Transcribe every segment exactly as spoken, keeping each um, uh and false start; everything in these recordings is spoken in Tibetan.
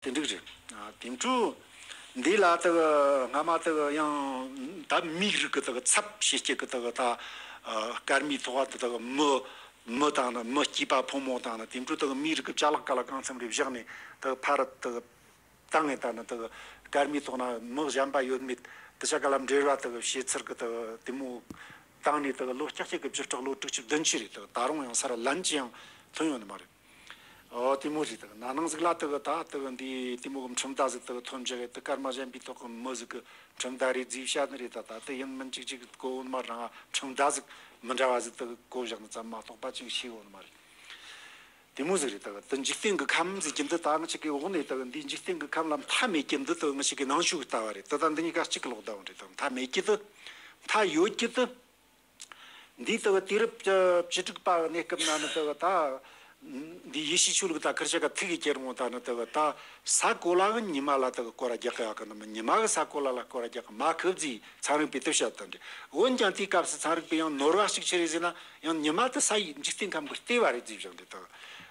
དེ་འགྲིག་རེད། ཨ། དེ་འཕྲོ་འདི་ལ་དག་སྔ་མ་དག་ཡང་ད་མིའི་རིགས་ཀྱི་དག་ཚབ་བྱེད་སྤྱད་ཀྱི་དག་ད་སྐར་མའི་ཐོག་ཏུ་དག་མི་མི་དང་ནི་མི་སྐྱེས་པ་ཕོ་མོ་དང་ནི་དེ་འཕྲོ་དག་མིའི་རིགས་ཀྱི་ཅ་ལག་ག་ལ་གང་འཚམ་རེ་བཞག་ནས་དག་ཕར་དག་བཏང་ངས་ད་ནི་དག་སྐར་མའི་ཐོག་ན་མི་གཞན་པ་ཡོད་མེད་དུ་ཆ་ག་ལ་འབྲེལ་བ་དག་བྱེད་ཚུལ་གྱི་དག་དེ་མོ་བཏང་ནས་དག་ལོ་ལྕགས་ཁྱི་གི་བཅུ་ཕྲག་ལོ་དྲུག་ཅུ་བདུན་ཅུ་རེད། དག་ད་རུང་ཡང་ས་ར་ལན་ཅི་ཡང་ཐོན་ཡོད་ནི་མ་རེད། ཨོ་དེ་མོ་རེད། དག་ན་ནིང་ཟིག་ལ་དག་ད་དག་འདི་དེ་མོ་གི་ཁྲིམས་ཟླ་ཟིག་དག་ཐོན་བཞག་གི་དག་སྐར་མ་གཞན་པའི་ཐོག་གི་མི་ཟིག་གི་ཁྲིམས་ཟླ་རེད་ཟེར་བཤད་ནི་རེད། ད་ད་དེ་ཡིན་མིན་ཅིག་ཅིག་གོ་འོན་མ་རང་ཁྲིམས་ཟླ་ཟིག་མི་འདྲ་བ་ཟིག་དག་གོ་བཞག་ནི་ཙམ་མ་གཏོགས་པ་ཅིག་ཤེས་འོན་མ་རེད། དེ་མོ་ཟིག་རེད། དག་དེ་འཇིག་རྟེན་གི་ཁམས་ཟེར་གྱི་འདི་ད་ང་ཅག་གི་འོག་ནས་དག་འདི་འཇིག་རྟེན་གི་ཁམས་ལ་མཐའ་མེད་ཀྱི་འདི་དག་ང་ཅག་གི་ནང་ཆོས་གི་ལྟ་བ་རེད། དེ་ད་འདི་གཉིས་ཀ་གཅིག་གི་ལོག་ལྟ་བ་རེད། དག་མཐའ་མེད་ཀྱི་འདི་མཐའ་ཡོད་ཀྱི་འདི། འདིའི་དག་དུས་རབས་བཅུ་དྲུག་པ་གི་གནས་སྐབས་ན་ནི་དག་ད་འདི་ཡེ་ཤུའི་ཆོས་ལུགས་ད་ཁིར་ཆ་ག་ཐུག་གི་ཁྱེར་འོང་ད་ནི་དག་ད་ས་གོ་ལ་གི་ཉི་མ་ལ་དག་སྐོར་ར་རྒྱག་གི་ཡོད་གི་ནི་མི་ཉི་མ་གི་ས་གོ་ལ་ལ་སྐོར་ར་རྒྱག་གི་མ་ཁུབ་ཟིག་ཚན་རིག་པས་དེ་བཤད་དང་འདྲ། འོན་ཀྱང་དེའི་སྐབས་སུ་ཚན་རིག་པས་ཡང་ནོར་བ་ཞིག་ཆི་རེད་ཟེར་ན་ཡང་ཉི་མ་དེ་ས་ཡི་འཇིག་རྟེན་ཁམས་ཀྱི་ལྟེ་བ་རེད་ཟེར་བཞག་འདྲ་དག་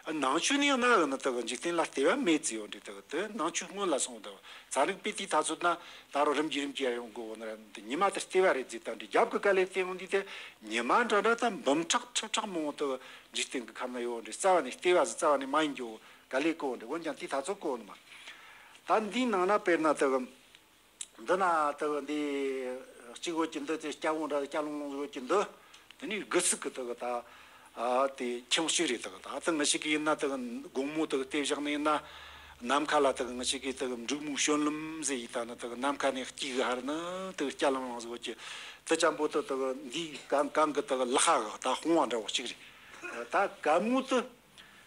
ནང་ཆོས་ནི་ཡང་ན་གི་ནི་དག་འཇིག་རྟེན་ལ་ལྟེ་བ་མེད་ཟེར་ཡོད་འདྲ་དག་དེ་ནང་ཆོས་སྔོན་ལ་སོང་དག་ཚན་རིག་པས་དེའི་ཐ་ཚོད་ན་ད་རུང་རིམ་གྱིས་རིམ་གྱིས་ཡང་ཡོང་གི་འོ་ན་ར་འདི་ཉི་མ་དེ་ལྟེ་བ་རེད་ཟེར་དང་འདྲ་རྒྱབ་ཀྱི་དཀའ་ལས་བལྟས་འོང་དུས་དེ་ཉི་མ་འདྲ་འདྲ་དང་འབུམ་ཕྲག་ཁྲི་ཕྲག་མང་བོ་དག་འཇིག་རྟེན་གྱི་ཁམས་ན་ཡོད་འདྲ་རྩ་བ་ནས་ལྟེ་བ་ཟེར་རྩ་བ་ནས་མ་ཡིན་རྒྱུ་དཀའ་ལས་གོ་འདྲ་འོན་ཀྱང་དེའི་ཐ་ཚོད་གོ་ནི་མ། ད་འདིའི་ནང་ན་དཔེར་ན་དག་འདི་ན་དག་འདི་གཅིག་འོད་ཀྱི་འདི་དེ་སྐྱ་བོ་འདྲ་སྐྱ་ལོང་ལོང་འོད་ཀྱི་འདི། དེ་ནས་དགུ་ཚིགས་ཀྱི་དག་ད་ཨ་དེ་ཁྱིམ་གཅིག་རེད། དག་ད་དག་ང་ཞིག་གི་ཡིན་ན་དག་དགོང་མོ་དག་བལྟས་བཞག་ནས་ཡིན་ན་ནམ་མཁའ་ལ་དག་ང་ཞིག་གི་དག་འབྲུག་མོ་བྱོན་ལམ་ཟེར་ཡི་ད་ནི་དག་ནམ་མཁའ་ནས་དཀྱིལ་གི་ཧར་ནི་དག་སྐྱ་ལོང་ལོང་ཟིག་འོད་ཀྱི་དེ་ཅན་པོ་དག་དག་འདིའི་གང་གང་གི་དག་ལག་ཁ་གི་ད་དཔུང་བ་འདྲ་བོ་གཅིག་རེད། ད་གད་མོ་དེ།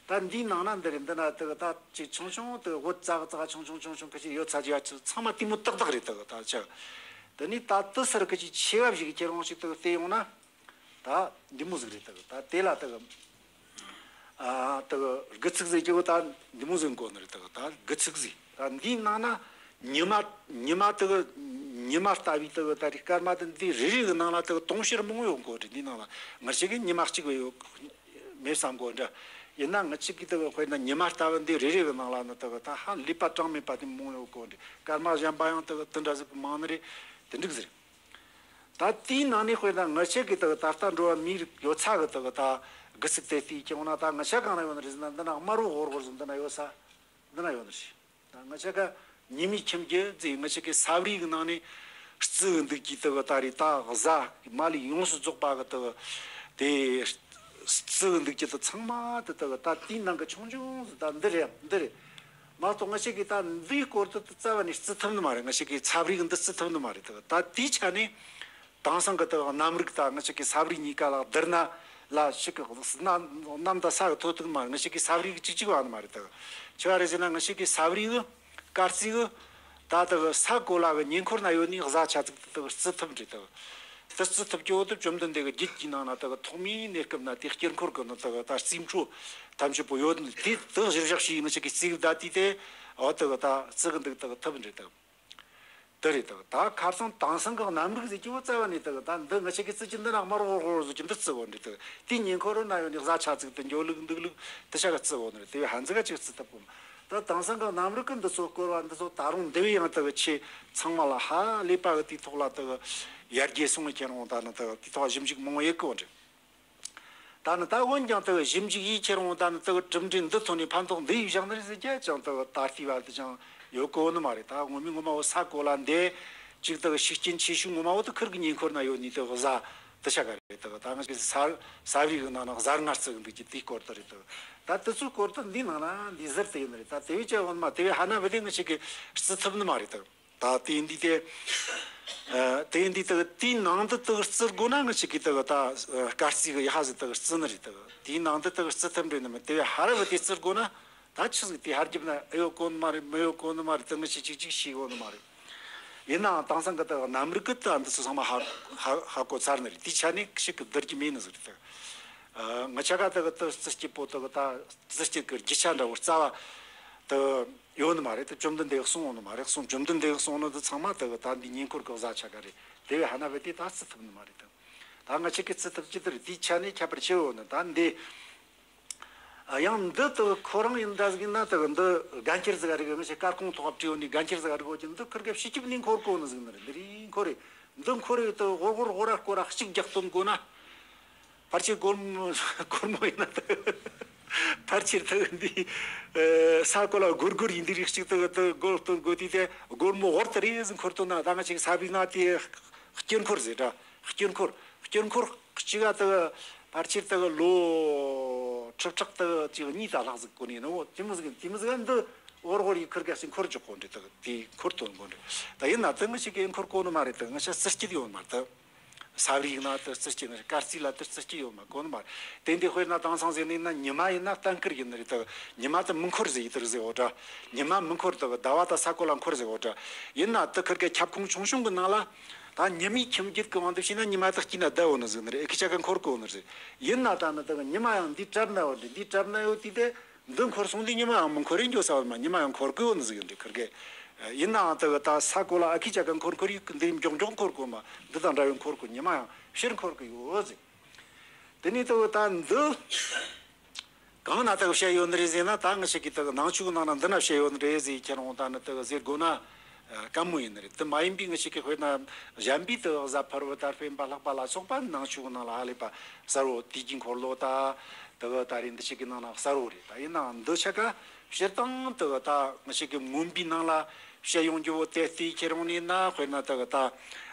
ད་འདིའི་ནང་ན་འདི་རེད། འདི་ན་དེ་གི་ད་ཅིག་ཆུང་ཆུང་དེ་འོད་ཙག་ཙག་ཆུང་ཆུང་ཆུང་ཆུང་ཁ་ཅིག་ཡོད་ཚ་ཅིག་ཡ་ཚང་མ་དེ་མོ་ཏག་ཏག་རེད། དེ་གི་ད་ཆ་དེ་ནི་ད་དེ་སར་ཁ་ཅིག་ཆེ་བ་ཞིག་ཁྱེར་འོང་ཞིག་དེ་གི་བལྟས་ཡོང་ན་ད་འདི་མོ་ཟིག་རེད། དེ་གི་ད་དེ་ལ་དེ་གི་ཨ་དེ་གི་དགུ་ཚིགས་ཟིག་གི་ད་འདི་མོ་ཟིག་གོ་ནི་རེད། དེ་གི་ད་དགུ་ཚིགས་ཟིག་ད་འདིའི་ནང་ན་ཉི་མ་ཉི་མ་དེ་གི་ཉི་མ་ལྟ་བུའི་དེ་གི་ད་རེད་སྐར་མ་དེ་འདི་རེ་རེ་གི་ནང་ན་དེ་གི་དུང་ཕྱུར་མང་ཡོད་གོ་རེད། འདིའི་ནང་ལ་ང་ཅག་གི་ཉི་མ་གཅིག་བས་ཡོད། མེད་བསམ་གོ་འདྲ། ཡིན་ན་ང་ཅག་གིས་དེ་གི་དཔེར་ན་ཉི་མ་ལྟ་བུ་འདི་རེ་རེ་གི་ནང་ལ་ནི་དེ་གི་ད་ཧ་ལས་པ་གྲངས་མེད་པ་དེ་མང་ཡོད་གོ་འདྲ། སྐར་མ་གཞན་པ་ཡང་དེ་གི་དེ་འདྲ་ཟིག་མང་ནི་རེད། དེ་འགྲིག་ཟེར། ད་དེའི་ནང་ནས་དཔེར་ན་ང་ཅག་གིས་དེ་གི་ད་ལྟ་འགྲོ་བ་མིའི་རིགས་ཡོད་ཚད་གི་དེ་གི་ད་དགུ་ཚིགས་དེ་བལྟས་ཀྱི་འོང་ན་ད་ང་ཅག་གང་ན་ཡོད་ནི་རེད་ཟེར་ན་འདི་ན་དམར་བོ་ཧོར་ཧོར་ཟིག་འདི་ན་ཡོད་ས་འདི་ན་ཡོད་ནི་རེད། ད་ང་ཅག་ག་ཉི་མའི་ཁྱིམ་རྒྱུད་ཟེར་ང་ཅག་གི་ས་བརིའི་གི་ནང་ནས་རྩི་གི་འདུག་གི་དེ་གི་ད་རེད། ད་གཟའ་མ་ལས་ཡོངས་སུ་རྫོགས་པ་གི་དེ་གི་དེ་རྩི་གི་འདུག་གི་དེ་ཚང་མ་དེ་དེ་གི་ད་དེའི་ནང་གི་ཆུང་ཆུང་ཟིག་ད་འདི་རེད་འདི་རེད། མ་གཏོགས་ང་ཅག་གིས་ད་འདིའི་སྐོར་དུ་རྩ་བ་ནས་རྩི་ཐུབ་ནི་མ་རེད། ང་ཅག་གི་ས་བརི་གི་འདི་རྩི་ཐུབ་ནི་མ་རེད། དེ་གི་ད་དེའི་ཆ་ནས། དེང་སང་གི་དེ་གནམ་རིག་དང་ང་ཅག་གི་ས་བརི་གཉིས་ཀ་ལ་བསྡུར་ན་ལ་ཞིག་གི་གནམ་དང་ས་གི་ཐོག་ཐུག་མ་ང་ཅག་གི་ས་བརི་གི་གཅིག་གཅིག་བ་ནི་མ་རེད། དེ་ཆི་བ་རེད་ཟེར་ན་ང་ཅག་གི་ས་བརི་གི་སྐར་རྩིས་གི་ད་དེ་ས་གོ་ལ་གི་ཉེ་འཁོར་ན་ཡོད་ནི་གཟའ་ཆ་ཚིགས་དེ་རྩི་ཐུབ་རེད། དེ་དེ་རྩི་ཐུབ་ཀྱི་འོ་དེ་བཅོམ་ལྡན་འདས་གི་རྒྱུད་ཀྱི་ནང་ན་དེ་ཐོག་མའི་གནས་སྐབས་ན་དེ་དཀྱིལ་འཁོར་གི་ནི་དེ་ད་རྩིས་འཕྲོ་ཐམས་ཅད་པོ་ཡོད་ནི་དེ་དེ་གཞིར་བཞག་བྱས་ང་ཅག་གི་རྩིས་གི་ད་དེ་དེ་འོ་དེ་ད་རྩི་གི་འདུག་དེ་ཐུབ་རེད། དེ། དེ་རེད་དོ། ད་ཁ་སང་དེང་སང་གི་གནམ་རིག་ཟེར་གྱི་བོ་རྩ་བ་ནས་དེ་གི་ད་འདི་ང་ཅག་གིས་རྩི་གི་འདི་ན་དམར་ཧོར་ཧོར་ཟེར་གྱི་འདི་རྩི་གོ་འདྲ། དེ་གི་དེའི་ཉེ་འཁོར་ན་ཡོད་ནི་གཟའ་ཆ་ཚིགས་དེ་འགྱོ་ལུགས་འདུག་ལུགས་དེ་ཆ་ག་རྩི་གོ་ནི་རེད། དེ་བས་ཧ་འཛི་ག་ཅིག་རྩི་ཐུབ་གོ། ད་དེང་སང་གི་གནམ་རིག་གི་འདི་ཚོ་སྐོར་བ་འདི་ཚོ་ད་རུང་འདི་བས་ཡང་དེ་གི་ཆེ་ཚང་མ་ལ་ཧ་ལས་པ་གི་དེའི་ཐོག་ལ་དེ་གི་ཡར་རྒྱས་སོང་གི་ཁྱེད་རང་ད་ནི་དེ་གི་དེའི་ཐོག་ཞིབ་འཇུག་མང་བོ་ཡེད་གོ་འདྲ། ད་ནི་ད་འོན་ཀྱང་དེ་གི་ཞིབ་འཇུག་ཡིས་ཁྱེད་རང་ད་ནི་དེ་གི་གྲུབ་འབྲས་འདི་ཐོན་ནས་ཕན་ཐོགས་འདི་ཡིས་བཞག་ནི་རེད་ཟེར་རྒྱུ་ཅང་དེ་གི་ད་ལྟའི་བར་དུ་ཅང་ཡོད་གོ་ནི་མ་རེད། ད་ངོ་མའི་ངོ་མ་བོ་ས་གོ་ལ་འདི་ཅིག་དེ་གི་ཤུགས་རྐྱེན་ཆེ་ཤོས་ངོ་མ་བོ་དེ་ཁིར་གི་ཉེ་འཁོར་ན་ཡོད་ནི་དེ་གི་གཟའ་དེ་ཆ་ག་རེད། དེ་གི་ད་ང་ཚོའི་ས་ས་བརི་གི་ནང་ན་གཟའ་ལྔ་རྩི་གི་འདུག་གི་དེའི་སྐོར་དུ་རེད། དེ་གི་ད་དེ་ཚོའི་སྐོར་དུ་འདི་ནང་ན་འདི་ཟུར་དུ་ཡིན་ནི་རེད། ད་དེ་བས་ཀྱང་འོན་མ་དེ་བས་ཧ་ན་བ་དེ་ང་ཅག་གིས་རྩི་ཐུབ་ནི་མ་རེད། དེ་གི་ད་དེ་འདི་དེ། ཨ། དེ་འདི་དག་དེའི་ནང་དུ་དག་རྩི་དགོས་ན་ང་ཅག་གིས་དག་ད་སྐར་རྩིས་གི་ཡ་ཧ་ཟིག་དག་རྩི་ནི་རེད། དག་དེའི་ནང་དུ་དག་རྩི་ཐུབ་འདྲ་ནི་མིན། དེ་བས་ཧ་ར་བ་དེ་རྩི་དགོས་ན་ད་ཆི་ཟིག་དེ་ཧར་རྒྱབ་ན་ཨེ་ཡོད་གོ་ནི་མ་རེད། མི་ཡོད་གོ་ནི་མ་རེད། དེ་ང་ཅག་གཅིག་གཅིག་ཤེས་གོ་ནི་མ་རེད། ཡིན་ནའང་དེང་སང་གི་དག་གནམ་རིག་གི་དག་འདི་ཚོ་ཚང་མ་ཧ་ཧ་ཧ་གོ་ཚར་ནི་རེད། དེའི་ཆ་ནས་ཞིག་གི་བསྡུར་རྒྱུ་མེད་ནི་ཟིག་རེད། དག་ཨ། ང་ཅག་ག་དག་དེ་རྩི་སྤྱད་པོ་དག་ད་རྩི་སྤྱད་གི་རྒྱུ་ཆ་འདྲ་བོ་རྩ་བ་དེ་ཡོད་ནི་མ་རེད། དེ་བཅོམ་ལྡན་འདས་གསུངས་ཡོད་ནི་མ་རེད། གསུངས་བཅོམ་ལྡན་འདས་གསུངས་ནི་དེ་ཚང་མ་དག་ད་འདི་ཉེ་འཁོར་གི་གཟའ་ཆ་ག་རེད། དེ་བས་ཧ་ན་བ་དེ་ད་རྩི་ཐུབ་ནི་མ་རེད། དེ་ད་ང་ཅག་གིས་རྩི་ཐུབ་ཀྱི་དེ་རེད། དེའི་ཆ་ནས་ཁྱད་པར་ཆེ་བོ་ནི་ད་འདི་ ཡང་འདི་དག་ཁོ་རང་ཡིན་འདྲ་ཟིག་ཡིན་ན་དག་འདི་རྒན་ཁྱེར་ཟིག་རིག་ངི་ཞིག་སྐར་ཁུང་ཐོག་བྲིས་ནས་རྒན་ཁྱེར་ཟིག་རིག་འོ་ཀྱི་འདི་ཁིར་གེ་ཕྱི་སྐྱིབས་ནས་འཁོར་གོ་ནི་ཟིག་ནི་རེད། འདི་རིག་འཁོར་རེད། འདི་འཁོར་རེད། དག་འོར་འོར་འོ་ར་སྐོར་ར་གཅིག་རྒྱག་སྟོན་དགོ་ན། ཕལ་ཆེར་སྒོར་མོ་སྒོར་མོ་ཡིན་ན་དག་ཕལ་ཆེར་དག་འདི་ས་གོ་ལ་སྒོར་སྒོར་ཡིན། འདི་རིགས་གཅིག་དག་དག་སྒོར་སྟོན་དགོ་དུས་དེ་སྒོར་མོ་འོར་དེ་རེ་ཟིག་འཁོར་སྟོན་ན་ད་ང་ཅིག་ས་བིག་ན་དེ་སྐྱིན་འཁོར་ཟེར་འདྲ། སྐྱིན་འཁོར་སྐྱིན་འཁོར་གཅིག་ག་དག་ཕལ་ཆེར་དག་ལོ་ཁྲི་ཕྲག་དག་ཅིག་གཉིས་ད་ལྷག་ཟིག་གོ་ནས་ནོ། དེ་མོ་ཟིག་དེ་མོ་ཟིག་འདི་འོར་འོར་ཡི་ཁིར་གེ་ཞིག་འཁོར་འཇོག་གོ་འདྲ། དག་དེ་འཁོར་སྟོན་གོ་འདྲ། ད་ཡིན་ན་དག་ང་ཅིག་གི་འཁོར་གོ་ནི་མ་རེད། དག་ང་ཅག་རྩི་སྐྱིད་ཡོད་མ་རེད། དག་ས་བིག་ན་དེ་རྩི་སྐྱིད་ནི་རེད། དཀར་རྩི་ལ་དེ་རྩི་སྐྱིད་ཡོད་མ་གོ་ནི་མ་རེད། དེ་འདི་དཔེར་ན་དེང་སང་ཟེར་ནི་ཡིན་ན་ཉི་མ་ཡིན་ན་གཏན་འཁེལ་ཡིན་ནི་རེད། དག་ཉི་མ་དེ་མི་འཁོར་ཟེར་ཡི་དེ་རེད་ཟེར་འོ་འདྲ། ཉི་མ་མི་འཁོར། དག་ཟླ་བ་དང་ས་གོ་ལ་འཁོར་ཟེར་འོ་འདྲ། ཡིན་ན་དེ་ཁིར་གེ་ཁྱབ་ཁོངས་ཆུང་ཆུང་གི་ནང་ལ་ད་ཉི་མའི་ཁྱིམ་རྒྱུད་གི་དབང་དུ་བྱས་ན་ཉི་མ་དེ་སྐྱིད་ན་བསྡད་འོ་ནི་ཟིག་ནི་རེད། ཨེ་ཁི་ཆ་ག་འཁོར་གོ་ནི་རེད། ཡིན་ན་ད་ནི་དག་ཉི་མ་ཡང་འདི་གྲབ་ན་འོ་འདྲ། འདི་གྲབ་ན་ཡོད་དུས་དེ། འདི་འཁོར་སོང་དུས་ཉི་མ་ཡང་མི་འཁོར་རེ་འགྱོ་ས་བ་མ། ཉི་མ་ཡང་འཁོར་གི་ཡོད་ནི་ཟིག་ཡོད་འདྲ་ཁིར་གེ། ཡིན་ནའང་དག་ད་ས་གོ་ལ་ཨ་ཁི་ཅག་ག་འཁོར་འཁོར་ཡིག་འདི་མགྱོགས་མགྱོགས་འཁོར་གོ་མ། འདི་དང་འདྲ་བའི་འཁོར་གོ། ཉི་མ་ཡང་ཕྱིར་འཁོར་གི་ཡོད་ཟིག་དེ་ནས་དག་ད་འདི་གང་ན་དག་བཤད་ཡོད་ནི་རེད་ཟེར་ན། ད་ང་ཞིག་གིས་དག་ནང་ཆོས་ནང་ན་འདི་ན་བཤད་ཡོད་ནི་རེད་ཟེར་ཁྱེད་རང་ད་ནི་དག་ཟེར་དགོ་ན། ཨ། དཀའ་མོ་ཡིན་ནི་རེད། དེ་མ་ཡིན་པའི་ང་ཞིག་གི་དཔེར་ན་གཞན་པའི་དག་གཟའ་ཕུར་བུ་དང་སྤེན་པ་ལྷག་པ་ལ་སོགས་པ་ནང་ཆོས་ནང་ལ་ཧ་ལས་པ་གསལ་བོ། དུས་ཀྱི་འཁོར་ལོ་ད་དག་ད་རེད་འདི་ཞིག་གི་ནང་ན་གསལ་བོ་རེད། ད་ཡིན་ནའང་འདི་ཆ་ག་སྤྱིར་བཏང་དག་ད་ང་ཞིག་གི་མངོན་པའི་ནང་ལ་བཤད་ཡོང་རྒྱུ་བོ་དེ་ལྟའི་ཁྱེད་རང་ནས་ན་དཔེར་ན་དག་ད་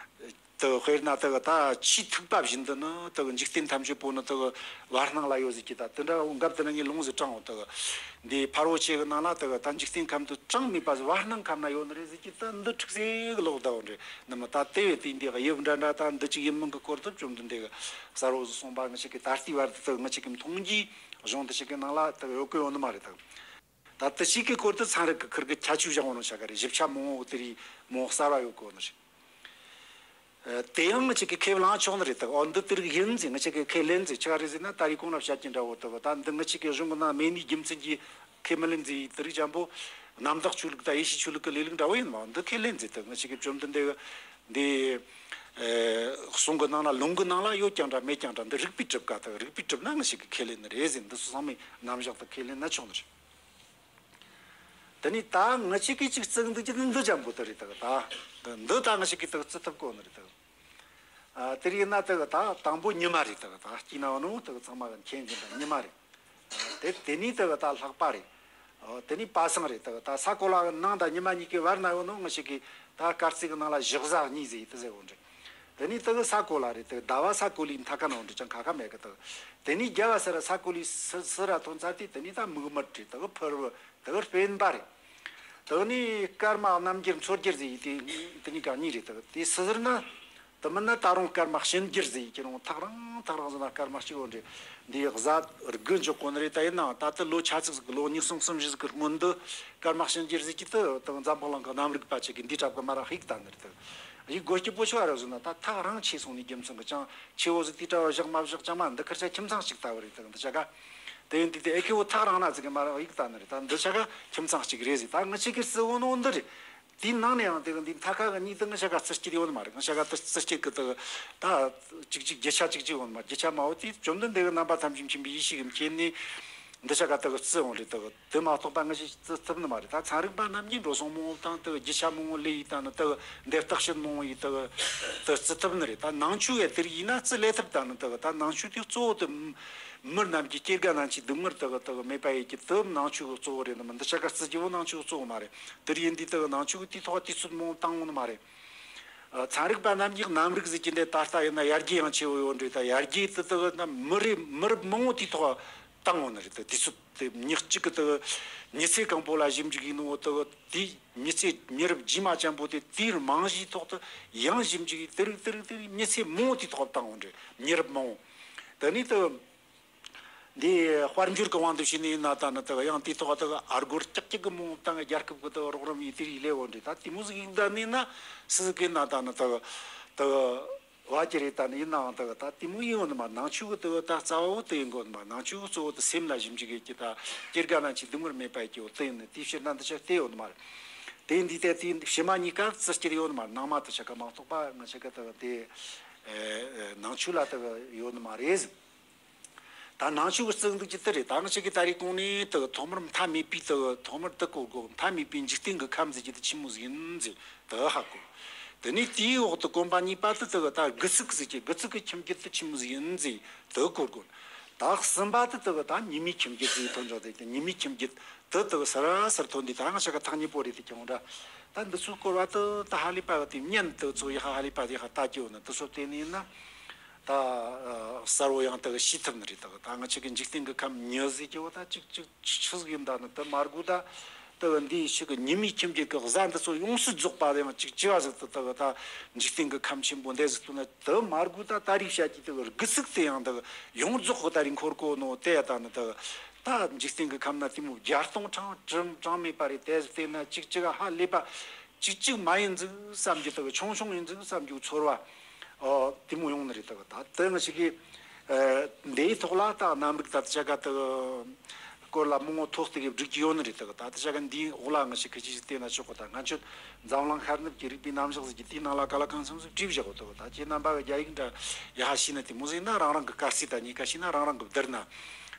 དག་དཔེར་ན་དག་ད་ཆེས་ཐིགས་པ་བཞིན་དུ་ནི་དག་འཇིག་རྟེན་ཐམས་ཅད་པོ་ནི་དག་བར་སྣང་ལ་ཡོད་ཟེར་གྱི། ད་དེ་འདྲ་འོ་འགབ་དེ་ན་ངས་ལུང་ཟིག་དྲངས་འོ། དག་འདི་ཕ་རོལ་ཆོས་གི་ནང་ལ་དག་ད་འཇིག་རྟེན་ཁམས་དུ་གྲངས་མེད་པ་བར་སྣང་ཁམས་ན་ཡོད་ནི་རེད་ཟེར་གྱི། ད་འདི་ཁྲིག་སེ་གི་ལོག་ད་འོ་འདྲ་ནི་མ། ད་དེ་བས་དེ་འདི་དབྱིབས་འདྲ་འདྲ་ད་འདི་ཅིག་ཡིན་མིན་གི་སྐོར་དུ་བཅོམ་ལྡན་འདས་གི་གསལ་བོ་ཟིག་གསུངས་པ་ང་ཞིག་གི་ད་ལྟའི་བར་དུ་དག་ང་ཞིག་གི་མཐོང་རྒྱུའི་གཞུང་འདི་ཞིག་གི་ནང་ལ་དག་ཡོད་གི་ཡོད་ནི་མ་རེད། དག་ད་དེ་ཞིག་གི་སྐོར་དུ་ཚན་རིག་གི་ཁིར་གི་ཁྱད་ཆོས་བཞག་འོང་ནོ་ཆ་ག་རེ། ཞིབ་ཆ་མང་བོ་དེ་རིགས་མང་བོ་གསར་བ་ཡོད་གོ་ནི་རེད། ཨ། དེ་ཡང་ང་ཅིག་གི་ཁས་བླངས་ཆོག་ནི་རེད། དག་འོ་འདི་དེ་རིགས་ཡིན་ཟེར་ང་ཅིག་གི་ཁས་ལེན་ཟེར་ཆ་ག་རེ་ཟེར་ན། ད་རེས་གོང་ལ་བཤད་ཀྱི་འདྲ་བོ་དག་ད་འདི་ང་ཅིག་གི་གཞུང་གི་ནང་མེད་ནི་རྒྱུ་མཚན་གྱིས་ཁས་མི་ལེན་ཟེར་དེ་རིགས་ཅན་པོ་རྣམ་དག་ཆོས་ལུགས་དང་ཡེ་ཤུའི་ཆོས་ལུགས་ཀྱི་ལས་ལུགས་འདྲ་བོ་ཡིན་མ། འདི་ཁས་ལེན་ཟེར། དག་ང་ཅིག་གི་བཅོམ་ལྡན་འདས་འདི་ཨ་གསུང་གི་ནང་ལ་ལུང་གི་ནང་ལ་ཡོད་ཀྱང་འདྲ་མེད་ཀྱང་འདྲ། འདི་རིགས་པས་གྲུབ་ཀ། དག་རིགས་པས་གྲུབ་ན་ང་ཅིག་གི་ཁས་ལེན་ནི་རེད་ཟེར། འདི་ཚོ་ཚང་མས་རྣམ་གཞག་དག་ཁས་ལེན་ན་ཆོག་ནི་རེད། དེ་ནས་ད་ང་ཅིག་གིས་ཅིག་བརྩི་འདུག་ཀྱི་འདི་འདི་ཅན་པོ་དེ་རེད། དག་ད་འདི་ད་ང་ཅིག་གིས་དག་བརྩི་ཐུབ་གོ་ནི་རེད། དག་ཨ། དེ་རེད་ན་དག་ད་དང་པོ་ཉི་མ་རེད། དག་ད་སྐྱིད་ན་འོ་ནོ་དག་ཚང་མ་གི་མཁྱེན་གི་འདྲ་ཉི་མ་རེད། དེ་དེ་ནས་དག་ད་ལྷག་པ་རེད། ཨོ། དེ་ནས་པ་སངས་རེད། དག་ད་ས་གོ་ལ་གི་ནང་དང་ཉི་མ་གཉིས་ཀའི་བར་ན་འོ་ནོ་ང་ཅིག་གིས་ད་སྐར་རྩིས་གི་ནང་ལ་བཞི་གཟའ་གཉིས་ཟེར་ཡི་དེ་ཟེར་འོ་འདྲ། དེ་ནས་དག་ས་གོ་ལ་རེད། དག་ཟླ་བ་ས་གོ་ལའི་མཐའ་ཁ་ན་འོ་འདྲ་ཅང་ཁ་ཁ་མེད་གི། དག་དེ་ནས་རྒྱལ་བ་སེ་ར་ས་གོ་ལའི་སི་སི་ར་ཐོན་ཚར་དུས་དེ་ནས་ད་མིག་དམར་རེད། དག་ཕུར་བུ། དེ་གར་སྤེན་པ་རེད། དེ་ནས་སྐར་མ་རྣམ་འགྱུར་མཚོ་རྒྱུད་ཟེར་ཡི་དེ་དེ་གཉིས་ཀ་གཉིས་རེད། དེ་དེ་སི་ཟེར་ན། དེ་མིན་ན་ད་རུང་སྐར་མ་གཤིན་རྒྱུད་ཟེར་ཡི་ཁྱེད་རང་ཐག་རིང་ཐག་རིང་ཟེར་ན་སྐར་མ་གཅིག་འོ་འདྲ་འདི་གཟའ་དགུ་འཇོག་གོ་ནི་རེད། ད་ཡིན་ནའང་ད་ལྟ་ལོ་ཆ་ཚིག་ཟིག་གི་ལོ་ཉིས་སྟོང་གསུམ་བཞི་ཟིག་གི་སྔོན་དུ་སྐར་མ་གཤིན་རྒྱུད་ཟེར་གྱི་དེ་དེ་འཛམ་བུ་གླིང་གི་གནམ་རིག་པ་ཅིག་གིས་འདི་གྲབས་གི་མ་ར་ཧིག་ད་ནི་རེད། དེ་ཡི་སྒོ་སྐྱི་པོ་ཆོ་བ་ར་ཟེར་ན་ད་ཐག་རིང་ཆེ་སོང་ནི་རྒྱུ་མཚན་གི་ཅང་ཆེ་བོ་ཟིག་དེ་གྲ་བ་བཞག་མ་བཞག་ཅང་མ། འདི་ཁར་ཆ་ཁྱིམ་ཚང་གཅིག་ལྟ་བུ་རེད། དེ་འདི་ཆ་ག་དེ་ཡིན་དུས་དེ་ཨེ་ཁེ་བོ་ཐག་རིང་ན་ཟིག་གི་མ་ར་ཡིག་ད་ནི་རེད། ད་འདི་ཆ་ག་ཁྱིམ་ཚང་གཅིག་རེད་ཟིག་ད་ང་ཅིག་གི་རྩི་བོ་ནོ་འདི་རེད། དེའི་ནང་ནས་ཡང་དེ་གི་འདི་མཐའ་ཁ་གི་གཉིས་དེ་ང་ཆ་ག་རྩི་སྐྱིད་ཡོད་ནི་མ་རེད། ང་ཆ་ག་དེ་རྩི་སྐྱིད་གི་དེ་གི་ད་གཅིག་གཅིག་རྒྱུ་ཆ་གཅིག་གཅིག་ཡོད་ནི་མ་རེད། རྒྱུ་ཆ་མ་བོ་དེ་བཅོམ་ལྡན་འདས་གི་རྣམ་པ་ཐམས་ཅད་མཁྱེན་པའི་ཡེ་ཤེས་ཀྱི་མཁྱེན་ནས་འདི་ཆ་ག་དེ་གི་རྩི་འོང་རེད། དེ་གི་དེ་མ་གཏོགས་པ་ང་ཞིག་རྩི་ཐུབ་ནི་མ་རེད། ད་ཚན་རིག་པ་རྣམས་ཀྱིས་འགྲོ་སོང་མང་བོ་བཏང་། དེ་གི་རྒྱུ་ཆ་མང་བོ་ལས་ཡི་ད་ནི་དེ་གི་འདི་བརྟག་དཔྱད་མང་བོ་ཡི་དེ་གི་དེ་རྩི་ཐུབ་ནི་རེད། ད་ནང་ཆོས་ཡ་དེ་རིགས་ཡིན་ན་རྩི་ལས་ཐུབ། ད་ནི་དེ་གི་ད་ནང་ཆོས་དེ་གཙོ་བོ་དེ་མི་རྣམས་ཀྱི་སྐྱེ་རྒ་ན་འཆིའི་སྡུག་བསྔལ་དེ་གི་དེ་གི་མེད་པ་ཡི་གི་དེ་ནང་ཆོས་གི་གཙོ་བོ་རེད། ནི་མི་འདི་ཆ་ག་རྩི་རྒྱུ་བོ་ནང་ཆོས་གི་གཙོ་བོ་མ་རེད། དེ་རིགས་ཡིན་དུས་དེ་གི་ནང་ཆོས་གི་དེའི་ཐོག་དུས་ཚོད་མང་བོ་བཏང་འོང་ནི་མ་རེད། ཨ། ཚན་རིག་པ་རྣམས་ཀྱིས་གནམ་རིག་ཟེར་གྱི་འདི་ད་ལྟ་ཡིན་ན་ཡར་རྒྱས་ཡང་ཆེ་བོ་ཡོད་འདྲ། ད་ཡར་རྒྱས་དེ་དེ་གི་ན་མི་རེ་མི་རབས་མང་བོ་དེའི་ཐོག་བཏང་འོང་ནི་རེད། དེ་དུས་ཚོད་དེ་ཉག་གཅིག་གི་དེ་གི་མི་ཚེ་གང་པོ་ལ་ཞིབ་འཇུག་ཡིན་ནོ་དེ་གི་དེའི་མི་ཚེ་མི་རབས་རྗེས་མ་ཅན་པོ་དེ་དེའི་རྨང་གཞིའི་ཐོག་ཏུ་ཡང་ཞིབ་འཇུག་ཡིན། དེ་རིགས་དེ་རིགས་དེ་རིགས་མི་ཚེ་མང་བོ་དེའི་ཐོག་བཏང་འོང་འདྲ། མི་རབས་མང་བོ། དེ་ནས་དེ་འདི་དཔལ་འབྱོར་གྱི་དབང་དུ་བྱས་ནས་ཡིན་ན་ད་ནི་དག་ཡང་དེའི་ཐོག་དག་ཨ་སྒོར་ཀྱག་ཀྱག་གི་མང་བཏང་རྒྱལ་ཁབ་ཀྱི་དག་རོགས་རམ་ཡིན་དེ་རིགས་ལས་འོ་འདྲ། ད་དེ་མོ་ཟིག་ཡིན་ད་ནི་ན་སི་ཟིག་གི་ན་ད་ནི་དག་དག་བ་ཀྱི་རེད། ད་ནི་ཡིན་ནའང་དག་ད་དེ་མོ་ཡིན་འོ་ནི་མ། ནང་ཆོས་གི་དག་ད་རྩ་བ་བོ་དེ་ཡིན་གོ་ནི་མ། ནང་ཆོས་གི་གཙོ་བོ་དེ་སེམས་ལ་ཞིབ་འཇུག་གི་ཀྱི་ད་སྐྱེ་རྒ་ན་འཆིའི་སྡུག་བསྔལ་མེད་པ་ཡི་ཀྱི་འོ་དེ་ཡིན་ནི་དེའི་ཕྱིར་ན་འདི་ཆ་དེ་ཡོད་ནི་མ་རེད། དེ་འདི་དེ་དེ་ཕྱི་མ་གཉིས་ཀ་རྩི་སྐྱེ་ཡོད་ནི་མ་རེད། ནང་མ་དེ་ཆ་ག་མ་གཏོགས་པ་ང་ཆ་ག་དག་དེ་ནང་ཆོས་ལ་དག་ཡོད་ནི་མ་རེད་ཟིག་ད་ནང་ཆོས་ཀྱི་གཙུག་འདུག་ཅི་ལྟར་རེད། ད་ང་ཅག་གིས་ད་རེས་གོང་ནས་དེ་ཐོག་མར་མཐའ་མེད་པའི་དེ་ཐོག་མར་དེ་གོ་དགོས། མཐའ་མེད་པའི་འཇིག་རྟེན་གྱི་ཁམས་ཟེར་རྒྱུ་དེ་ཆི་མོ་ཟིག་ཡིན་ཟེར་དེ་ཧ་གོ། དེ་ནས་དེའི་འོག་ཏུ་གོམ་པ་གཉིས་པ་དེ་དེ་ད་དགུ་ཚིགས་ཟེར་རྒྱུ། དགུ་ཚིགས་ཀྱི་ཁྱིམ་རྒྱུད་དེ་ཆི་མོ་ཟིག་ཡིན་ཟེར་དེ་གོ་དགོས། ད་གསུམ་པ་དེ་དེ་ད་ཉི་མའི་ཁྱིམ་རྒྱུད་ཟེར་ཐོན་འཇོག་དེ་ཉི་མའི་ཁྱིམ་རྒྱུད་དེ་དེ་ཟུར་ཟུར་ཐོན་དུས། ད་ང་ཅག་གི་ཐག་ཉེ་པོ་རེད་དེ་ཀྱང་འདྲ། ད་འདི་ཚོའི་སྐོར་བ་དེ་ད་ཧ་ལས་པ་དེ་བརྙན་དེ་ཚོ་ཡག་ཧ་ལས་པ་དེ་ཡག་ལྟ་རྒྱུ་ཡོད་ན། དེ་ཚོ་བལྟས་ནས་ཡིན་ན། ད་གསལ་བོ་ཡང་དག་ཤེས་ཐུབ་ནི་རེད། དག་ད་ང་ཅག་གི་འཇིག་རྟེན་གྱི་ཁམས་ཉི་ཟེར་གྱི་བོ་ད་ཅིག་ཅིག་ཆི་ཟིག་ཡིན་ད་ནི་དེ་མ་དགོས། ད་དག་འདིའི་ཕྱི་གི་ཉི་མའི་ཁྱིམ་རྒྱུད་ཀྱི་གཟའ་འདི་ཚོ་ཡོངས་སུ་རྫོགས་པ་དེ་ཡང་ཅིག་ཅི་བ་ཟིག་ཏུ་དག་ད་འཇིག་རྟེན་གྱི་ཁམས་ཆེན་པོ་འདི་ཟིག་ཏུ་ན་དེ་མ་དགོས། ད་ད་རེས་བཤད་ཀྱི་དག་དགུ་ཚིགས་དེ་ཡང་དག་ཡོངས་རྫོགས་གི་ད་རེས་འཁོར་གོ་ནོ་དེ་ད་ནི་དག་ད་འཇིག་རྟེན་གྱི་ཁམས་ན་དེ་མོ་བརྒྱ་སྟོང་གྲངས་གྲངས་གྲངས་མེད་པ་རེད། དེ་ཟིག་བལྟས་ན་ཅིག་ཅིག་ཧ་ལས་པ། གཅིག་གཅིག་མ་ཡིན་ཟིག་བསམ་རྒྱུ་དག་ཆུང་ཆུང་ཡིན་ཟིག་བསམ་རྒྱུ་ཚོར་བ། ཨོ། དེ་མོ་ཡོང་ནི་རེད། དག་ད་དེ་ང་ཅག་གིས་ཨ་འདིའི་ཐོག་ལ་ད་རྣམ་རིག་ད་དེ་ཅག་ག་དེ་སྐོར་ལ་མང་བོ་ཐོག་དེ་གི་བསྒྲིགས་ཀྱི་ཡོད་ནི་རེད། དག་ད་དེ་ཅག་ག་འདིའི་འོག་ལ་ང་ཅག་གི་ཅི་ཞིག་བལྟས་ན་ཆོག་གོ། ད་ང་ཚོས་འཛམ་གླིང་ཤར་ནུབ་ཀྱི་རིག་པའི་རྣམ་གཞག་ཟེར་རྒྱུ་དེའི་ནང་ལ་ག་ལ་གང་འཚམ་ཟིག་བྲིས་བཞག་གོ། དག་ད་ཁྱེད་རྣམ་པ་གི་རྒྱ་ཡིག་འདྲ་ཡག་ཤེས་ན་དེ་མོ་ཟིག་ན་རང་རང་གི་སྐར་རྩིས་དང་གཉིས་ཀ་ཤེས་ན་རང་རང་གི་བསྡུར་ན།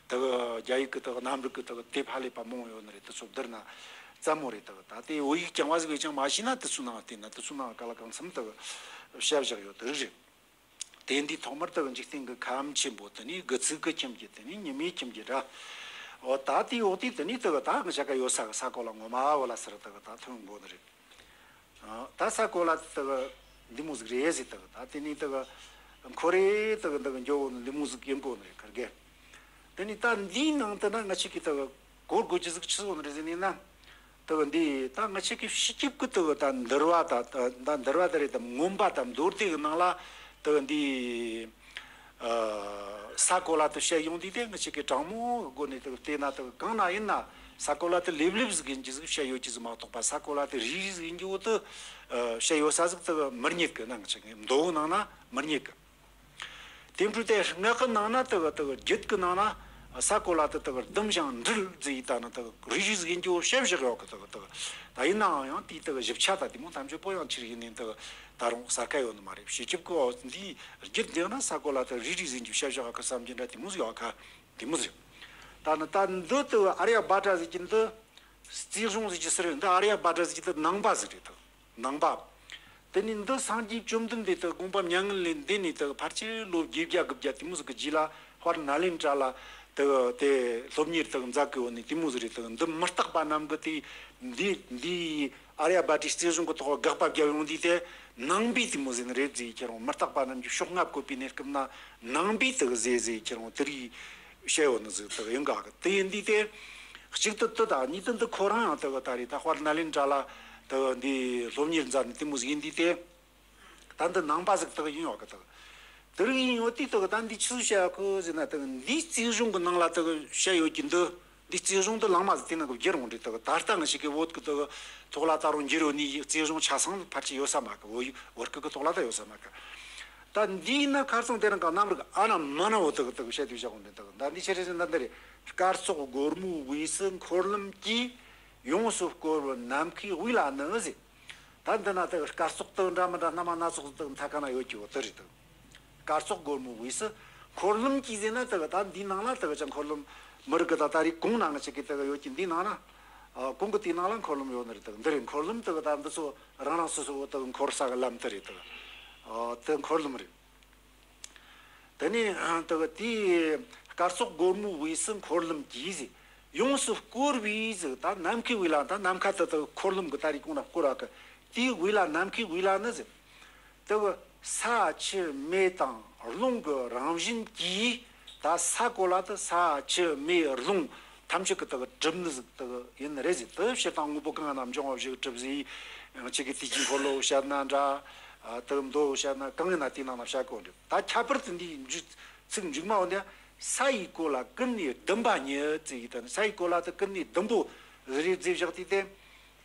དག་རྒྱ་ཡིག་གི་དག་རྣམ་རིག་གི་དག་དེབ་ཧ་ལས་པ་མང་བོ་ཡོད་ནི་རེད། དེ་ཚོ་བསྡུར་ན། ཙམ་མོ་རེད། དག་ད་དེ་བོད་ཡིག་རྐྱང་བ་ཟིག་བས་ཀྱང་མ་ཤེས་ན་དེ་ཚོའི་ནང་བལྟས་ན་དེ་ཚོའི་ནང་ག་ལ་གང་འཚམ་དག་བཤད་བཞག་ཡོད་དེ་རིགས་རེད། དེ་འདི་ཐོག་མར་དག་འཇིག་རྟེན་གྱི་ཁམས་ཆེན་པོ་དེ་ནས་དགུ་ཚིགས་ཀྱི་ཁྱིམ་རྒྱུད་དེ་ནས་ཉི་མའི་ཁྱིམ་རྒྱུད་ར། འོ་ད་དེའི་འོག་དེ་དེ་ནས་དག་ད་ང་ཅག་ག་ཡོད་ས་གི་ས་གོ་ལ་ངོ་མ་བོ་ལ་ཟེར་དག་ད་ཐོན་དགོས་ནི་རེད། ཨ་ད་ས་གོ་ལ་དེ་དག་འདི་མོ་ཟིག་རེད་ཟེར། དག་ད་དེ་ནས་དག་འཁོར་རེ་དག་འདི་གི་འགྱོ་བོ་ནི་འདི་མོ་ཟིག་ཡིན་དགོས་ནི་རེད། ཁར་གེ། དེ་ནས་ད་འདིའི་ནང་དུ་ན་ང་ཅག་གིས་དག་གོ་དགོས་རྒྱུ་ཟིག་ཆི་ཟིག་ཡོད་ནི་རེད་ཟེར་ནས་ན། དག་འདི་ད་ང་ཅག་གིས་ཕྱི་རྒྱལ་གི་དག་ད་འདུལ་བ་ད་ད་འདུལ་བ་ད་རེད། ད་མངོན་པ་ད་མདོ་སྡེ་གི་ནང་ལ་དག་འདི་ཨ་ས་གོ་ལ་དེ་བཤད་ཡོང་དུས་དེ་ང་ཅག་གིས་དྲང་མོ་གི་སྒོ་ནས་དེ་བལྟས་ན་དེ་གང་ན་ཡིན་ན་ས་གོ་ལ་དེ་ལེབ་ལེབ་ཟིག་ཡིན་གྱི་ཟིག་བཤད་ཡོད་ཀྱི་ཟིག་མ་གཏོགས་པ། ས་གོ་ལ་དེ་རིལ་རིལ་ཟིག་ཡིན་གྱི་བོ་དེ་བཤད་ཡོད་ས་ཟིག་དེ་མི་རྙེད་གི། ན་ང་ཅག་གི་མདོ་ནང་ན་མི་རྙེད་གི། དེ་འཕྲོས་དེ་སྔགས་ཀྱི་ནང་ན་དེ་དེ་རྒྱུད་ཀྱི་ནང་ན་ས་གོ་ལ་དེ་དེ་སྡུམ་ཞིང་འདྲིལ་ཟེར་ཡི་ད་ནི་དེ་རིལ་རིལ་ཟིག་ཡིན་གྱི་བོ་བཤད་བཞག་ཡོད་གི། དེ་དེ་ད་ཡིན་ནའང་ཡང་དེའི་དེ་ཞིབ་ཆ་ད་དེ་མོ་ཐམས་ཅད་པོ་ཡང་ཆི་རིགས་ཡིན་ནི་དེ་ད་རུང་གསལ་ཁ་ཡོད་ནི་མ་རེད། ཕྱི་རྒྱལ་གི་འོ་འདིའི་རྒྱུད་འདི་ན་ས་གོ་ལ་དེ་རིལ་རིལ་ཟིག་ཡིན་གྱི་བཤད་བཞག་གི་བསམ་གྱི་འདྲ་དེ་མོ་ཟིག་ཡོད་ཁ། དེ་མོ་ཟིག་རེད། ད་ནི་ད་འདི་དེ་ཨཱརྱ་བྷ་དྲ་ཟེར་གྱི་འདི་རྩིས་གཞུང་ཟེར་གྱི་ཟེར་རེད། འདི་ཨཱརྱ་བྷ་དྲ་ཟེར་གྱི་འདི་ནང་པ་ཟིག་རེད། དེ་ནང་པ། དེ་ནས་འདི་སངས་རྒྱས་བཅོམ་ལྡན་འདས་དེ་དགོངས་པ་མྱ་ངན་ལས་འདས་ནས་དེ་ཕལ་ཆེར་ལོ་བརྒྱད་བརྒྱ་དགུ་བརྒྱ་དེ་མོ་ཟིག་གི་རྗེས་ལ་དཔལ་ནཱ་ལེནྡྲ་ལ་དེ་དེ་སློབ་གཉེར་དེ་མཛད་གི་ཡོད་ནི་དེ་མོ་ཟིག་རེད། དེ་འདི་མུ་སྟེགས་པ་རྣམས་ཀྱི་དེ་འདི་འདི་ཨཱརྱ་བྷ་དྲའི་རྩིས་གཞུང་གི་ཐོག་དགག་པ་བརྒྱབ་ཡོང་དུས་དེ་ནང་པའི་དེ་མོ་ཟིག་ནི་རེད་ཟེར། ཁྱེད་རང་མུ་སྟེགས་པ་རྣམས་ཀྱིས་ཕྱོགས་སྔ་བཀོད་པའི་གནས་སྐབས་ན་ནང་པའི་དེ་གི་ཟེར་ཟེར། ཁྱེད་རང་དེ་རིགས་བཤད་ཡོད་ནི་ཟིག་དེ་ཡིན་ག་གི། དེ་ཡིན་དུས་དེ་གཅིག་ཏུ་དེ་དང་གཉིས་དུ་འདི་ཁོ་རང་ཡང་དེ་གི་ད་རེས་ད་དཔལ་ནཱ་ལེནྡྲ་ལ་དེ་གི་འདི་སློབ་གཉེར་མཛད་ནི་དེ་མོ་ཟིག་ཡིན་དུས་དེ། ད་འདི་ནང་པ་ཟིག་དག་ཡིན་ཡོད་གི། དག་དེ་རིགས་ཡིན་ཡོད་དུས་དག་ད་འདི་ཆི་ཟིག་བཤད་ཡོད་གི་ཟེར་ན། དག་འདིའི་རྩིས་གཞུང་གི་ནང་ལ་དག་བཤད་ཡོད་ཀྱི་འདི་འདིའི་རྩིས་གཞུང་འདི་ལང་མ་ཟིག་དེ་ནང་གི་བསྒྱུར་འོང་རེད། དག་ད་ལྟ་ང་ཞིག་གི་བོད་ཀྱི་དག་ཐོག་ལ་ད་རུང་བསྒྱུར་ཡོད་ནི་རྩིས་གཞུང་ཆ་ཚང་ཕལ་ཆེར་ཡོད་ས་མ་གི། བོད་ཡིག་བོད་སྐད་ཀྱི་ཐོག་ལ་ད་ཡོད་ས་མ་གི། ད་འདིའི་ན་ཁར་སང་དེ་རིང་གི་རྣམ་རིག་ཨ་ན་མ་ན་བོ་དག་དག་བཤད་དེ་བཞག་འོང་རེད། དག་ད་འདི་ཆི་རེད་ཟེར་ན་འདི་རེད། སྐར་ཚོགས་སྒོར་མོའི་དབུས་སུ་འཁོར་ལམ་གྱིས། ཡོངས་སུ་བསྐོར་བའི་ནམ་མཁའི་དབུས་ལ་ནི་ཟེར། ད་འདི་ན་དག་སྐར་ཚོགས་དག་འདྲ་མི་འདྲ་སྣ་མ་སྣ་ཚོགས་དག་མཐའ་ཁ་ན་ཡོད་ཀྱི་བོ་དེ་རེད། དག་སྐར་ཚོགས་སྒོར་མོའི་དབུས་སུ་འཁོར་ལམ་གྱིས་ཟེར་ན་དག་ད་འདིའི་ནང་ལ་དག་ཅང་འཁོར་ལམ་མི་རིགས་གི་ད་ད་རེས་གོང་ན་ང་ཅག་གི་དག་ཡོད་ཀྱི་འདིའི་ནང་ན། ཨ་གོང་གི་དེའི་ནང་ལ་འཁོར་ལམ་ཡོད་ནི་རེད། དག་འདི་རེད། འཁོར་ལམ་དག་ད་འདི་ཚོ་རང་རང་སོ་སོ་བོ་དག་འཁོར་ས་གི་ལམ་དེ་རེད། དག་ཨ་དེ་འཁོར་ལམ་རེད། དེ་ནས་དེ་དེའི་སྐར་ཚོགས་སྒོར་མོའི་དབུས་སུ་འཁོར་ལམ་གྱིས་ཟེར། ཡོངས་སུ་བསྐོར་བའི་ཟེར། ད་ནམ་མཁའི་དབུས་ལ། ད་ནམ་མཁའ་དེ་དེ་འཁོར་ལམ་གྱིས་ད་རེས་གོང་ལ་བསྐོར་བ་གི། དེའི་དབུས་ལ། ནམ་མཁའི་དབུས་ལ་ནི་ཟེར། དེ་ས་ཆུ་མེ་དང་རླུང་གི་རང་བཞིན་གྱིས། ད་ས་གོ་ལ་དེ་ས་ཆུ་མེ་རླུང་ཐམས་ཅད་ཀྱིས་དེ་གྲུབ་ནི་ཟིག་དེ་ཡིན་ནི་རེད་ཟེར། དེ་སྤྱིར་བཏང་དངོས་པོ་གང་ཡིན་ན་འབྱུང་བ་བཞི་གིས་གྲུབ་ཟེར། ང་ཅག་གིས་དུས་ཀྱི་འཁོར་ལོ་བཤད་ན་འདྲ། ཨ་དེ་མདོ་བཤད་ན་གང་ཡིན་ན་དེའི་ནང་ན་བཤད་གོ་འདུག་ད་ཁྱད་པར་དུ་འདིའི་མཇུག་ཚིག་མཇུག་མ་འོ་འདི་ས་ཡི་གོ་ལ་ཀུན་ནས་ཟླུམ་པ་ཉིད་ཟེར་གི། ད་ནི་ས་ཡི་གོ་ལ་དེ་ཀུན་ནས་ཟླུམ་པོ་རེ་རེ་བཟོས་བཞག་དུས་དེ།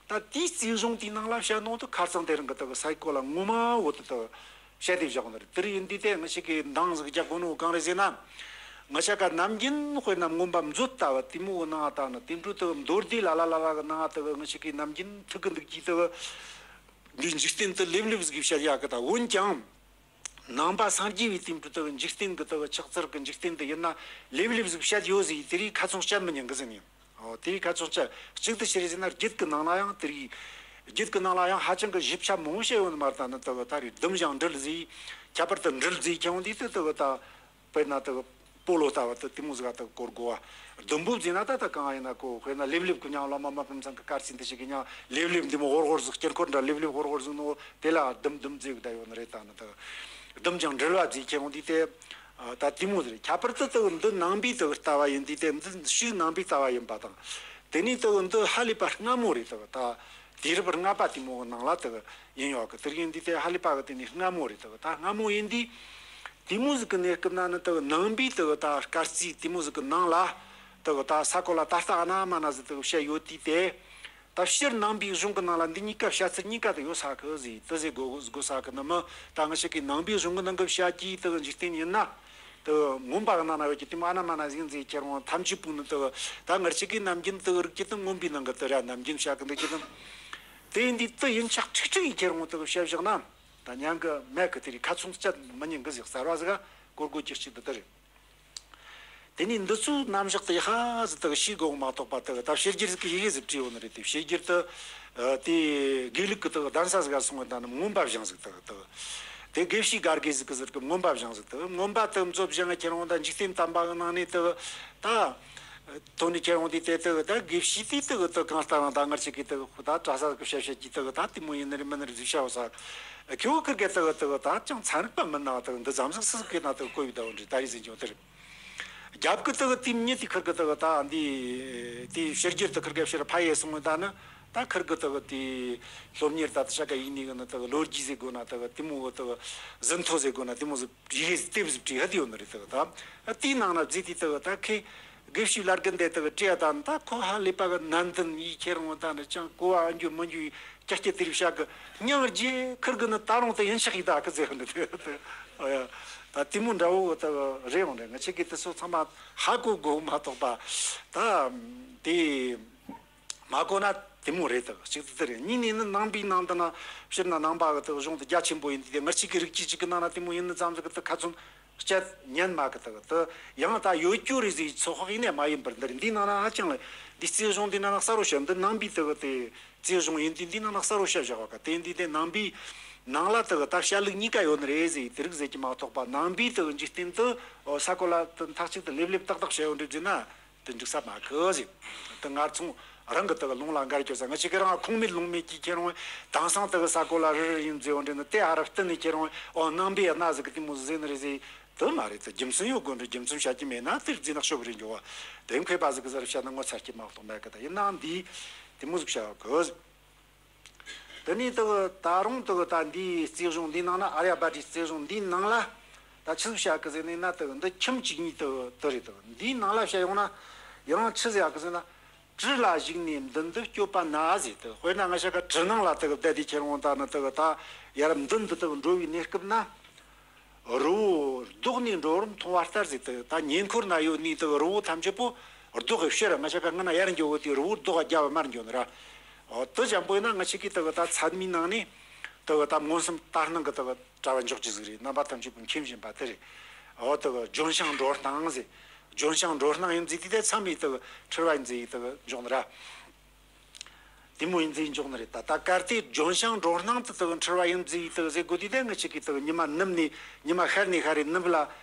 ད་དེའི་རྩིས་གཞུང་དེའི་ནང་ལ་བཤད་ནོ་དེ་ཁར་སང་དེ་རིང་གི་དེ་གི་ས་ཡི་གོ་ལ་ངོ་མ་བོ་དེ་དེ་བཤད་དེ་བཞག་ནི་རེད། དེ་རེད། ཡིན་དུས་དེ་ང་ཅག་གིས་འདང་ཟིག་རྒྱག་དགོས་ནོ་གང་རེད་ཟེར་ན། ང་ཅག་ག་ནམ་རྒྱུན་དཔེར་ན་མངོན་པ་མཛོད་ལྟ་བུ་དེ་མོ་གི་ནང་ད་ནི་དེ་འཕྲོ་དེ་མདོ་སྡེ་ལ་ལ་ལ་ལ་གི་ནང་དེ་ང་ཅག་གིས་ནམ་རྒྱུན་ཐུག་གི་འདུག་གི། དེ་འདི་འཇིག་རྟེན་དེ་ལེབ་ལེབ་ཟིག་བཤད་ཡག་གི། ད་འོན་ཀྱང་ ནང་པ་སངས་རྒྱས་པའི་དེ་འདྲ་དག་འཇིག་རྟེན་གྱི་དག་ཆགས་ཚུལ་གྱི་འཇིག་རྟེན་དུ་ཡིན་ན་ལེབ་ལེབ་ཟིག་བཤད་ཡོད་ཟིག་དེ་རིགས་ཁ་ཚོན་བཅད་མི་ཉན་གི་ཟིག་ནི། ཨོ་དེ་རིགས་ཁ་ཚོན་བཅད་གཅིག་ཏུ་ཕྱིར་ཟིན་ན་རྒྱུད་ཀྱི་ནང་ལ་ཡང་དེ་རིགས་རྒྱུད་ཀྱི་ནང་ལ་ཡང་ཧ་ཅང་གི་ཞིབ་ཆ་མང་བོ་བཤད་ཡོད་ནི་མ་རེད། ད་ནི་དག་ད་རེས་སྡུམ་ཞིང་འབྲིལ་ཟིག་ཁྱད་པར་དུ་འབྲིལ་ཟིག་ཁྱེད་འོང་དུས་དུ་དག་ད། དཔེར་ན་དག་སྤོ་ལོ་ལྟ་བུ་དུ་དེ་མོ་ཟིག་ག་དག་གོ་དགོས་པ། སྡུམ་པོ་བཟོས་ན་ད་ལྟ་གང་ཡིན་ན་གོ། དཔེར་ན་ལེབ་ལེབ་ཀྱི་མྱིང་བླ་མ་མ་ཕམ་ཚང་གི་དཀར་རྩི་འདི་ཞིག་གི་མྱིང་ལེབ་ལེབ་འདི་མོ་ཧོར་ཧོར་ཟིག་དཀྱིལ་འཁོར་འདྲ་ལེབ་ལེབ་ཧོར་ཧོར་ཟིག་ནོ་དེ་ལ་སྡུམ་སྡུམ་བཟོས་གི་ད་ཡོད་ནི་རེད། ད་ནི་དག་སྡུམ་ཞིང་འབྲིལ་བ་བཟོས་ཁྱེད་འོང་དུས་དེ་ད་དེ་མོ་ཟིག་རེད། ཁྱད་པར་དུ་དག་འདི་ནང་པའི་དག་ལྟ་བ་ཡིན་དུས་དེ་འདི་ཕྱིའི་ནང་པའི་ལྟ་བ་ཡིན་པ་དང་། དེ་ནས་དག་འདི་ཧ་ལས་པ་སྔ་མོ་རེད། དག་ད་དུས་རབས་ལྔ་པ་དེ་མོ་གི་ནང་ལ་དག་ཡིན་ཡོད་གི། དེ་ཡིན་དུས་དེ་ཧ་ལས་པ་གི་དེ་ནི་སྔ་མོ་རེད། དག་ད་སྔ་མོ་ཡིན་དུས་དེ་མོ་ཟིག་གི་གནས་སྐབས་ན་ནི་དག་ནང་པའི་དག་ད་སྐར་རྩིས་དེ་མོ་ཟིག་གི་ནང་ལ་དག་ད་ས་གོ་ལ་ད་ལྟ་ཨ་ན་མ་ན་ཟིག་དག་བཤད་ཡོད་དུས་དེ། ད་སྤྱིར་ནང་པའི་གཞུང་གི་ནང་ལ་འདི་གཉིས་ཀ་བཤད་ཚུལ་གཉིས་ཀ་དེ་ཡོད་ས་གི་ཟིག་དེ་ཟེར་དགོས་དགོས་ས་གི་ནི་མི་ད་ང་ཞིག་གིས་ནང་པའི་གཞུང་གི་ནང་གི་བཤད་ཀྱི་དག་འཇིག་རྟེན་ཡིན་ན། དུ་མངོན་པ་གི་ནང་ན་ཡོད་ཀྱི་དེ་མོ་ཨ་ན་མ་ན་ཟིག་ཟིག་ཁྱེད་རང་ཐམས་ཅད་པོ་ནི་དུ་ད་ངར་ཅིག་གི་ནམ་རྒྱུན་དུ་རིག་ཀྱི་དུ་མངོན་པའི་ནང་གི་དུ་ར་ནམ་རྒྱུན་བཤད་གི་འདུག་ཀྱི་དུ། དེ་ཡིན་དུས་དུ་ཡིན་ཆགས་ཁྲིག་ཁྲིག་ཡིན་ཁྱེད་རང་དུ་བཤད་བཞག་ན་ད་ཉན་གི་མེད་གི། དེ་རིགས་ཁ་ཚོན་བཅད་མི་ཉན་གི་ཟིག་གསར་བ་ཟིག་ག་གོར་གོ་ཅིག་ཅིག་དུ་དུ་རེད། དེ་ནས་འདི་ཚོའི་རྣམ་གཞག་དེ་ཧ་ཟིག་དུ་ཤེས་དགོས་མ་གཏོགས་པ་དུ་ད་ཕྱི་རྒྱལ་ཟིག་གི་ཡི་གེ་ཟིག་བྲིས་ཡོད་ནི་རེད། དེ་ཕྱི་རྒྱལ་དུ་དེ་དགེ་ལུགས་གི་དུ་གདན་ས་ཟིག་ག་སོང་བ་ད་ནི་མངོན་པ་བཞེངས་ཟིག་དུ་དུ། དེ་དགེ་བཤེས་སྒར་དགེ་ཟིག་གི་ཟུར་གི་མངོན་པ་བཞེངས་ཟིག་དུ། མངོན་པ་དུ་མཛོད་བཞེངས་ཁྱེར་འོང་ད་འཇིག་རྟེན་དམ་པ་གི་ནང་ནས་དུ་ད་ཐོན་ནས་ཁྱེར་འོང་དུས་དེ་དུ་ད་དགེ་བཤེས་དེ་དུ་དུ་གང་ལྟར་ན་ད་ངར་ཅིག་གི་དུ་ད་གྲྭ་ས་གི་བཤད་བཤད་ཀྱི་དུ་ད་དེ་མོ་ཡིན་ནི་རེད་མིན་ནི་རེད་ཟིག་བཤད་བ་ས། ཁྱེའུ་ཁིར་གི་དུ་དུ་ད་ཅང་ཚན་རིག་པ་མིན་ན་དུ་འདི་ཙམ་ཟིག་སུ་ཟིག་གི་ན་དུ་གོ་ཡི་ད་འོན་ཏེ་ད་རེས་ཟིན་ཀྱང་དེ་རེད། རྒྱབ་ཀྱི་དུ་དེ་མྱི་དེ་ཁིར་གི་དུ་ད་འདི་དེ་ཕྱི་རྒྱལ་དུ་ཁིར་གི་ཕྱིར་ཕ་ཡེ་སོང་ད་ནི། ད་ཁིར་གི་དག་དེ་སློབ་གཉེར་ད་ཤ་ཀ་ཡིན་ནི་གི་ནི་དག་ལོ་རྒྱུས་ཟེར་དགོས་ན་དག་དེ་མོ་གི་དག་ཟིན་ཐོ་ཟེར་དགོས་ན་དེ་མོ་ཟིག་ཡི་གེ་དེབ་ཟིག་བྲིས་ཧ་དེ་ཡོད་ནི་རེད། དག་ད་དེའི་ནང་ན་བརྩིས་དེ་དག་ད་ཁོས་དགེ་བཤེས་བླ་རྒན་དེ་དག་བྲིས་ཡ་ད་ནི་ད་ཁོ་ཧ་ལས་པ་གི་ནན་ཏན་ཡིས་ཁྱེད་རང་ད་ནི་ཅང་གོ་བ་འགྱུར་མི་འགྱུར་ཡི་ཀྱ་ཀྱ་དེ་རིགས་བཤད་གི། སྙིང་རྗེ་ཁིར་གི་ནི་ད་རུང་དེ་ཡིན་ཤག་ཡི་ད་གི་ཟེར་ཧ་ནི་དེ་དེ་ཨ་ཡ་ད་དེ་མོ་འདྲ་བོ་དག་རེད་འོང་རེད། ང་ཆེ་གི་དེ་ཚོ་ཚང་མ་ཧ་གོ་དགོས་མ་གཏོགས་པ་ད་དེ། མ་གོ་ན་དེ་མོ་རེད། དག་གཅིག་ཏུ་དེ་རེད། གཉིས་ནས་ནི་ནང་པའི་ནང་དུ་ན་སྤྱིར་ན་ནང་པ་གི་དག་གཞུང་དུ་རྒྱ་ཆེན་པོ་ཡིན་དུས་དེ་ངར་གཅིག་གི་རིགས་གཅིག་གཅིག་གི་ནང་ན་དེ་མོ་ཡིན་ནི་ཙམ་ཟིག་གི་དག་ཁ་ཚོན་བཅད་ཉན་མ་གི། དག་དེ་ཡང་ད་ཡོད་རྒྱུ་རེད་ཟིག་ཚོད་དཔག་ཡིན་ནས་མ་ཡིན་པར་འདིར་འདིའི་ནང་ན་ཧ་ཅང་ལ་འདི་རྩིས་གཞུང་འདི་ནང་ན་གསལ་བོ་བཤད། འདི་ནང་པའི་དག་དེ་རྩིས་གཞུང་ཡིན་དུས་འདིའི་ནང་ན་གསལ་བོ་བཤད་བཞག་པ་ག་དེ་འདི་དེ་ནང་པའི་ནང་ལ་དག་ད་བཤད་ལུགས་གཉིས་ཀ་ཡོད་ནི་རེད་ཟིག་དེ་རིགས་ཟེར་གྱི་མ་གཏོགས་པ་ནང་པའི་དག་འཇིག་རྟེན་དུ་ས་གོ་ལ་དུ་མཐའ་གཅིག་ཏུ་ལེབ་ལེབ་ཏག་ཏག་བཤད་ཡོད་འདྲ་ཟིག་ན། དེ་འགྲིག་ས་མ་གི་ཟིག་དེ་ངར་ཚོང་རང་གི་དག་ལུང་ལ་འགལ་གྱི་ས། ང་ཅིག་གི་རང་ཁུངས་མེད་ལུང་མེད་ཀྱིས་ཁྱེད་རང་དེང་སང་དག་ས་གོ་ལ་རི་རི་ཡིན་ཟེར་བ་འདྲ་ནི་དེ་ཨ་རབ་བསྟན་ནས་ཁྱེད་རང་ཨོ་ནང་པའི་གནའ་ཟིག་གི་དེ་མོ་ཟིག་ཟེར་ནི་རེད་ཟེར། དེ་མ་རེད། དེ་རྒྱུ་མཚན་ཡོད་དགོས་འདྲ། རྒྱུ་མཚན་བཤད་ཀྱི་མེད་ན་དེར་རྫིག་ནག་ཤོབ་རེད་འགྱོ་བ། དེ་མཁས་པ་ཟིག་གི་ཟེར་བཤད་ན་ངོ་ཚ་རྒྱུ་མ་གཏོགས་མེད་གི། ད་ཡིན་ནའང་འདི་དེ་མོ་ཟིག་བཤད་གི་ཟིག་དེ་ནས་དག་ད་རུང་དག་ད་འདིའི་རྩིས་གཞུང་འདིའི་ནང་ན་ཨརྱ་བྷ་ཏའི་རྩིས་གཞུང་འདིའི་ནང་ལ་ད་ཆི་ཟིག་བཤད་གི་ཟེར་ནས་ན། དག་འདི་ཁྱིམ་གཅིག་གཉིས་དག་དེ་རེད། དག་འདིའི་ནང་ལ་བཤད་ཡོང་ན་ཡང་ཆི་ཟིག་ཡག་གི་ཟེར་ན། གྲུ་ལ་བཞུགས་ནས་མདུན་དུ་སྐྱོད་པ་ན་ཟེར། དག་དཔེར་ན་ང་ཞ་ག་གྲུ་ནང་ལ་དག་བསྡད་དེ་ཁྱེད་རང་ད་ནི་དག་ད་ཡར་མདུན་དུ་དག་འགྲོ་བའི་གནས་སྐབས་ན། རི་བོ་ལྡོག་ནས་འགྲོ་བར་མཐོང་བ་ལྟར་ཟེར། དེ་ད་ཉེ་འཁོར་ན་ཡོད་ནི་དེ་རི་བོ་ཐམས་ཅད་པོ་ལྡོག་གི་ཕྱིར། ང་ཞ་ག་སྔ་ན་ཡར་འགྱོ་བོ་དེ་རི་བོ་ལྡོག་ག་རྒྱབ་བ་མར་འགྱོ་ནི་ར། འོ་དེ་ཅན་པོ་ཡིན་ན་ང་ཞིག་གིས་དེ་གི་ད་ཚད་མའི་ནང་ནས་དེ་གི་ད་མངོན་སུམ་ལྟར་སྣང་གི་དེ་གི་གྲྭ་བ་འཇོག་རྒྱུ་ཟིག་རེད། རྣམ་པ་ཐམས་ཅད་པོ་མཁྱེན་བཞིན་པ་དེ་རེད། འོ་དེ་གི་ལྗོན་ཤིང་འགྲོ་སྣང་ཟེར། ལྗོན་ཤིང་འགྲོ་སྣང་ཡིན་ཟེར་དུས་དེ་ཚད་མའི་དེ་གི་འཁྲུལ་བ་ཡིན་ཟེར་དེ་གི་འཇོག་ནི་ར། དེ་མོ་ཡིན་ཟེར་འཇོག་ནི་རེད། ད་ད་གལ་ཏེ་ལྗོན་ཤིང་འགྲོ་སྣང་དུ་དག་འཁྲུལ་བ་ཡིན་ཟེར་དག་ཟེར་དགོས་དུས་དེ་ངི་ཆིག་གིས་དག་ཉི་མ་ནུབ་ནས་ཉི་མ་ཤར་ནས་ཤར་རེ་ནུབ་ལ་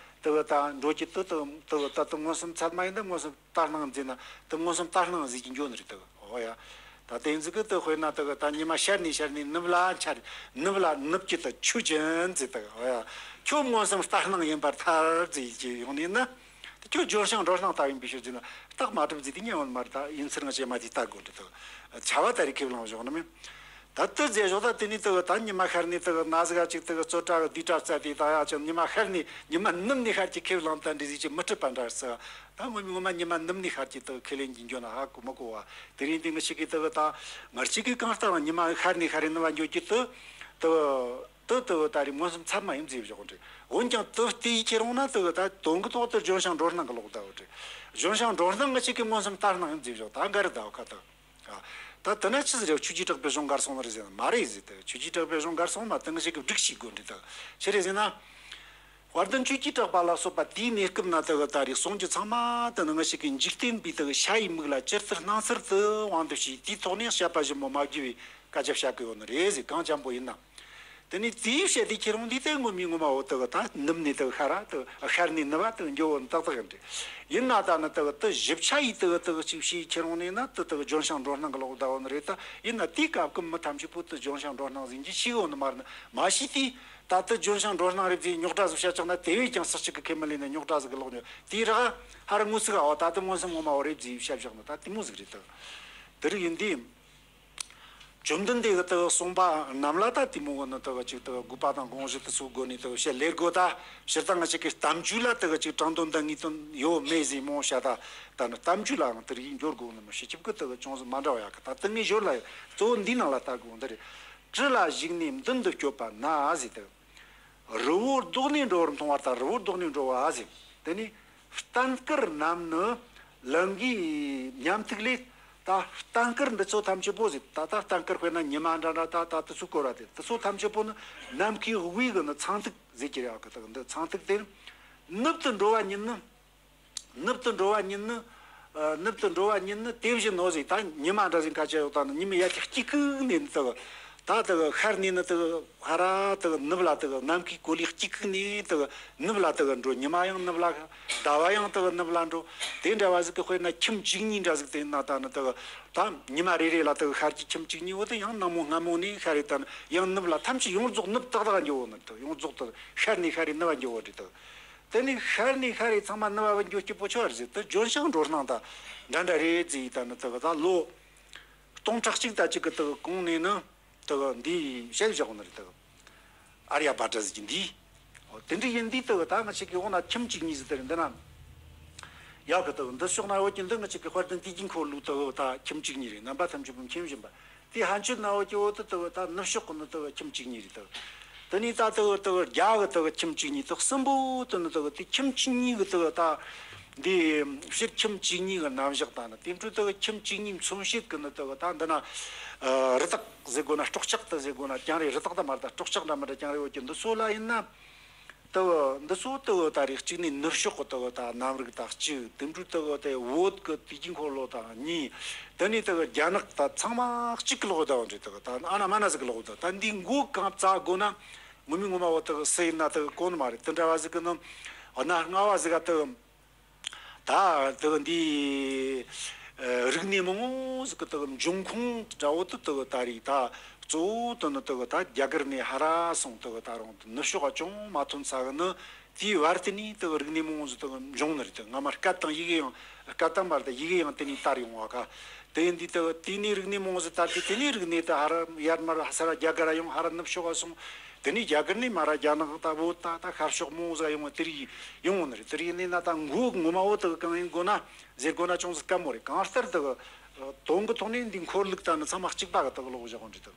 དག་ད་འགྲོ་གི་དུ་དག་དག་ད་དུ་མངོན་སུམ་ཚད་མ་ཡིན་ད་མངོན་སུམ་ལྟར་སྣང་ཟེར་ན་དུ་མངོན་སུམ་ལྟར་སྣང་ཟེར་གྱི་འགྱོ་ནི་རེད་དག་འོ་ཡ། ད་དེ་ཟིག་གི་དུ་དཔེར་ན་དག་ད་ཉི་མ་ཤར་ནས་ཤར་ནས་ནུབ་ལ་འཆར། ནུབ་ལ་ནུབ་ཀྱི་དུ་ཆོས་ཅན་ཟེར་དག་འོ་ཡ། ཁྱོད་མངོན་སུམ་ལྟར་སྣང་ཡིན་པར་ཐལ་ཟེར་གྱི་ཡོང་ནས་ན། དེ་ཁྱོད་ལྗོན་ཤིང་འགྲོ་སྣང་ལྟ་བུ་ཡིན་པའི་ཕྱིར་ཟེར་ན་རྟགས་མ་གྲུབ་ཟེར་དེ་ཉན་འོང་མ་རེད། ད་ཡིན་ཚུལ་ང་བཅས་མ་དེ་ལྟ་དགོས་འདྲི་དག་བྱ་བ་ད་རེ་ཁས་བླངས་བཞག་ནི་མིན། ད་དུ་རྫས་བཞག་ད་དེ་ནས་དུ་ད་ཉི་མ་ཤར་ནས་དུ་ན་ཟིག་ག་ཅིག་དུ་རྩོད་གྲྭ་གི་དུས་གྲྭ་བཙལ་ཏེ་ད་ཡ་ཅང་ཉི་མ་ཤར་ནས་ཉི་མ་ནུབ་ནས་ཤར་གྱི་ཁས་བླངས་ད་འདྲི་ཟིག་ཅིག་མི་འགྲིག་པ་འདྲ་ཟེར། ད་ངོ་མ་ངོ་མ་ཉི་མ་ནུབ་ནས་ཤར་གྱི་དུ་ཁས་ལེན་གྱི་འགྱོ་ན་ཧ་གོ་མི་གོ་བ། དེ་རིང་འདི་ང་ཞིག་གིས་དུ་ད་ང་ཞིག་གིས་གང་ལྟར་ཉི་མ་ཤར་ནས་ཤར་རེ་ནུབ་བ་འགྱོ་གི་དུ་དུ། དུ་དུ་ད་རེས་མངོན་སུམ་ཚད་མ་ཡིན་ཟེར་བཞག་འདྲི། འོན་ཀྱང་དུ་དེ་ཡི་ཁྱེད་རང་ན་དུ་ད་དོན་གྱི་ཐོག་ཏུ་ལྗོན་ཤིང་འགྲོ་སྣང་གི་ལོག་ད་འོ་འདྲི། ལྗོན་ཤིང་འགྲོ་སྣང་གི་ཆེད་ཀྱི་མངོན་སུམ་ལྟར་སྣང་ཡིན་ཟེར་བཞག་ད་འགའ་རེ་ད་འོ་ཁ་ད། ད་དུ་ན་ཆི་ཟེར་རེད། ཆོས་ཀྱི་གྲགས་པའི་གཞུང་འགལ་སོང་ནི་རེད་ཟེར་ན་མ་རེད་ཟེར། དུ་ཆོས་ཀྱི་གྲགས་པའི་གཞུང་འགལ་སོང་མ་དུ་ང་ཞིག་གི་སྒྲིག་ཤིག་དགོས་འདྲི་ད་ཆི་རེད་ཟེར་ན། དཔལ་ལྡན་ཆོས་ཀྱི་གྲགས་པ་ལ་སོགས་པ་དེའི་གནས་སྐབས་ན་དེ་གི་ད་རེས་གསུང་རྒྱུ་ཚང་མ་དེ་ནི་ང་ཞིག་གི་འཇིག་རྟེན་པའི་དེ་གི་ཤ་ཡི་མིག་ལ་ཅིར་ཙིར་སྣང་ཚུལ་དུ་དབང་དུ་བྱས། དེའི་ཐོག་ནས་བཤད་པ་ཞིབ་མོ་མ་བགྱི་བའི་སྐད་ཆ་བཤད་གི་ཡོད་ནི་རེད་ཟེར། གང་འཇམ་པོ་ཡིན་ན། དེ་ནས་དེའི་བཤད་དེ་ཁྱེད་རང་འདི་དེ་ངོ་མའི་ངོ་མ་འོ་དེ་གི་ད་ནུབ་ནས་དེ་གི་ཤར་ར་དེ་གི་ཤར་ནས་ནུབ་བ་དེ་གི་འགྱོ་བོ་ནི་ཏག་ཏག་ཡིན་ཏེ། ཡིན་ན་ད་ནི་དེ་གི་དེ་ཞིབ་ཆ་ཡིས་དེ་གི་དེ་གི་ཅིག་བཤད་ཁྱེད་རང་ནས་ན་དེ་དེ་གི་ལྗོན་ཤིང་འགྲོ་སྣང་གི་ལོག་ད་བོ་ནི་རེད། ད་ཡིན་ན་དེའི་སྐབས་ཀྱི་མི་ཐམས་ཅད་པོ་དེ་ལྗོན་ཤིང་འགྲོ་སྣང་ཟིན་གྱི་ཤི་གི་ཡོད་ནི་མ་རེད་ན། མ་ཤི་དེ། ད་ལྟ་ལྗོན་ཤིང་འགྲོ་སྣང་རེད་ཟེར་རྙོག་དྲ་ཟིག་བཤད་ཆོག་ན་དེ་བས་ཀྱང་སུ་གཅིག་གི་ཁས་མི་ལེན་ནས་རྙོག་དྲ་ཟིག་གི་ལོག་ཉོ་དེའི་རག་ཧ་ར་དངོས་ཟིག་ཨ་བ་ད་ལྟ་མངོན་སུམ་ངོ་མ་བ་རེད་ཟེར་བཤད་བཞག་ནི་ད་དེ་མོ་ཟིག་རེད་ད། དེ་རིགས་ཡིན་དུས། བཅོམ་ལྡན་འདས་ཀྱི་དུ་གསུངས་པ་རྣམས་ལ་ད་དེ་མོ་གི་ནི་དུ་གཅིག་དུ་དགོས་པ་དང་དགོངས་གཞི་དུ་སོགས་དགོས་ནས་དུ་བཤད་ལེར་དགོས་ད། སྤྱིར་བཏང་ང་ཅིག་གི་གཏམ་རྒྱུད་ལ་དུ་གཅིག་དྲང་དོན་དང་ངེས་དོན་ཡོད་མེད་ཟེར་མོ་བཤད་ད། ད་ནི་གཏམ་རྒྱུད་ལའང་དེ་རིགས་འབྱོར་དགོས་ནི་མི་ཤེས་ཁྱབ་ཀྱི་དུ་ཅུང་ཟད་མ་འདྲ་བ་ཡག་གི་ད་དུ་ངས་ཞོར་ལ་གཙོ་བོ་འདིའི་ནང་ལ་ལྟ་དགོས་འདི་རེད། གྲི་ལ་ཞུགས་ནས་མདུན་དུ་བསྐྱོད་པ་ན་ཟེར་དུ། རི་བོ་བཟློག་ནས་འགྲོ་བར་མཐོང་བ་ལྟར་རི་བོ་བཟློག་ནས་འགྲོ་བ་ཟེར། དེ་ནས་གཏན་དཀར་རྣམས་ནི་ལང་ཀའི་ཉམ་ཐིག་ལས། ད་གཏན་དཀར་འདི་ཚོ་ཐམས་ཅད་པོ་ཟེར། ད་ལྟ་གཏན་དཀར་དཔེར་ན་ཉི་མ་འདྲ་འདྲ་ད་ད་དེ་ཚོ་བསྐོར་བ་དེ་དེ་ཚོ་ཐམས་ཅད་པོ་ནི་ནམ་མཁའི་དབུས་ཀྱི་ནི་ཚངས་ཐིག་ཟེར་གྱི་རེད་ཨ་ཁ་ཐག་འདི་ཚངས་ཐིག་དེ་ནུབ་ཏུ་འགྲོ་བ་ཉིད་ནི། ནུབ་ཏུ་འགྲོ་བ་ཉིད་ནི། ཨ། ནུབ་ཏུ་འགྲོ་བ་ཉིད་ནི་དེ་བཞིན་ནོ་ཟེར། ད་ཉི་མ་འདྲ་ཟིན་ཁ་ཆེ་ཡོད་ད་ནི་ཉི་མའི་ཡ་གི་དཀྱིལ་ཁུག་ནས་ནི་དུ། ད་དུ་ཤར་ནས་ནི་དུ་ཧ་ར་དུ་ནུབ་ལ་དུ་ནམ་མཁའི་གོ་ལའི་དཀྱིལ་ཁུག་ནས་དུ་ནུབ་ལ་དུ་འགྲོ། ཉི་མ་ཡང་ནུབ་ལ། ཟླ་བ་ཡང་དུ་ནུབ་ལ་འགྲོ། དེ་འདྲ་བ་ཟིག་གི་དཔེར་ན་ཁྱིམ་བཅུ་གཉིས་འདྲ་ཟིག་དེ་ན་ད་ནི་དུ་ད་ཉི་མ་རེ་རེ་ལ་དུ་ཤར་གྱི་ཁྱིམ་བཅུ་གཉིས་འོ་དུ་ཡང་ནངས་མོ་སྔ་མོ་ནས་ཤར་རེ་ད་ནི་ཡང་ནུབ་ལ་ཐམས་ཅད་ཡོངས་རྫོགས་ནུབ་ཏག་ཏག་འགྱོ་བོ་ནི་དུ་ཡོངས་རྫོགས་དུ་ཤར་ནས་ཤར་རེ་ནུབ་བ་འགྱོ་བོ་རེད་དུ། དེ་ནས་ཤར་ནས་ཤར་རེ་ཚང་མ་ནུབ་བ་འགྱོ་སྐྱིད་པོ་ཆོག་རེད་ཟེར་དུ་ལྗོན་ཤིང་འགྲོ་སྣང་དང་འདྲ་འདྲ་རེད་ཟེར་ཡིན་ད་ནི་དུ་གི་ད་ལོ་སྟོང་ཕྲག་གཅིག་ད་གཅིག་གི་དུ་གི་གོང་ནས་ནི་དུ་གི་འདི་བཤད་བཞག་ནི་རེད་དུ་གི་ཨར་ཡ་བྷ་ཏྲ་ཟེར་གྱི་འདི། འོ་དེ་འདྲ་ཡིན་འདི་དུ་གི་ད་ང་ཅིག་གི་འོ་ན་ཁྱིམ་གཅིག་གཉིས་ཟེར་དེ་རེད་འདི་ན། ཡག་གི་དུ་གི་འདི་ཕྱོགས་ན་འོ་ཀྱི་འདི་ང་ཅིག་གི་དཔལ་ལྡན་དུས་ཀྱི་འཁོར་ལོ་དུ་གི་ད་ཁྱིམ་གཅིག་གཉིས་རེད། རྣམ་པ་ཐམས་ཅད་པོ་མཁྱེན་བཞིན་པ། དེ་ཕན་ཆད་ན་འོ་ཀྱི་འོ་དུ་དུ་ད་ནུབ་ཕྱོགས་ཀྱི་ནི་དུ་ཁྱིམ་གཅིག་གཉིས་རེད་དུ། དེ་ནས་ད་དུ་དུ་རྒྱ་གི་དུ་ཁྱིམ་གཅིག་གཉིས་དུ་གསུམ་པོ་དུ་ནི་དུ་དེ་ཁྱིམ་གཅིག་གཉིས་གི་དུ་ད་འདི་ཕྱིར་ཁྱིམ་གཅིག་གཉིས་གི་རྣམ་གཞག་དང་ནི་དེ་འཕྲོ་དུ་ཁྱིམ་གཅིག་གཉིས་མཚོན་བྱེད་ཀྱི་ནི་དུ་ད་འདི་ན་རི་དྭགས་ཟེར་དགོས་ན་སྲོག་ཆགས་དུ་ཟེར་དགོས་ན་ཀྱང་རེད། རི་དྭགས་དུ་མ་རེད་ད་སྲོག་ཆགས་འདྲ་མི་འདྲ་ཀྱང་རེད། འོ་ཀྱི་འདི་ཚོ་ལ་ཡིན་ན། དུ་འདི་ཚོ་དུ་ད་རེས་གཅིག་ནས་ནུབ་ཕྱོགས་ཀྱི་དུ་ད་གནམ་རིག་ད་གཅིག་དེ་འཕྲོ་དུ་དེ་བོད་ཀྱི་དུས་ཀྱི་འཁོར་ལོ་ད་གཉིས། དེ་ནས་དུ་རྒྱ་ནག་ད་ཚང་མ་གཅིག་གི་ལོག་ད་འདྲེ་དུ་ད་ཨ་ན་མ་ན་ཟིག་གི་ལོག་ད་ད་འདི་མགོ་གང་བཙལ་དགོས་ན་ངོ་མའི་ངོ་མ་བོ་དུ་སུ་ཡིན་ན་དུ་གོ་ནི་མ་རེད། དུ་འདྲ་བ་ཟིག་གི་ནི་གནའ་སྔ་བ་ཟིག་ག་དུ། ད་དུ་འདི་རིག་གནས་མང་པོ་ཟིག་གི་དུ་འབྱུང་ཁུངས་འདྲ་བོ་དུ་དུ་ད་རེད། ད་གཙོ་བོ་དུ་ནི་དུ་ད་རྒྱ་གར་ནས་ཧ་ར་སོང་དུ་ད་རུང་ནུབ་ཕྱོགས་ཅུང་མ་ཐོན་ས་གི་ནི་དེའི་བར་དུ་ནས་དུ་རིག་གནས་མང་པོ་ཟིག་དུ་འབྱུང་ནི་རེད། དུ་སྔ་མ་སྐད་དང་ཡི་གེ་ཡང་སྐད་དང་བར་དུ་ཡི་གེ་ཡང་དེ་ནས་དར་ཡོང་བ་ག་དེ་ཡིན་དུས་དུ་དེ་ནས་རིག་གནས་མང་པོ་ཟིག་དར་དུས་དེ་ནས་རིག་གནས་དུ་ཧ་ར་ཡར་མར་ས་ར་རྒྱ་གར་ཡང་ཧ་ར་ནུབ་ཕྱོགས་སོང་། དེ་ནས་རྒྱ་གར་ནས་མར་རྒྱ་ནག་ད་བོད་ད་ད་ཤར་ཕྱོགས་མོ་ཟ་ཡོང་བ་དེ་རིགས་ཡོང་བ་ནི་རེད། དེ་རིགས་ཡིན་ན་ད་མགོ་ངོ་མ་བོ་དག་གང་ཡིན་དགོས་ན་ཟེར་དགོས་ན་ཅུང་ཟད་དཀའ་མོ་རེད། གང་ལྟར་དག་དོན་གི་ཐོག་ནས་འདི་འཁོར་ལུགས་ད་ནི་ཚང་མ་གཅིག་པ་གི་དག་ལོག་བཞག་འདྲི་དག་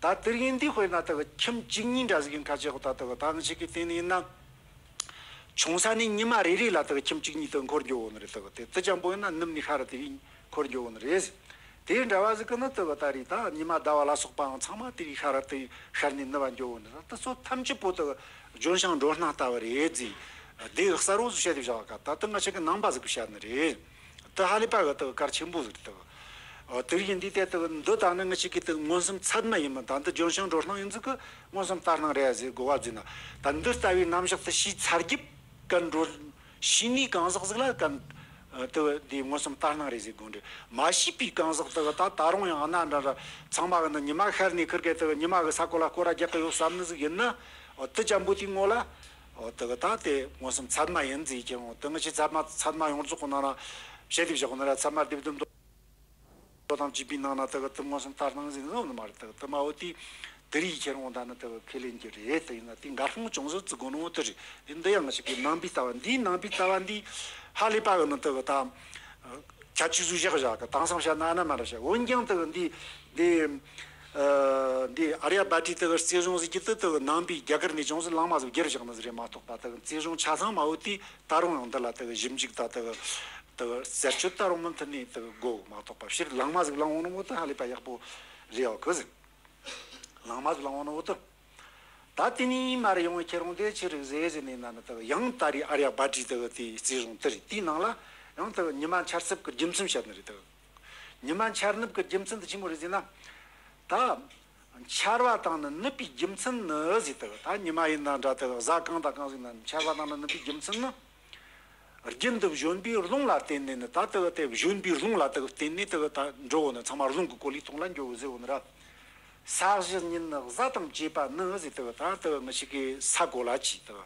ད་དེ་རིགས་ཡིན་དུས་དཔེར་ན་དག་ཁྱིམ་གཅིག་གཉིས་འདྲ་ཟིག་ཡིན་ཁ་ཆེ་གོ་ད་དག་ད་ང་ཞིག་གི་སྟེང་ནས་ཡིན་ན། ཆུང་ས་ནས་ཉི་མ་རེ་རེ་ལ་དག་ཁྱིམ་གཅིག་གཉིས་དག་འཁོར་འགྱོ་བོ་ནི་རེད། དག་དེ་དུ་ཅམ་པོ་ཡིན་ན་ནུབ་ནས་ཤར་དེ་རིང་འཁོར་འགྱོ་བོ་ནི་རེད། དེ་འདྲ་བ་ཟིག་གི་ནི་དག་ད་རེས་ད་ཉི་མ་ཟླ་བ་ལ་སོགས་པའང་ཚང་མ་དེ་རིང་ཤར་དེ་ཤར་ནས་ནུབ་བ་འགྱོ་བོ་ནི་ད་དུ་ཚོ་ཐམས་ཅད་པོ་དག་ལྗོན་ཤིང་འགྲོ་སྣང་ལྟ་བུ་རེད་ཟེར། དེ་གསལ་བོ་ཟིག་བཤད་དེ་བཞག་ག་ད་དུ་ང་ཆ་གི་ནང་པ་ཟིག་གི་བཤད་ནི་རེད། དུ་ཧ་ལས་པ་གི་དག་གལ་ཆེན་པོ་ཟིག་རེད་དག་དེ་རིང་འདི་ལྟར་དུ་འདི་ལྟ་ན་ང་ཞིག་གིས་དུ་མངོན་སུམ་ཚད་མ་ཡིན་མིན་ད་འདི་ལྗོན་ཤིང་འགྲོ་སྣང་ཡིན་ཟིག་གི་མངོན་སུམ་ལྟར་སྣང་རེད་ཟེར་དགོས་པ་བརྫིས་ན། ད་འདི་ལྟ་བུའི་རྣམ་གཞག་དུ་ཤེས་ཚར་རྒྱུ་གན་འགྲོ་ཤེས་ནི་གང་ཟག་ཟིག་ལ་གན་དུ་འདི་མངོན་སུམ་ལྟར་སྣང་རེད་ཟེར་དགོས་འདྲ། མ་ཤེས་པའི་གང་ཟག་དུ་ད་ད་རུང་ཡང་གནའ་འདྲ་འདྲ་ཚང་མ་གི་ནི་ཉི་མ་ཤར་ནས་ཁིར་གེ་དུ་ཉི་མ་གི་ས་གོ་ལ་སྐོར་ར་རྒྱག་གི་ཡོད་བསམ་ནི་ཟིག་ཡིན་ན། དུ་ཅམ་པོ་དེའི་ངོ་ལ། དུ་གི་ད་དེ་མངོན་སུམ་ཚད་མ་ཡིན་ཟེར་གྱི་འོང་དུ་ང་ཆེ་ཚད་མ་ཚད་མ་ཡོངས་རྫོགས་གི་ནང་ན་བཤད་དེ་བཞག་ནི་ར་ཚད་མ་སྡེབ་སྡོམ་དོ། དོ་དམ་བྱས་པའི་ནང་ན་དེ་གི་དེ་མངོན་སུམ་ལྟར་སྣང་ཟིན་བཟོ་ནི་མ་རེད། དེ་གི་དེ་མ་འོ་དེ་དེ་རིགས་ཁྱེར་འོང་ད་ནི་དེ་གི་ཁས་ལེན་གྱི་རེད། དེ་ཡིན་ན་དེ་འགར་སོང་ཅུང་ཟད་བརྩི་དགོས་ནོ་དེ་རེད། དེ་འདི་ཡང་ང་ཞིག་གི་ནང་པའི་ལྟ་བ་འདིའི་ནང་པའི་ལྟ་བ་འདི་ཧ་ལས་པ་གི་ནི་དེ་གི་ད་ཁྱད་ཆོས་སུ་བཞག་བཞག་གི་དེང་སང་བཤད་ན་ཨ་ན་མ་ར་བཤད། འོན་ཀྱང་དེ་གི་འདི་འདི་འདི་ཨརྱ་བྷ་ཏི་དེ་གི་རྩིས་གཞུང་ཟིག་གི་དེ་དེ་གི་ནང་པའི་རྒྱ་གར་ནས་ཅུང་ཟད་ལངས་མ་ཟིག་བསྒྱུར་བཞག་ནི་ཟིག་རེད་མ་གཏོགས་པ། དེ་གི་རྩིས་གཞུང་ཆ་ཚང་མ་འོ་དེ་ད་རུང་ཡང་འདི་ལ་དེ་གི་ཞིབ་འཇུག་ད་དེ་གི་དེ་གི་གསལ་བཅོས་ད་རུང་མུ་མཐུད་ནས་དེ་གི་དགོས་མ་གཏོགས་པ་ཕྱིར་ལངས་མ་ཟིག་ལངས་འོང་ནོ་མོ་དེ་ཧ་ལས་པ་ཡག་པོ་རེད་ཨོ་གི་ཟིག་ལངས་མ་ཟིག་ལངས་འོང་ནོ་མོ་དེ། ད་དེ་ནས་མར་ཡོང་བའི་ཁྱེད་རང་དེ་ཆི་རིག་ཟེ་ཟེ་ནས་ན་ནི་དག་ཡང་ད་རེས་ཨརྱ་བྷ་ཏྲི་དག་དེ་རྩིས་རུང་དེ་རེད། དེའི་ནང་ལ་ཡང་དག་ཉི་མ་འཆར་སྲིབ་ཀྱི་རྒྱུ་མཚན་བཤད་ནི་རེད། དག་ཉི་མ་འཆར་ནུབ་ཀྱི་རྒྱུ་མཚན་དེ་ཆི་མོ་རེད་ཟེར་ན། ད་འཆར་བ་དང་ནི་ནུབ་པའི་རྒྱུ་མཚན་ནི་ཟེར། དག་ད་ཉི་མ་ཡིན་ན་འདྲ་དག་གཟའ་གང་དང་གང་ཟིག་ན་འཆར་བ་དང་ནི་ནུབ་པའི་རྒྱུ་མཚན་ནི། རྒྱུན་དུ་བཞོན་པའི་རླུང་ལ་བརྟེན་ནས་ནི། ད་དེ་གི་དེ་བཞོན་པའི་རླུང་ལ་དེ་གི་བརྟེན་ནས་དེ་གི་ད་འགྲོ་བོ་ནི་ཚང་མ་རླུང་གི་གོ་ལའི་ཐོག་ལ་འགྱོ་བོ་ཟེར་བོ་ནི་ར། ས་གཞི་ཉིད་ནི་གཟའ་དང་བཅས་པ་ནི་ཟེར། དེ་གི་ད་དེ་གི་ང་ཞིག་གི་ས་གོ་ལ་ཅི་དེ་གི་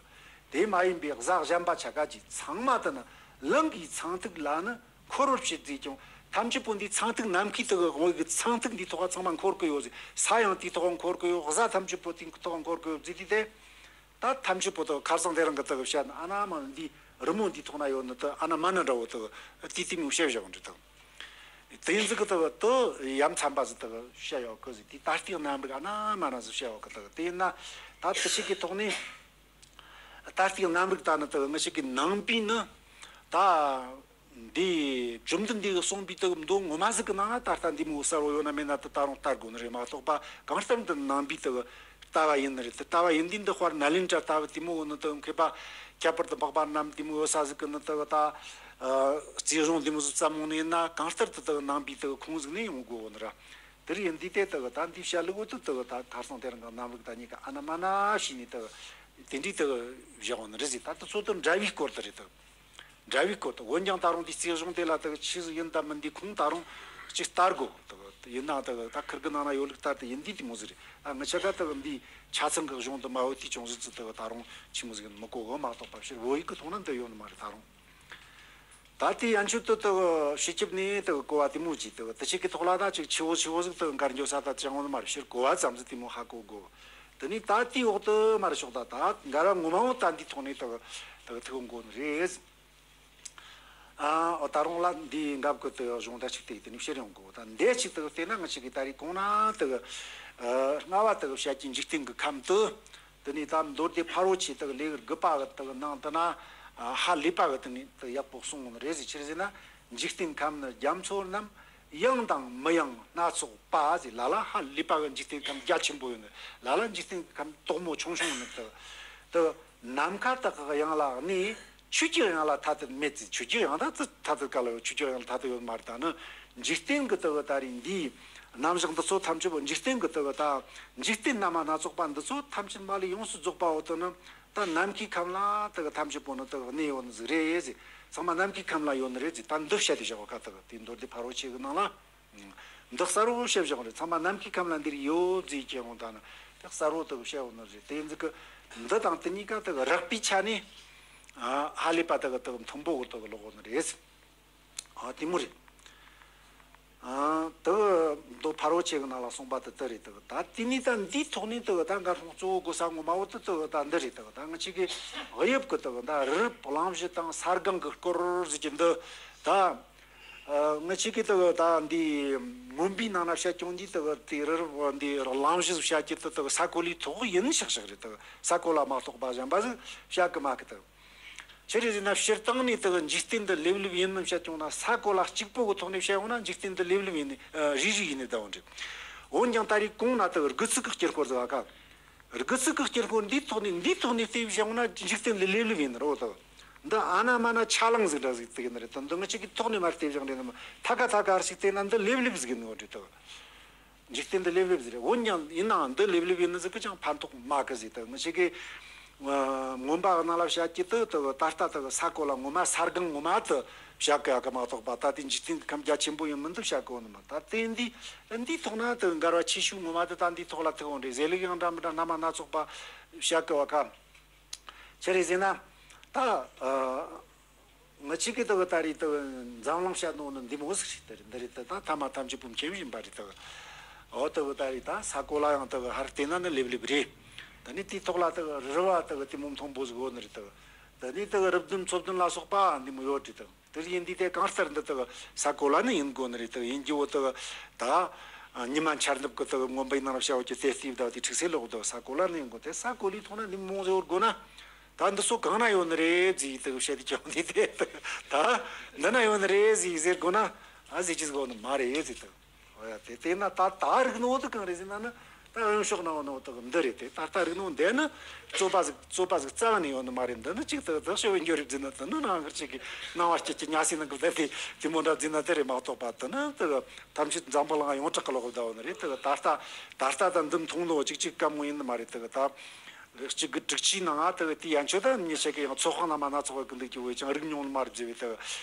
དེ་མ་ཡིན་པའི་གཟའ་གཞན་པ་ཆ་ག་ཅི་ཚང་མ་དེ་ནི་གླིང་གི་ཚངས་ཐིག་ལ་ནི་འཁོར་བར་བྱེད་ཅེས་ཀྱང་། ཐམས་ཅད་པོ་འདི་ཚངས་ཐིག་ནམ་མཁའི་དེ་གི་འོག་གི་ཚངས་ཐིག་འདི་ཐོག་ཚང་མ་འཁོར་གི་ཡོད་ཟེར། ས་ཡང་དེའི་ཐོག་འཁོར་གི་ཡོད། གཟའ་ཐམས་ཅད་པོ་དེའི་ཐོག་འཁོར་གི་ཡོད་ཟེར། དེ་དེ། ད་ཐམས་ཅད་པོ་དག་ཁ་སང་དེ་རིང་གི་དག་བཤད་ན་ཨ་ན་མ་འདི་རི་མོ་འདི་ཐོག་ན་ཡོད་ནི་དག་ཨ་ན་མ་ན་འདྲ་བོ་དག་དེ་དེ་མོ་བཤད་བཞག་འདྲི་དག་དེ་ཟིག་གི་དག་དུ་ཡ་མཚན་པ་ཟིག་དག་བཤད་ཡོད་གི་ཟིག་དེ་ད་ལྟའི་རྣམ་རིག་ཨ་ན་མ་ན་ཟིག་བཤད་ཡོད་གི། དག་དེ་ཡིན་ན་ད་དེ་ཞིག་གི་ཐོག་ནས་ད་ལྟའི་རྣམ་རིག་ད་ནི་དག་ང་ཞིག་གི་ནང་པའི་ནི་ད། འདི་བཅོམ་ལྡན་འདས་ཀྱིས་གསུངས་པའི་དག་མདོ་ངོ་མ་ཟིག་གི་ནང་ན་ད་ལྟ་འདི་མོ་གསལ་བོ་ཡོད་ན་མེད་ན་དེ་ད་རུང་ལྟ་དགོས་ནི་རེད་མ་གཏོགས་པ། གང་ལྟར་འདི་ནང་པའི་དག་ལྟ་བ་ཡིན་ནི་རེད། དེ་ལྟ་བ་ཡིན་དུས་འདི་དཔལ་ནཱ་ལེནྡྲ་ལྟ་བུ་དེ་མོ་ཡོད་ནི་དག་མཁས་པ་ཁྱད་པར་དུ་འཕགས་པ་རྣམས་དེ་མོ་ཡོད་ས་ཟིག་གི་ནི་དག་ད་རྩིས་གཞུང་དེ་མོ་ཟིག་བརྩམས་འོང་ནི་ཡིན་ན། གང་ལྟར་དུ་དག་ནང་པའི་དག་ཁུངས་ཟིག་ནས་ཡོང་དགོས་བོ་ནི་ར། དེར་ཡིན་དུས་དེ་དག་ད་འདི་བཤད་ལུགས་དུ་དག་ད་ཁ་སང་དེ་རིང་གི་རྣམ་རིག་ད་གཉིས་ཀ་ཨ་ན་མ་ན་བྱས་ནས་དག་དེ་འདྲའི་དག་བཞག་བོ་ནི་རེད་ཟིག་ད་དུ་ཚོད་དུ་འདྲ་བའི་སྐོར་དུ་རེད་དག་འདྲ་བའི་སྐོར་དུ། འོན་ཀྱང་ད་རུང་འདི་རྩིས་གཞུང་དེ་ལ་དག་ཆི་ཟིག་ཡིན་དམ་མིན་འདི་ཁུངས་ད་རུང་གཅིག་ལྟ་དགོས། དག་ཡིན་ན་དག་ད་ཁིར་གི་ནང་ན་ཡོད་ལུགས་ལྟར་དུ་ཡིན་འདི་དེ་མོ་ཟིག་རེད། ཨ་ང་ཆ་ག་དག་འདི་ཆ་ཚང་གི་གཞུང་དུ་མ་ཡོད་དུས་ཅུང་ཟིག་ཙི་དག་ད་རུང་ཆི་མོ་ཟིག་ཡིན་མི་གོ་གི་མ་གཏོགས་པ་ཕྱིར་བོད་ཡིག་གི་ཐོག་ན་འདི་ཡོད་ནི་མ་རེད་ད་རུང་། ད་དེ་ཡན་ཆོད་དུ་དག་སྤྱི་ཁྱབ་ནས་དག་གོ་བ་དེ་མོ་ཅིག་དག་དེ་ཆེ་གི་ཐོག་ལ་ད་ཅིག་ཆེ་བོ་ཆེ་བོ་ཟིག་དག་འགར་འགྱོ་ས་ད་ཅང་ཡོད་ནི་མ་རེད། ཕྱིར་གོ་བ་ཙམ་ཟིག་དེ་མོ་ཧ་གོ་དགོས། དེ་ནས་ད་དེའི་འོག་ཏུ་མར་ཕྱོགས་ད་ད་འགལ་བ་ངོ་མ་བོ་ད་འདི་ཐོག་ནས་དག་དག་ཐུག་འགོ་ནི་རེད། ཨ་ད་རུང་ལ་འདིའི་འགབ་ཀི་དུ་གཞུང་ད་ཅིག་དེ་དེ་ནས་ཕྱིར་ཡོང་གོ། ད་འདས་ཅིག་དག་དེ་ན་ང་ཅིག་གི་ད་རེས་གོང་ན་དག་ཨ་ལྔ་བ་དག་བཤད་ཀྱི་འཇིག་རྟེན་གི་ཁམས་དུ། དེ་ནས་ད་མདོ་སྡེ་ཕ་རོལ་ཆེ་དག་ལེའུ་དགུ་པ་གི་དག་ནང་དུ་ན་ཨ་ཧ་ལས་པ་གི་དེ་ནས་དག་ཡག་པོ་གསུངས་ནི་རེད་ཟེར། ཆི་རེད་ཟེར་ན། འཇིག་རྟེན་ཁམས་ནི་རྒྱ་མཚོ་རྣམས། ཡང་དང་མི་ཡང་སྣ་ཚོགས་པ་ཟེར། ལ་ལ་ཧ་ལས་པ་གི་འཇིག་རྟེན་ཁམས་རྒྱ་ཆེན་པོ་ཡོད་ནི། ལ་ལ་འཇིག་རྟེན་ཁམས་དོག་མོ་ཆུང་ཆུང་ནི་དུ། དུ་ནམ་མཁའ་དག་གི་དབྱིངས་ལ་གནས། ཆོས་ཀྱི་དབྱིངས་ལ་ཐ་དད་མེད་ཟེར། ཆོས་ཀྱི་དབྱིངས་ད་ཙི་ཐ་དད་ག་ལ་ཡོད། ཆོས་ཀྱི་དབྱིངས་ལ་ཐ་དད་ཡོད་མ་རེད། ད་ནི་འཇིག་རྟེན་གི་དུ་གི་ད་རེས་འདིའི་རྣམ་གཞག་འདི་ཚོ་ཐམས་ཅད་པོ་འཇིག་རྟེན་གི་དུ་གི་ད་འཇིག་རྟེན་རྣམ་པ་སྣ་ཚོགས་པ་འདི་ཚོ་ཐམས་ཅད་མ་ལུས་ཡོངས་སུ་རྫོགས་པ་བོ་དུ་ནི། ད་ནམ་མཁའི་ཁམས་ལ་དེ་གི་ཐམས་ཅད་པོ་ནི་དེ་གི་གནས་ཡོད་ནི་ཟིག་རེད་ཟེར། ཚང་མ་ནམ་མཁའི་ཁམས་ལ་ཡོད་ནི་རེད་ཟེར། ད་འདི་བཤད་དེ་བཞག་པ་ཁ་དེ་གི་དེ་མདོ་སྡེ་ཕ་རོལ་ཆེ་གི་ནང་ལ་འདི་གསལ་བོ་བཤད་བཞག་རེད། ཚང་མ་ནམ་མཁའི་ཁམས་ལ་འདིར་ཡོད་ཟེར་གྱི་འོང་ད་ནི་དེ་གསལ་བོ་དེ་གི་བཤད་ཡོད་ནི་རེད། དེ་ཟིག་གི་འདི་དང་དེ་གཉིས་ཀ་དེ་གི་རགས་པའི་ཆ་ནས་ཨ་ཧ་ལས་པ་དེ་གི་དེ་གི་མཐུན་པོ་གི་དེ་གི་ལོག་ཡོད་ནི་རེད་ཟེར། ཨ་དེ་མོ་རེད། ཨ་དེ་གི་མདོ་ཕ་རོལ་ཆེ་གི་ནང་ལ་གསུངས་པ་དེ་དེ་རེད། དེ་གི་ད་དེ་ནས་ད་འདིའི་ཐོག་ནས་དེ་གི་ད་འགའ་ཧྲོང་གཙོ་བོ་དགོས་ས་ངོ་མ་བོ་དེ་དེ་གི་ད་འདི་རེད། དེ་གི་ད་ང་ཅིག་གི་དབྱིབས་གི་དེ་གི་ད་རི་རབ་གླིང་བཞི་དང་ས་སྒང་གི་སྐོར་ཟེར་གྱི་འདི་ད། ཨ་ང་ཅིག་གི་དེ་གི་ད་འདི་མུན་པའི་ནང་ན་བཤད་ཀྱང་འདི་དེ་གི་དེ་རི་རབ་འདི་གླིང་བཞི་བཤད་ཀྱི་དེ་དེ་གི་ས་གོ་ལའི་ཐོག་ཡིན་ཤག་ཤག་རེད། དེ་གི་ས་གོ་ལ་མ་གཏོགས་པ་གཞན་པ་ཟིག་བཤད་གི་མ་གི་དེ་གི་ཆི་རེད་ཟེར་ན། སྤྱིར་བཏང་ནས་དེ་གི་འཇིག་རྟེན་འདི་ལེབ་ལེབ་ཡིན་ནམ་བཤད་ཀྱང་ན། ས་གོ་ལ་གཅིག་པོ་གི་ཐོག་ནས་བཤད་ཡོང་ན་འཇིག་རྟེན་འདི་ལེབ་ལེབ་ཡིན་ནི། ཨ་རིལ་རིལ་ཡིན་ནི་ད་འོང་འདྲི། འོན་ཀྱང་ད་རེས་གོང་ན་དེ་གི་དགུ་ཚིགས་ཀྱི་དཀྱིལ་འཁོར་ཟེར་བ་ཀ། དགུ་ཚིགས་ཀྱི་དཀྱིལ་འཁོར་འདིའི་ཐོག་ནས་འདིའི་ཐོག་ནས་བལྟས་བཤད་ཡོང་ན་འཇིག་རྟེན་འདི་ལེབ་ལེབ་ཡིན་ནི་རོ། དེ་གི་འདི་ཨ་ན་མ་ན་ཆ་ལང་ཟིག་འདྲ་ཟིག་ཟེར་གི་ནི་རེད། དེ་འདི་ང་ཅིག་གི་ཐོག་ནས་མར་བལྟས་བཞག་འདྲི་ནི་མ། ཐ་ཀ་ཐ་ཀ་ཨར་ཞིག་བལྟས་ན་འདི་ལེབ་ལེབ་ཟིག་ཡིན་ནི་འོ་འདྲི་དེ་གི། འཇིག་རྟེན་འདི་ལེབ་ལེབ་ཟེར་རེད། འོན་ཀྱང་ཡིན་ནའང་འདི་ལེབ་ལེབ་ཡིན་ནི་ཟིག་གི་ཅང་ཕན་ཐོགས་མ་གི་ཟིག་དེ་ང་ཅིག་གི་མངོན་པ་ནང་ལ་བཤད་ཀྱི་དེ་དེ་ད་ལྟ་དེ་ས་གོ་ལ་ངོ་མ་ས་སྒང་ངོ་མ་དེ་བཤད་གི་ཡོད་གི་མ་གཏོགས་པ། ད་དེ་འཇིག་རྟེན་གི་ཁམས་རྒྱ་ཆེན་པོ་ཡིན་མིན་དེ་བཤད་གི་ཡོད་ནི་མ། ད་དེ་འདི་འདིའི་ཐོག་ན་དེ་འགལ་བ་ཆེ་ཤོས་ངོ་མ་དེ་ད་འདིའི་ཐོག་ལ་ཐུག་འོང་རེད། ཟེར་ལུགས་ཡང་འདྲ་མི་འདྲ་རྣམ་པ་སྣ་ཚོགས་པ་བཤད་གི་ཡོད་ག། ཆི་རེད་ཟེར་ན། ད་ཨ། ང་ཅིག་གི་དེ་གི་ད་རེས་དེ་གི་འཛམ་གླིང་བཤད་ནོ་ནི་འདི་མོ་ཟིག་རེད། དེ་རེད་འདི་རེད། དེ་ད་ཐ་མ་ཐམས་ཅད་པོ་མཁྱེན་བཞིན་པ་རེད། དེ་གི་འོ་དེ་གི་ད་རེས་ད་ས་གོ་ལ་ཡང་དེ་གི་ཧར་བལྟས་ན་ནི་ལེབ་ལེབ་རེད། དེ་ནས་དེའི་ཐོག་ལ་དེ་གི་རི་བ་དེ་གི་དེ་མོ་མཐོན་པོ་ཟིག་ཡོད་ནི་རེད། དེ་གི་དེ་ནས་དེ་གི་རི་བདུན་མཚོ་བདུན་ལ་སོགས་པ་འདི་མོ་ཡོད་རེད། དེ་གི་དེ་ཡིན་དུས་དེ་གང་ལྟར་འདི་དེ་གི་ས་གོ་ལ་ནི་ཡིན་དགོས་ནི་རེད། དེ་གི་ཡིན་རྒྱུ་བོ་དེ་གི་ད་ཉི་མ་འཆར་ནུབ་གི་དེ་གི་མངོན་པའི་ནང་བཤད་བ་གི་དེ་སྟེ་ད་དེ་ཁྲིག་སེ་ལོག་དེ་གི་ས་གོ་ལ་ནི་ཡིན་དགོས། དེ་ས་གོ་ལའི་ཐོག་ན་འདི་མོ་ཟིག་ཡོད་དགོས་ན། ད་འདི་ཚོ་གང་ན་ཡོད་ནི་རེད་ཟེར་དེ་བཤད་དེ་ཀྱང་འདི་དེ་ད་འདི་ན་ཡོད་ནི་རེད་ཟེར་ཟེར་དགོས་ན། ཨ་ཟེར་གྱི་ཟེར་གོ་ནི་མ་རེད་ཟེར་དེ། འོ་ཡ་དེ་དེ་ན་ད་ད་རིག་ནོ་དེ་གང་རེད་ཟེར་ན་ནི། ད་གཡོན་ཕྱོགས་ནང་ནང་དག་འདི་རེད་དེ། ད་ལྟ་རིག་ནོ་འདི་ནི་རྩོད་པ་ཟིག་རྩོད་པ་ཟིག་རྩ་བ་ནས་ཡོད་ནི་མ་རེད། འདི་ནི་གཅིག་དག་དག་ཤོད་བའི་འགྱུར་རིགས་འཛིན་ན། དེ་ནི་རང་གི་གཅིག་གི་སྣང་བ་སྐྱིད་ཀྱི་ཉ་སྲིན་ནང་གི་བསྡད་དེ་དེ་མོ་འདྲ་འཛིན་ན་དེ་རེད་མ་གཏོགས་པ། དེ་ནི་དག་ཐམས་ཅད་འཛམ་བུ་གླིང་ཡོངས་གྲགས་ཀྱི་ལོག་བསྡད་ཡོད་ནི་རེད། དག་ད་ལྟ་ད་ལྟ་ད་འདི་མཐོང་ནོ་གཅིག་གཅིག་དཀའ་མོ་ཡིན་ནི་མ་རེད། དག་ད་གཅིག་གི་དྲུག་ཅུའི་ནང་ང་དག་དེ་ཡན་ཆོད་ད་མྱི་ཞིག་གི་ཡང་ཚོགས་ཁང་ན་མ་སྣ་ཚོགས་པ་གི་འདུག་ཀྱི་བས་ཀྱང་རིག་མྱོང་ནི་མ་རེད་ཟེར་བས།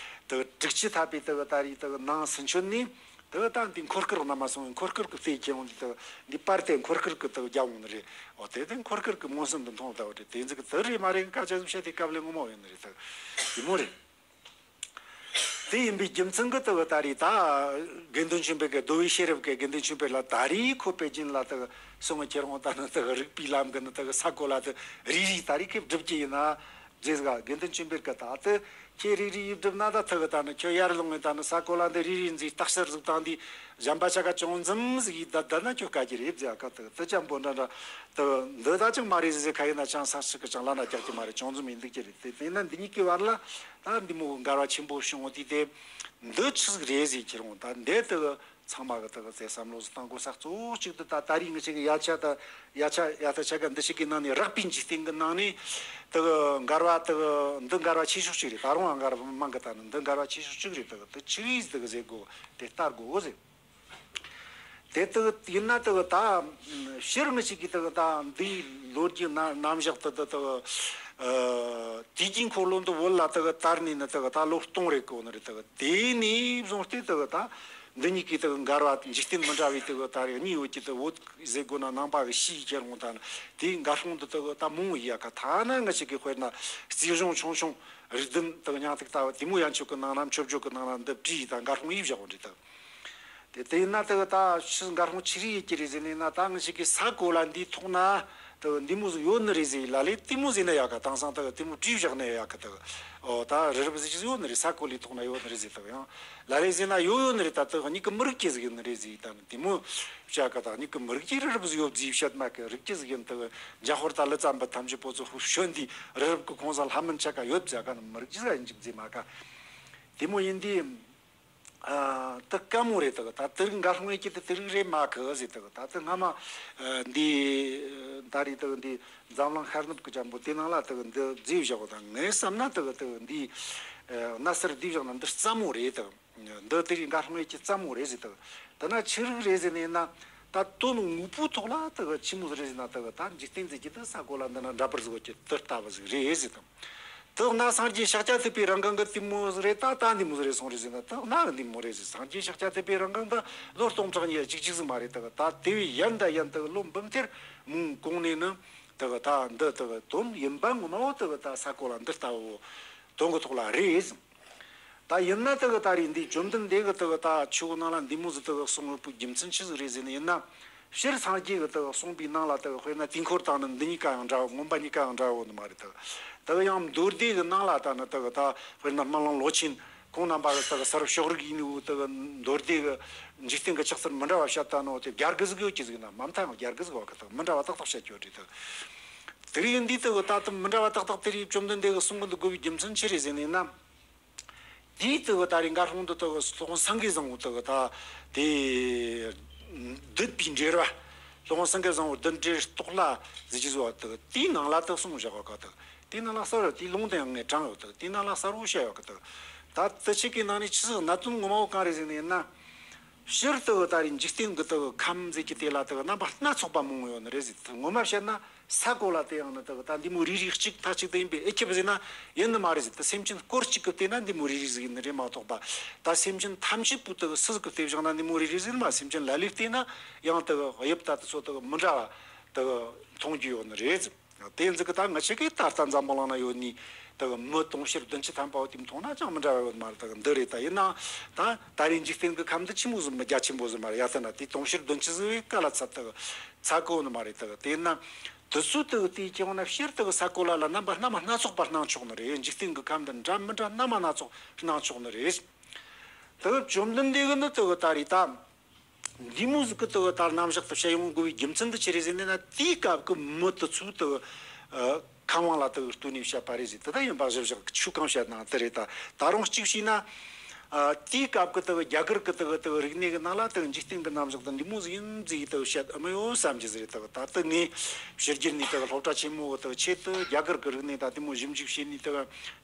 དག་དག་དྲུག་ཅུ་ཐ་པའི་དག་ད་རེས་དག་ནང་ཚུན་ཆོད་ནས། དེ་ད་འདི་འཁོར་སྐར་རྣམ་པ་སོང་བའི་འཁོར་སྐར་གྱི་རྩེ་ཁྱེར་འོང་དུས། དེ་འདི་པར་དེ་འཁོར་སྐར་གྱི་དེ་རྒྱབ་འོང་ནི་རེད། འོ་དེ་དེ་འཁོར་སྐར་གྱི་མངོན་སུམ་དུ་མཐོང་བ་ལྟ་བུ་རེད། དེ་ཚིག་དེ་རེད་མ་རེད་སྐད་ཆ་ཟིག་བཤད་དེ་སྐབས་ལས་ངོ་མ་ཡོད་ནི་རེད། དེ་དེ་མོ་རེད། དེ་ཡིན་པའི་རྒྱུ་མཚན་གྱིས་དེ་ད་རེས་ད་དགེ་འདུན་ཆོས་འཕེལ་གྱི་རྡོ་བའི་ཤེས་རབ་ཀྱི་དགེ་འདུན་ཆོས་འཕེལ་ལ་ད་རེས་ཁོ་པེ་ཅིན་ལ་དེ་སོང་བའི་ཁྱེར་འོང་ད་ནི་དེ་རིག་པའི་ལམ་གྱི་ནི་དེ་ས་གོ་ལ་དེ་རེ་རེ་ད་རེས་ཁེབས་སྒྲུབ་ཀྱི་ཡིན་ན། རྗེས་ག་དགེ་འདུན་ཆོས་འཕེལ་གྱིས་ད་དེ་ཁྱེད་རིག་རིག་ཡིག་སྒྲུབ་ན་ད་ཐུག་གི། ད་ནི་ཁྱོད་ཡར་ལོང་ངེ་ད་ནི་ས་གོ་ལ་འདི་རིག་རིག་འཛིན་རྟགས་གསལ་ཟིག་བཏང་དུས་གཞན་པ་ཆ་ག་ཅུང་ཙམ་ཟིག་ཡིས་ད་ད་ན་ཁྱོད་དཀའ་རྒྱུ་རེད་ཟེར། ཨ་ཁ་དུ་དེ་ཅང་པོ་འདྲ་འདྲ་དུ་འདི་ད་ཅང་མ་རེད་ཟེར་ཟེར་ཁ་ཡིན་ན་ཅང་ས་ཞིག་གི་ཅང་ལ་ན་རྒྱག་གི་མ་རེད། ཅུང་ཙམ་ཡིན་འདུག་གི་རེད། དེ་དེ་ན་འདི་གཉིས་ཀྱི་བར་ལ་ད་འདི་མོ་འགལ་བ་ཆེན་པོ་བྱུང་བ་དེ་དེ་འདི་ཆི་ཟིག་རེད་ཟེར་ཁྱེར་འོང་ད་འདི་དུ། ཚང་མ་གི་དག་ཟེ་བསམ་བློ་ཟིག་བཏང་དགོས་ས་གཙོ་བོ་གཅིག་ཏུ་ད་ད་རེས་ངི་ཆ་གི་ཡ་ཆ་ད་ཡ་ཆ་ཡ་ད་ཆ་ག་འདི་ཞིག་གི་ནང་ནས་རགས་པའི་འཇིག་རྟེན་གི་ནང་ནས་དག་འགལ་བ་དག་འདི་འགལ་བ་ཆེ་ཤོས་གཅིག་རེད། ད་རུང་ཡང་འགལ་བ་མང་གི་ད་ནི་འདི་འགལ་བ་ཆེ་ཤོས་གཅིག་རེད། དག་དེ་ཆི་རིས་དག་ཟེ་དགོས་དེ་ལྟ་དགོས་ཟེ། དེ་དག་ཡིན་ན་དག་ད་ཕྱིར་ངི་ཆ་གི་དག་ད་འདིའི་ལོ་རྒྱུས་ན་རྣམ་གཞག་དག་དག་དག་དག་དུས་ཀྱི་འཁོར་ལོ་འདི་བོད་ལ་དག་དར་ནས་ནི་དག་ད་ལོ་སྟོང་རེ་གོ་ནི་རེད། དག་དེ་ནས་བཟུང་སྟེ་དག་ད། འདི་གཉིས་ཀྱི་དག་འགལ་བ་འཇིག་རྟེན་མི་འདྲ་བའི་དག་ད་རེས་གཉིས་ཡོད་ཀྱི་དག་བོད་ཟེ་དགོས་ན་ནང་པ་གི་ཕྱིའི་ཁྱེར་འོང་ད་ནི་དེའི་འགལ་སོང་དུ་དག་ད་མང་བོ་ཡ་ཁ་ཐ་ན་ང་ཅིག་གི་དཔེར་ན་རྩིས་གཞུང་ཆུང་ཆུང་རིགས་བདུན་དག་སྙིང་ཐིག་ལྟ་བུ་དེ་མོ་ཡན་ཆོད་ཀྱི་ནང་ན་མཆོད་བརྗོད་ཀྱི་ནང་ན་འདི་བྲིས་ད་འགལ་སོང་ཡིས་བཞག་འོང་འདྲི་དག་དེ་དེ་ཡིན་ན་དག་ད་ཕྱི་འགལ་སོང་ཆི་རིགས་ཡིན་གྱི་རེད་ཟེར་ནས་ན། ད་ང་ཅིག་གི་ས་གོ་ལ་འདིའི་ཐོག་ན། དེ་འདི་མོ་ཟིག་ཡོད་ནི་རེད་ཟེར་ལ་ལས་དེ་མོ་ཟེར་ན་ཡག་ག་དེང་སང་དེ་དེ་མོ་བྲིས་བཞག་ན་ཡག་ག་དེ། ཨོ་ད་རི་རབ་ཟིག་ཅིག་ཡོད་ནི་རེད། ས་གོ་ལའི་ཐོག་ན་ཡོད་ནི་རེད་ཟེར་དེ་ཡང་ལ་ལས་ཟེར་ན་ཡོད་ཡོད་ནི་རེད། ད་དེ་གཉིས་ཀྱི་མི་རིགས་ཀྱི་ཟིག་ཡིན་ནི་རེད་ཟེར། ད་ནི་དེ་མོ་བྱ་ག་ད་གཉིས་ཀྱི་མི་རིགས་ཀྱི་རི་རབ་ཟིག་ཡོད་ཟེར་བཤད་མ་གི་རིགས་ཀྱི་ཟིག་ཡིན་དེ་འཇམ་དཔལ་དང་ཀླུ་རྩ་འབུམ་ཐམས་ཅད་པོ་ཚོ་ཧུ་ཤོན་དེ་རི་རབ་ཀྱི་གོང་ས་ལྷ་མིན་ཆ་ག་ཡོད་བྱ་ག་ནི་མི་རིགས་ཀྱི་ཟིག་ཡིན་ཅིག་ཟེར་མ་ག་དེ་མོ་ཡིན་དེ། ཨ། དེ་དཀའ་མོ་རེད། དེ་ད་དེ་རིགས་འགལ་སོང་ཡོད་ཀྱི་དེ་དེ་རིགས་རེད་མ་གི་ཟེར། དེ་ད་དེ་སྔ་མ་འདི་ད་རེས་དེ་འདི་འཛམ་གླིང་ཤར་ནུབ་ཀྱི་ཅང་པོ་དེ་ནང་ལ་དེ་འདི་བརྫིས་བཞག་པ་དང་། ངས་བསམ་ན་དེ་དེ་འདི་གནའ་ཟུར་བསྡུས་བཞག་ན་འདི་རྩ་མོ་རེད། དེ་འདི་དེ་རིགས་འགལ་སོང་ཡོད་ཀྱི་རྩ་མོ་རེད་ཟེར། དེ་དེ་ན་ཆི་རིགས་རེད་ཟེར་ནས་ན། ད་དོན་དངོས་པོའི་ཐོག་ལ་དེ་ཆི་མོ་ཟིག་རེད་ཟེར་ན། དེ་ད་འཇིག་རྟེན་ཟེར་གྱི་དེ་ས་གོ་ལ་འདི་ན་འདྲ་པར་ཟིག་ཡོད་ཀྱི་དེ་ལྟ་བུ་ཟིག་རེད་ཟེར་དང་། དེ་གནའ་སངས་རྒྱས་ཤཱཀྱ་ཐུབ་པའི་རིང་གང་གི་དེ་མོ་ཟིག་རེད། ད་ད་འདི་མོ་ཟིག་རེད་སོང་རེད་ཟེར་ན། དེ་གནའ་གི་འདི་མོ་རེད་ཟེར། སངས་རྒྱས་ཤཱཀྱ་ཐུབ་པའི་རིང་གང་ད་ལོ་སྟོང་ཕྲག་གཉིས་གཅིག་གཅིག་ཟིག་མ་རེད། དེ་ད་དེ་བས་ཡན་ད་ཡན་དེ་ལོ་འབུམ་ཐེར་མང་གོང་ནས་ནི་དེ་ད་འདི་དེ་དོན་ཡིན་པ་ངོ་མ་བོ་དེ་ད་ས་གོ་ལ་འདི་ལྟ་བུ་དོན་གི་ཐོག་ལ་རེད་ཟེར། ད་ཡིན་ན་དེ་གི་ད་རེས་འདི་བཅོམ་ལྡན་འདས་གི་དེ་གི་ད་ཆོས་ནང་ལ་འདི་མོ་ཟིག་དེ་གི་གསུང་ཡོད་པའི་རྒྱུ་མཚན་ཆི་ཟིག་རེད་ཟེར་ནི་ཡིན་ན། སྤྱིར་སངས་རྒྱས་གི་དེ་གི་གསུངས་པའི་ནང་ལ་དེ་གི་དཔེར་ན་དུས་འཁོར་དང་ནི་འདི་གཉིས་ཀ་ཡང་འདྲ་བོ། མངོན་པ་གཉིས་ཀ་ཡང་འདྲ་བོ་ནི་མ་རེད། དེ་གི་དེ་གི་ཡང་མདོ་སྡེ་གི་ནང་ལ་ད་ནི་དེ་གི་ད་དཔེར་ན་སྨིན་གླིང་ལོ་ཆེན་ཁོང་རྣམ་པ་གི་དེ་གི་ས་རུབ་ཕྱོགས་རིས་ཡིན་ནོ། དེ་གི་མདོ་སྡེ་གི་འཇིག་རྟེན་གི་ཆགས་ཚུལ་མི་འདྲ་བ་བཤད་ད་ནོ་དེ་བརྒྱ་དགུ་ཟིག་ཡོད་ཀྱི་ཟིག་ན། མ་མཐའ་ཡང་བརྒྱ་དགུ་ཟིག་བ་གི་དེ་གི་མི་འདྲ་བ་ཏག་ཏག་བཤད་ཀྱི་ཡོད་རེད། དེ་དེ་རིགས་འདི་དེ་གི་ད་དེ་མི་འདྲ་བ་ཏག་ཏག་དེ་རིགས་བཅོམ་ལྡན་འདས་གི་གསུང་གི་འདུག་དགོས་པའི་རྒྱུ་མཚན་ཆི་རེད་ཟེར་ནི་ཡིན་ན། དེའི་དེ་གི་ད་རེས་འགའ་ཧྲོང་དུ་དེ་གི་སློབ་དཔོན་སེང་གེ་བཟང་པོ་དེ་གི་ད་དེ་བདུད་པའི་འགྲེལ་བ། སློབ་དཔོན་སེང་གེ་བཟང་པོ་བདུད་འགྲེལ་རྟོགས་སླ་ཟེར་གྱི་བཟོ་བ་དེ་གི་དེའི་ནང་ལ་དེ་གསུངས་བཞག་པ་ག་དེ་གི་དེའི་ནང་ལ་གསལ་བོ་དེའི་ལུང་དེ་ཡང་ངས་དྲངས་ཡོད། དེ་གི་དེའི་ནང་ལ་གསལ་བོ་བཤད་ཡོད་གི། དེ་གི་ད་དེ་ཆེ་གི་ནང་ནས་ཆི་ཟིག་གནད་དོན་ངོ་མ་བོ་གང་རེད་ཟེར་ནས་ཡིན་ན། སྤྱིར་དེ་གི་ད་རེས་འཇིག་རྟེན་གི་དེ་གི་ཁམས་ཟེར་གྱི་དེ་ལ་དེ་གི་རྣམ་པ་སྣ་ཚོགས་པ་མང་བོ་ཡོད་ནི་རེད་ཟེར། དེ་ངོ་མ་བཤད་ན། ས་གོ་ལ་དེ་ཡང་ནི་དག་ད་འདི་མོ་རེ་རེ་གཅིག་མཐའ་གཅིག་ཏུ་ཡིན་པའི་ཨེ་ཁྱབ་ཟེར་ན་ཡིན་ནི་མ་རེད་ཟེར། དེ་སེམས་ཅན་སྐོར་གཅིག་གི་བལྟས་ན་འདི་མོ་རེ་རེ་ཟིག་ཡིན་ནི་རེད་མ་གཏོགས་པ། ད་སེམས་ཅན་ཐམས་ཅད་པོ་དག་སུ་ཟིག་གི་བལྟས་བཞག་ན་འདི་མོ་རེ་རེ་ཟིག་ཡིན་མ། སེམས་ཅན་ལ་ལས་བལྟས་ན་ཡང་དག་དབྱིབས་ད་དེ་ཚོ་དག་མི་འདྲ་བ་དག་མཐོང་རྒྱུ་ཡོད་ནི་རེད། དེ་ཟིག་གི་ད་ང་ཆེ་གི་ད་ལྟ་འཛམ་བུ་གླིང་ན་ཡོད་ནི་དག་མི་དུང་ཕྱུར་བདུན་ཅུ་ཐམ་པ་བོ་དེ་མཐོང་ན་ཅང་མི་འདྲ་བ་ཡོད་མ་རེད། དག་འདི་རེད། ད་ཡིན་ནའང་ད་ད་རེས་འཇིག་རྟེན་གི་ཁམས་འདི་ཆི་མོ་ཟིག་མི་རྒྱ་ཆེན་པོ་ཟིག་མ་རེད། ཡ་ད་ན་དེ་དུང་ཕྱུར་བདུན་ཅུ་ཟིག་གི་ཀ་ལ་ཚད་དག་ཚད་གོ་ནི་མ་རེད། དག་དེ་ན། དེ་ཚོ་དག་དེའི་ཁྱེད་འོ་ན་སྤྱིར་དག་ས་གོ་ལ་ལ་རྣམ་པ་སྣ་མ་སྣ་ཚོགས་པ་སྣང་ཆོག་ནི་རེད། འཇིག་རྟེན་གྱི་ཁམས་འདི་འདྲ་མི་འདྲ་སྣ་མ་སྣ་ཚོགས་སྣང་ཆོག་ནི་རེད། དག་བཅོམ་ལྡན་འདས་ཀྱིས་ནི་དག་ད་རེས་ད་འདི་མོ་ཟིག་གི་དག་ད་རྣམ་གཞག་ཏུ་བཤད་ཡོང་དགོས་པའི་རྒྱུ་མཚན་འདི་ཆི་རེད་ཟེར་ནས་ན། དེའི་སྐབས་ཀྱི་མི་དེ་ཚོའི་དག་ཁམས་དབང་ལ་དག་ལྟོས་ནས་བཤད་པ་རེད་ཟེར། དེ་ད་ཡིན་པ་གཞི་བཞག་ཆོས་གང་བཤད་ནའང་དེ་རེད། ད་ད་རུང་གཅིག་བྱས་ན། ཨ། དེའི་སྐབས་ཀྱི་དག་རྒྱ་གར་གྱི་དག་དག་རིག་གནས་ཀྱི་ནང་ལ་དག་འཇིག་རྟེན་གྱི་རྣམ་གཞག་དེ་འདི་མོ་ཟིག་ཡིན་ཟིག་དག་བཤད་ཨེ་མི་ཡོད་བསམ་གྱི་ཟིག་རེད། དག་ད་ལྟ་ངས་ཕྱི་རྒྱལ་ནས་དག་སློབ་གྲྭ་ཆེན་མོ་གི་དག་ཆེད་དུ་རྒྱ་གར་གྱི་རིག་གནས་ད་དེ་མོ་ཞིབ་འཇུག་བྱས་ནས་དག་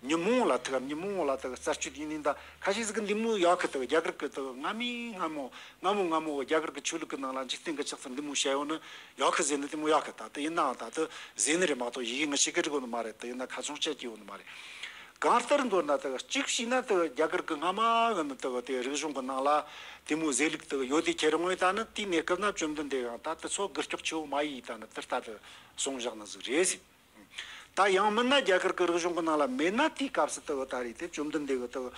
ཉིན་མོ་ལ་དག་ཉིན་མོ་ལ་དག་རྩད་གཅོད་ཡིན་ནས། ད་ཁ་ཤས་ཟིག་གི་འདི་མོ་ཡག་གི། དག་རྒྱ་གར་གྱི་དག་སྔ་མོའི་སྔ་མོ་སྔ་མོ་སྔ་མོ་གི་རྒྱ་གར་གྱི་ཆོས་ལུགས་ཀྱི་ནང་ལ་འཇིག་རྟེན་གྱི་ཆགས་ཚུལ་འདི་མོ་བཤད་ཡོད་ནི་ཡག་གི་ཟེར་ནི་དེ་མོ་ཡག་གི། ད་ལྟ་ཡིན་ནའང་ད་ལྟ་ཟེར་ནི་རེད་མ་གཏོགས་ཡི་གེ་ངས་ཤེས་ཀྱི་རིག་གོ་ནི་མ་རེད། ད་ཡིན་ན་ཁ་ཚོན་བཅད་ཀྱི་ཡོད་ནི་མ་རེད། གང་ལྟར་མདོར་ན་དག་གཅིག་བྱས་ན་དག་རྒྱ་གར་གྱི་སྔ་མ་གི་ནི་དག་དེ་རིག་གཞུང་གི་ནང་ལ་དེ་མོ་ཟེར་ལུགས་དག་ཡོད་དེ། ཁྱེད་རང་ངོས་ད་ནི་དེའི་གནས་སྐབས་ན་བཅོམ་ལྡན་འདས་ཡང་ད་དེ་ཚོ་རྒུད་སྐྱོག་ཆེ་བོ་མ་ཡིན། ད་ནི་དེ་ལྟ་དུ་གསུངས་བཞག་ནི་ཟིག་རེད་ཟེར། ད་ཡང་མིན་ན་རྒྱ་གར་གྱི་རིག་གཞུང་གི་ནང་ལ་མེད་ན་དེའི་སྐབས་སུ་དག་ད་རེས་དེ་བཅོམ་ལྡན་འདས་གི་དག་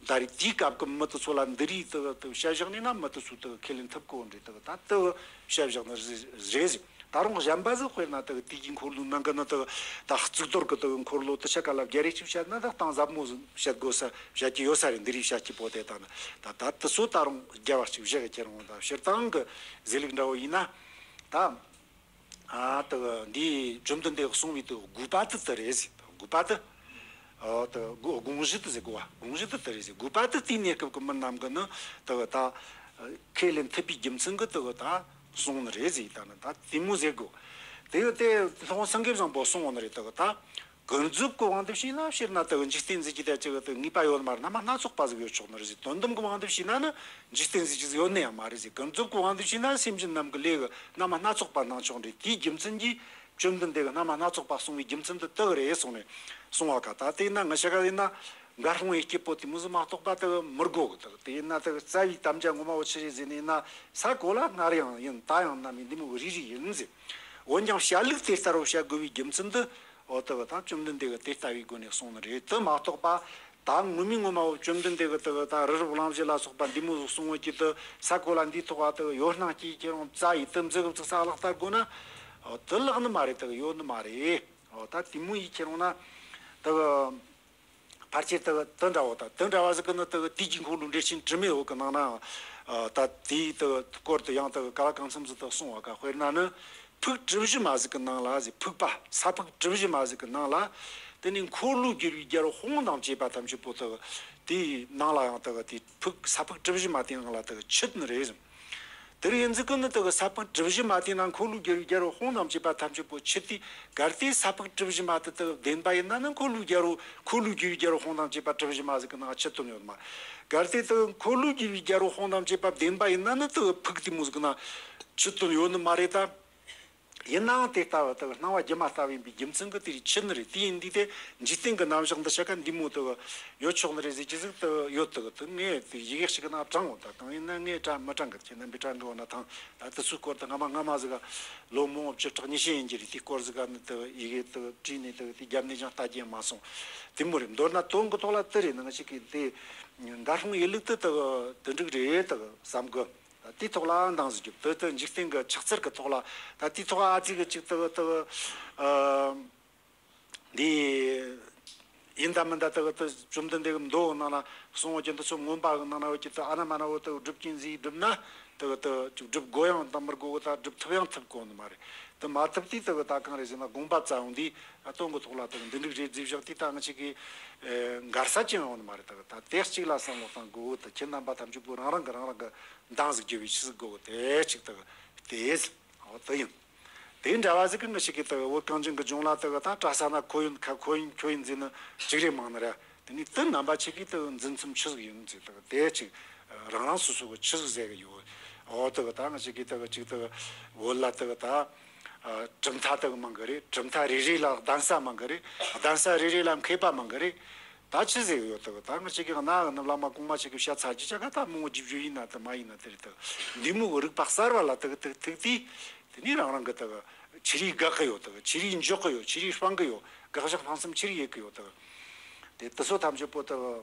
ད་རེས་དེའི་སྐབས་ཀྱི་མི་དེ་ཚོ་ལ་འདི་རིགས་དག་དག་བཤད་བཞག་ནས་ན་མི་དེ་ཚོས་དག་ཁས་ལེན་ཐུབ་གོ་འདྲ། དག་ད་དག་བཤད་བཞག་ནི་རེད་ཟེར། ད་རུང་གཞན་པ་ཟིག་དཔེར་ན་དག་དུས་ཀྱི་འཁོར་ལོའི་ནང་གི་ནི་དག་ད་གཙུག་ཏོར་གི་དག་འཁོར་ལོ་དེ་ཆ་ག་ལ་བརྒྱ་རེ་གཅིག་བཤད་ན་དག་གཏིང་ཟབ་མོ་ཟིག་བཤད་དགོས་ས་བཤད་ཀྱི་ཡོད་ས་རེད། འདི་རིགས་བཤད་ཀྱི་པོ་དེ་དང་ནི་ད་ད་དེ་ཚོ་ད་རུང་རྒྱ་བ་གཅིག་བཞག་གི། ཁྱེད་རང་ད་སྤྱིར་བཏང་གི་ཟེར་ལུགས་འདྲ་བོ་ཡིན་ན་ད། ཨ། དེ་གི་འདིའི་བཅོམ་ལྡན་འདས་གསུངས་པའི་དེ་དགོས་པ་དེ་དེ་རེད་ཟེར། དགོས་པ་དེ། ཨ། དེ་དགོས་དགོངས་གཞི་དེ་ཟེར། དགོས་པ་དགོངས་གཞི་དེ་དེ་རེད་ཟེར། དགོས་པ་དེ་དེའི་གནས་སྐབས་ཀྱི་མི་རྣམས་ཀྱིས་ནི་དེ་གི་ད་ཁས་ལེན་ཐུབ་པའི་རྒྱུ་མཚན་གྱིས་དེ་གི་ད་གསུངས་ནི་རེད་ཟེར། ད་ནི་ད་དེ་མོ་ཟེར་དགོས། དེ་གི་དེ་སློབ་དཔོན་སེང་གེ་བཟང་པོས་གསུངས་པ་ནི་རེད། དེ་གི་ད་ཀུན་རྫོབ་ཀྱི་དབང་དུ་བྱས་ན་སྤྱིར་ན་དེ་གི་འཇིག་རྟེན་ཟེར་གྱི་དེ་ཅིག་དེ་ངེས་པ་ཡོད་ནི་མ་རེད། རྣམ་པ་སྣ་ཚོགས་པ་ཟིག་ཡོད་ཆོག་ནི་རེད་ཟེར། དོན་དམ་གྱི་དབང་དུ་བྱས་ན་ནི། འཇིག་རྟེན་ཟེར་གྱི་ཟིག་ཡོད་ནི་ཡང་མ་རེད་ཟེར། ཀུན་རྫོབ་ཀྱི་དབང་དུ་བྱས་ན་སེམས་ཅན་རྣམས་ཀྱི་ལས་ཀྱི་རྣམ་པ་སྣ་ཚོགས་པ་སྣང་ཆོག་འདྲ། དེའི་རྒྱུ་མཚན་གྱིས་བཅོམ་ལྡན་འདས་ཀྱིས་རྣམ་པ་སྣ་ཚོགས་པ་གསུངས་པའི་རྒྱུ་མཚན་དེ་དག་རེད་གསུངས་ནས་གསུངས་པ་ག་ད་དེ་ཡིན་ན་ང་ཤ་ག་ཡིན་ན་འགའ་ཧྲོང་ཡི་སྐྱེས་པོ་དེ་མོ་ཟིག་མ་གཏོགས་པ་དེ་མི་དགོས་གི། དེ་ཡིན་ན་དེ་རྩ་བའི་དམ་བཅའ་ངོ་མ་བོ་ཆི་རེད་ཟེར་ནས་ཡིན་ན། ས་གོ་ལ་སྔར་ཡང་ཡིན། ད་ཡང་ནམ་ཡིན། འདི་མོ་གི་རིགས་རིགས་ཡིན་ཟེར། འོན་ཀྱང་བཤད་ལུགས་དེ་ལྟར་བོ་བཤད་དགོས་པའི་རྒྱུ་མཚན་དེ། འོ་དེ་གི་ད་བཅོམ་ལྡན་འདས་ཀྱིས་དེ་ལྟ་བུའི་སྒོ་ནས་གསུངས་ནི་རེད། དེ་མ་གཏོགས་པ། ད་ངོ་མའི་ངོ་མ་བོ་བཅོམ་ལྡན་འདས་ཀྱིས་དེ་གི་ད་རི་རབ་གླིང་བཞི་ལ་སོགས་པ་འདི་མོ་ཟིག་གསུངས་ཡོད་ཀྱི། དེ་ས་གོ་ལ་འདིའི་ཐོག་ག་དེ་གི་ཡོ་སྣང་སྐྱེས་ཁྱེད་རང་བཙལ་ཡི་དེ་མཛུ་གུ་བཙུགས་ས་ལག་བསྟར་དགོས་ན། འོ་དེ་ལག་ནི་མ་རེད། དེ་གི་ཡོད་ནི་མ་རེད། འོ་ད་དེ་མོ་ཡིས་ཁྱེད་རང་ན་དེ་གི་ཕལ་ཆེར་དེ་གི་དེ་འདྲ་བོ་ད་དེ་འདྲ་བ་ཟིག་གི་ནི་དེ་གི་དུས་ཀྱི་འཁོར་ལོ་འགྲེལ་ཆེན་དྲི་མེད་འོད་ཀྱི་ནང་ན་ད་དེའི་དེ་གི་སྐོར་དེ་ཡང་དེ་གི་ག་ལ་གང་འཚམ་ཟིག་དེ་གསུངས་པ་ག་དཔེར་ན་ནི། ཕུག་གྲུ་བཞི་མ་ཟིག་གི་ནང་ལ་ཟེར། ཕུག་པ་ས་ཕུག་གྲུ་བཞི་མ་ཟིག་གི་ནང་ལ། དེ་ནས་འཁོར་ལོས་སྒྱུར་བའི་རྒྱལ་པོ་དཔུང་དང་བཅས་པ་ཐམས་ཅད་པོ་དག་དེའི་ནང་ལ་ཡང་དག་དེ་ཕུག་ས་ཕུག་གྲུ་བཞི་མ་དེའི་ནང་ལ་དག་ཆུད་ནི་རེད་ཟེར། དེར་ཡིན་ཟིག་གི་ནི་དག་ས་ཕུག་གྲུ་བཞི་མ་དེའི་ནང་འཁོར་ལོས་སྒྱུར་བའི་རྒྱལ་པོ་དཔུང་དང་བཅས་པ་ཐམས་ཅད་པོ་ཆུད་དེ། གལ་ཏེ་ས་ཕུག་གྲུ་བཞི་མ་དེ་དག་བདེན་པ་ཡིན་ན་ནི་འཁོར་ལོས་སྒྱུར་བའི་འཁོར་ལོས་སྒྱུར་བའི་རྒྱལ་པོ་དཔུང་དང་བཅས་པ་གྲུ་བཞི་མ་ཟིག་གི་ནང་ཆུད་དོན་ཡོད་མ། གལ་ཏེ་དག་འཁོར་ལོས་སྒྱུར་བའི་རྒྱལ་པོ་དཔུང་དང་བཅས་པ་བདེན་པ་ཡིན་ན་ནི་དག་ཕུག་དེ་མོ་ཟིག་གི་ནང་ཆུད་དོན་ཡོད་ནི་མ་རེད་ད། ཡིན་ནའང་དེ་ལྟ་བུ་དག་སྣང་བ་སྒྱུ་མ་ལྟ་བུ་ཡིན་པའི་རྒྱུ་མཚན་གྱིས་དེ་རིགས་ཆུད་ནི་རེད། དེ་ཡིན་དུས་དེ་འཇིག་རྟེན་གྱི་རྣམ་གཞག་འདི་ཆ་ག་འདི་མོ་དག་ཡོད་ཆོག་ནི་རེད་ཟེར་གྱི་ཟིག་དག་ཡོད། དག་དེ་ངས་དེ་ཡི་གེ་ཞིག་གི་ནང་དྲངས་འོང་། ད་གང་ཡིན་ན་ངས་དྲ་མི་དྲངས་གི། ཁྱེད་རྣམ་པས་དྲངས་གི་འོ་ན་ཐང་། ད་དེ་ཚོའི་སྐོར་དེ་སྔ་མ་སྔ་མ་ཟིག་ག་ལོ་མང་བོ་བཅུ་ཕྲག་ཉི་ཤུ་ཡིན་གྱི་རེད། དེའི་སྐོར་ཟིག་ག་ནི་དག་ཡི་གེ་དག་བྲིས་ནས་དག་དེ་རྒྱབ་ནས་ཀྱང་ལྟ་རྒྱུ་མ་སོང་། དེ་མོ་རེད། མདོར་ན་དོན་གྱི་ཐོག་ལ་དེ་རེད། ནང་ཞིག་གིས་དེ་འགའ་ཧྲོང་ཡི་ལུགས་དེ་དག་དེ་འགྲིག་རེད་དག་བསམ་གི། དེའི་ཐོག་ལ་འདང་ཟིག་རྒྱོབ། དེ་དེ་འཇིག་རྟེན་གྱི་ཆགས་ཚུལ་གྱི་ཐོག་ལ། ད་དེའི་ཐོག་ཨ་ཙི་གི་ཅིག་དེ་དེ་ཨ་འདི་ཡིན་ད་མིན་ད་དེ་དེ་བཅོམ་ལྡན་འདས་ཀྱི་མདོ་ནང་ལ་གསུང་བ་ཅན་དེ་ཚོ་མངོན་པ་གི་ནང་ན་བ་ཅིག་དེ་ཨ་ན་མ་ན་བོ་དེ་སྒྲུབ་ཀྱིན་ཟིག་སྒྲུབ་ན་དེ་དེ་ཅིག་སྒྲུབ་དགོས་ཡང་ད་མི་དགོས་གི། ད་སྒྲུབ་ཐུབ་ཡང་ཐུབ་གོ་ནི་མ་རེད། དེ་མ་ཐུབ་དུས་དེ་ད་གང་རེད་ཟེར་ན་དགོངས་པ་རྩ་ཡོང་དུས་ཨ་དོན་གྱི་ཐོག་ལ་དེ་འདི་འགྲིག་རེད་ཟེར་བཞག་དུས་ད་ང་ཅིག་གི་འགལ་ས་ཅི་ཡང་ཡོང་ནི་མ་རེད། དེ་ད་དེ་གཅིག་ལ་བསམ་བློ་བཏང་དགོས་གི། དེ་ཁྱེད་རྣམ་པ་ཐམས་ཅད་པོ་རང་རང་གི་རང་རང་གི་འདང་ཟིག་རྒྱོབ་པའི་ཆི་ཟིག་དགོས་གི། དེ་གཅིག་དག་དེ་ཟིག་འོ་དེ་ཡིན། དེ་འདྲ་བ་ཟིག་གི་ང་ཞིག་གིས་དག་བོད་གངས་ཅན་གྱི་ལྗོངས་ལ་དག་ད་གྲྭ་ས་ན་ཁོ་ཡིན་ཁ་ཁོ་ཡིན་ཁྱོ་ཡིན་ཟེར་ནི་ཅིག་རེ་མང་ནི་ར། དེ་ནས་དེ་རྣམ་པ་ཆིག་གིས་དག་འཛིན་མཚམས་ཆི་ཟིག་ཡིན་ཟེར་དག་དེ་ཅིག་རང་རང་སོ་སོ་གི་ཆི་ཟིག་ཟེར་གི་ཡོད། འོ་དག་ད་ང་ཞིག་གིས་དག་ཅིག་དག་བོད་ལ་དག་ད་གྲུབ་མཐའ་དག་མང་གི་རེད། གྲུབ་མཐའ་རེ་རེ་ལ་གདན་ས་མང་གི་རེད། གདན་ས་རེ་རེ་ལ་མཁས་པ་མང་གི་རེད། ད་ཆི་ཟེར་གི་ཡོད་དག་ད་ང་ཅིག་གི་གནའ་གི་ནི་བླ་མ་གོང་མ་ཅིག་གི་བཤད་ཚར་རྒྱུ་ཆ་ག་ད་མང་བོ་རྒྱུ་བརྗོད་ཡིན་ན་དེ་མ་ཡིན་ན་དེ་རེད། དག་འདི་མོ་གི་རིག་པ་གསར་བ་ལ་དག་དག་ཐུག་དུས་དེ་ནས་རང་རང་གི་དག་ཆི་རིགས་དགག་གི་ཡོད་དག་ཆི་རིགས་འཇོག་གི་ཡོད། ཆི་རིགས་སྤང་གི་ཡོད། དགག་བཞག་སྤང་གསུམ་ཆི་རིགས་ཡེད་གི་ཡོད་དག་དེ་དེ་ཚོ་ཐམས་ཅད་པོ་དག་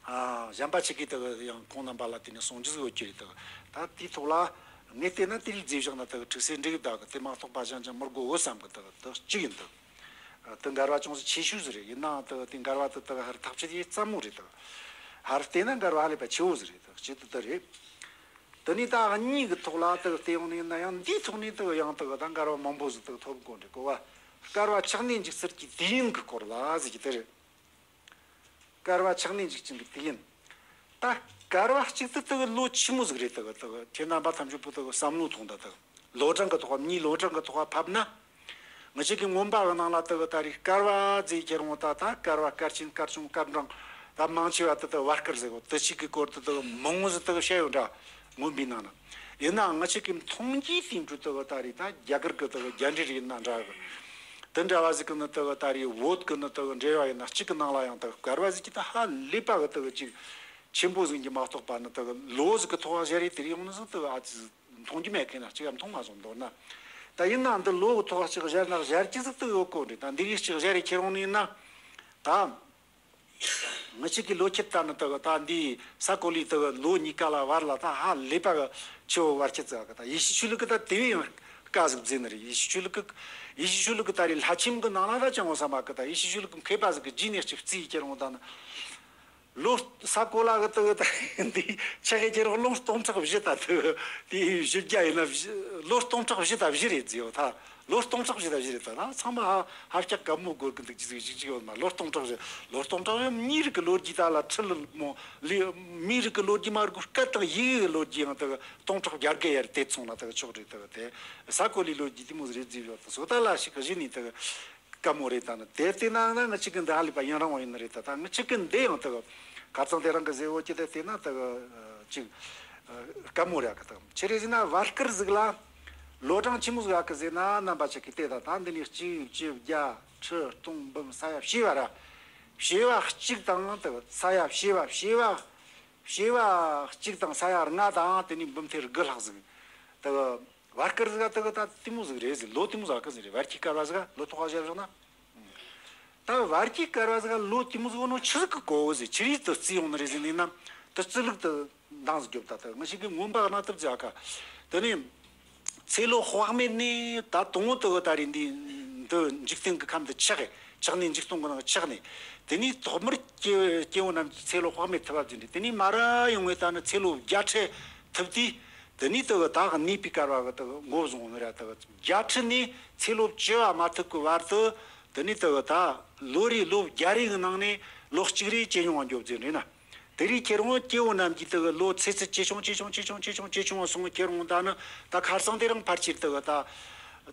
ཨ་གཞན་པ་ཆིག་གིས་དག་ཡང་ཁོང་རྣམ་པ་ལ་དེ་ནས་གསུང་རྒྱུ་ཟིག་ཡོད་ཀྱི་རེད། དག་ད་དེའི་ཐོག་ལ་ངས་བལྟས་ན་དེ་རིགས་མཛད་བཞག་ན་དག་འཁྲུག་སེ་འགྲིག་གི། དག་དེ་མ་གཏོགས་པ་གཞན་ཅང་མི་དགོས་གི་བསམ་གི། དག་དེ་གཅིག་ཡིན། དག་དེ་འགལ་བ་ཅུང་ཟད་ཆེ་ཤོས་ཟིག་རེད། ཡིན་ནའང་དེ་དེ་འགལ་བ་དེ་དག་ཧར་ཐག་ཆོད་ཡེ་ཙམ་མོ་རེད། དག་ཧར་བལྟས་ན་འགལ་བ་ཧ་ལས་པ་ཆེ་བོ་ཟིག་རེད། དག་སྤྱི་དེ་དེ་རེད། དེ་ནས་ད་གཉིས་ཀྱི་ཐོག་ལ་དག་བལྟས་ཡོང་ནས་ཡིན་ན་ཡང་འདིའི་ཐོག་ནས་དག་ཡང་དག་ད་འགལ་བ་མང་པོ་ཟིག་དག་ཐོབ་དགོས་རེད་གོ་བ། བསྐལ་པ་ཆགས་གནས་འཇིག་ཚུལ་གྱི་དུས་ཡུན་གྱི་སྐོར་ལ་ཟེར་གྱི་དེ་རེད། བསྐལ་པ་ཆགས་གནས་འཇིག་ཅིང་གི་དུས་ཡུན། ད་སྐལ་བ་གཅིག་ཏུ་དེ་གི་ལོ་ཆི་མོ་ཟིག་རེད། དེ་གི་དེ་གི་ཁྱེད་རྣམ་པ་ཐམས་ཅད་པོ་དེ་གི་བསམ་བློ་ཐོངས་དང་། དེ་གི་ལོ་གྲངས་གི་ཐོག་མིའི་ལོ་གྲངས་གི་ཐོག་ཕབ་ན། ང་ཅག་གི་མངོན་པ་གི་ནང་ལ་དེ་གི་ད་རེས་སྐལ་བ་ཟེར་ཁྱེར་འོང་ད། ད་སྐལ་བ་སྐལ་ཆེན་སྐལ་ཆུང་སྐལ་འབྲིང་ད་མང་ཆེ་བ་དེ་དེ་བར་སྐལ་ཟེར་གོ། དེ་གཅིག་གི་སྐོར་དུ་དེ་གི་མང་ཟིག་དེ་གི་བཤད་ཡོད་འདྲ། མངོན་པའི་ནང་ན། ཡིན་ནའང་ང་ཅག་གི་མཐོང་རྒྱུའི་སྟེང་དུ་དེ་གི་ད་རེས་ད་རྒྱ་གར་གི་དེ་གི་རྒྱ་འགྲེལ་ཡིན་ན་འདྲ་གི། དེ་འདྲ་བ་ཟིག་གི་ནི་དེ་གི་ད་རེས་བོད་གི་ནི་དེ་གི་འགྲེལ་བ་ཡིན་ན་གཅིག་གི་ནང་ལ་ཡང་དེ་གི་སྐལ་བ་ཟེར་གྱི་ད་ཧ་ལས་པ་གི་དེ་གི་ཅིག་ཆེན་པོ་ཟིག་གི་མ་གཏོགས་པ་ནི་དེ་གི་ལོ་ཟིག་གི་ཐོག་བཞག་རེད། དེ་རིང་ནི་ཟིག་དེ་གི་ཨ་ཙི་མཐོང་རྒྱུ་མེད་མཁན་ན་གཅིག་ཡང་མཐོང་མ་སོང་མདོར་ན། ད་ཡིན་ནའང་འདི་ལོ་གི་ཐོག་གཅིག་བཞག་ན་བཞག་རྒྱུ་ཟིག་དེ་གི་ཡོད་གོ་རེད། ད་འདི་རིགས་གཅིག་བཞག་རེད་ཁྱེར་འོང་ནི་ཡིན་ན། ད་ང་ཅག་གི་ལོ་ཁྱེར་ད་ནི་དེ་གི་ད་འདི་ས་གོ་ལའི་དེ་གི་ལོ་གཉིས་ཀ་ལ་བར་ལ་ད་ཧ་ལས་པ་གི་ཆེ་བོ་བར་ཁྱེར་ཙག་གི། ད་ཡེ་ཤུ་ཆོས་ལུགས་གི་ད་དེ་བས་ཡང་དཀའ་ཟིག་བརྩི་ནི་རེད། ཡེ་ཤུ་ཆོས་ལུགས་གི་ཡེ་ཤུ་ཆོས་ལུགས་གི་ད་རེས་ལྷ་ཁྱིམ་གི་ནང་ལ་ད་ཅང་འོ་ས་མ་གི། ད་ཡེ་ཤུ་ཆོས་ལུགས་གི་མཁས་པ་ཟིག་གི་རྗེས་ནས་གཅིག་བརྩིས་ཁྱེར་འོང་ད་ནི། ལོ་ས་གོ་ལ་གི་དེ་གི་ད་འདི་ཆ་གི་ཁྱེར་ལོ་སྟོང་ཕྲག་བཞི་ད་དེ་གི་དེ་བཞི་བརྒྱ་ཡིན་ན་བཞི་ལོ་སྟོང་ཕྲག་བཞི་ད་བཞི་རེད་ཟེར་ཡོད་ད། ལོ་སྟོང་ཕྲག་བཞི་ད་བཞི་རེད་ད། ད་ཚང་མ་ཧ་ཧ་ཅང་དཀའ་མོ་དགོས་གི་འདུག་ཅི་ཟིག་ཅིག་ཅིག་ཡོད་མ། ལོ་སྟོང་ཕྲག་བཞི་ལོ་སྟོང་ཕྲག་བཞི་མིའི་རིགས་གི་ལོ་རྒྱུས་ད་ལ་ཁྲི་ལ་མོ་ལི་མིའི་རིགས་གི་ལོ་རྒྱུས་མ་དགོས་སྐད་དང་ཡི་གེ་གི་ལོ་རྒྱུས་ཡང་དེ་གི་སྟོང་ཕྲག་བརྒྱ་དགུ་ཡར་དེ་སོང་ན་དེ་གི་ཆོག་རེད། དེ་གི་དེ་ས་གོ་ལའི་ལོ་རྒྱུས་དེ་མོ་ཟིག་རེད་ཟེར་ཡོད་ད། སོ་ད་ལ་ཞིག་གི་གཞི་ནས་དེ་གི་དཀའ་མོ་རེད་ད་ནི། དེ་བལྟས་ན་ན་ང་ཅག་གི་འདི་ཧ་ལས་པ་ཡུན་རིང་བ་ཡིན་ནི་རེད་ད། ད་ང་ཅག་གི་འདི་ཡང་དེ་གི་ཁ་རྩང་དེ་རིང་གི་ཟེར་བོ་ཅི་དེ་བལྟས་ན་དེ་གི་ཅིག་དཀའ་མོ་རེད་གི། ད་ཆི་རེད་ཟེར་ན་བར་སྐལ་ཟིག་ལ་ལོ་གྲངས་ཆི་མོ་ཟིག་གི་ཟེར་ན། རྣམ་པ་ཅག་གི་བལྟས་ད། ད་འདི་ནས་གཅིག་བཅུ་བརྒྱ་ཁྲི་སྟོང་འབུམ་ས་ཡ་བྱེ་བ་ར་བྱེ་བ་གཅིག་དང་དེ་གི་ས་ཡ་བྱེ་བ་བྱེ་བ་བྱེ་བ་གཅིག་དང་ས་ཡ་ལྔ་དང་དེ་ནས་འབུམ་ཐེར་དགུ་ལྷག་ཟིག་དེ་གི་བར་སྐལ་ཟིག་ག་དེ་གི་ད་དེ་མོ་ཟིག་རེད་ཟེར། ལོ་དེ་མོ་ཟིག་ག་ཟིག་རེད། བར་གྱི་སྐལ་བ་ཟིག་ག་ལོ་ཐོག་ག་བཞག་བཞག་ན། ད་བར་གྱི་སྐལ་བ་ཟིག་ག་ལོ་དེ་མོ་ཟིག་ནོ་ཆི་ཟིག་གི་གོ་བོ་ཟིག་ཆི་རིགས་དུ་བརྩི་ཡོང་ནི་རེད་ཟེར་ནས་ན། དུ་བརྩི་ལུགས་དུ་འདང་ཟིག་རྒྱོབ་ད། དེ་ང་ཞིག་གི་མངོན་པ་གནའ་ཐུབ་ཟིག་ཨ་ཁ། དེ་ནས་ཚེ་ལོ་དཔག་མེད་ནས་ད་དང་བོ་དེ་གི་ད་རེས་འདི་འདི་འཇིག་རྟེན་གི་ཁམས་དུ་ཆགས་ཆགས་ནས་འཇིག་སྟོང་གི་ནང་ཆགས་ནས། དེ་ནས་ཐོག་མར་སྐྱེ་སྐྱེ་བོ་རྣམས་ཀྱི་ཚེ་ལོ་དཔག་མེད་ཐུབ་པ་ཟིན་ཏེ། དེ་ནས་མ་ར་ཡོང་བའི་ད་ནི་ཚེ་ལོ་བརྒྱ་ཁྲི་ཐུབ་དུས། དེ་ནས་དེ་གི་ད་གནས་པའི་སྐལ་བ་གི་དེ་གི་མགོ་བཟུང་ནི་ར། དེ་གི་བརྒྱ་ཁྲི་ནས་ཚེ་ལོ་བཅུ་བ་མ་ཐུབ་གི་བར་དུ། དེ་ནས་དེ་གི་ད་ལོ་རེ་ལོ་བརྒྱ་རེ་གི་ནང་ནས་ལོ་གཅིག་རེ་ཇེ་ཉུང་བ་འགྱོ་ཟིན་རེད་ན། དེ་རིང་ཁྱེད་རང་སྐྱེ་བོ་རྣམས་ཀྱི་དེ་གི་ལོ་ཚེ་ཚད་ཇེ་ཆུང་ཇེ་ཆུང་ཇེ་ཆུང་ཇེ་ཆུང་ཇེ་ཆུང་བ་སོང་། ཁྱེད་རང་ད་ནི་ད་ཁ་སང་དེ་རིང་ཕལ་ཆེར་དེ་གི་ད་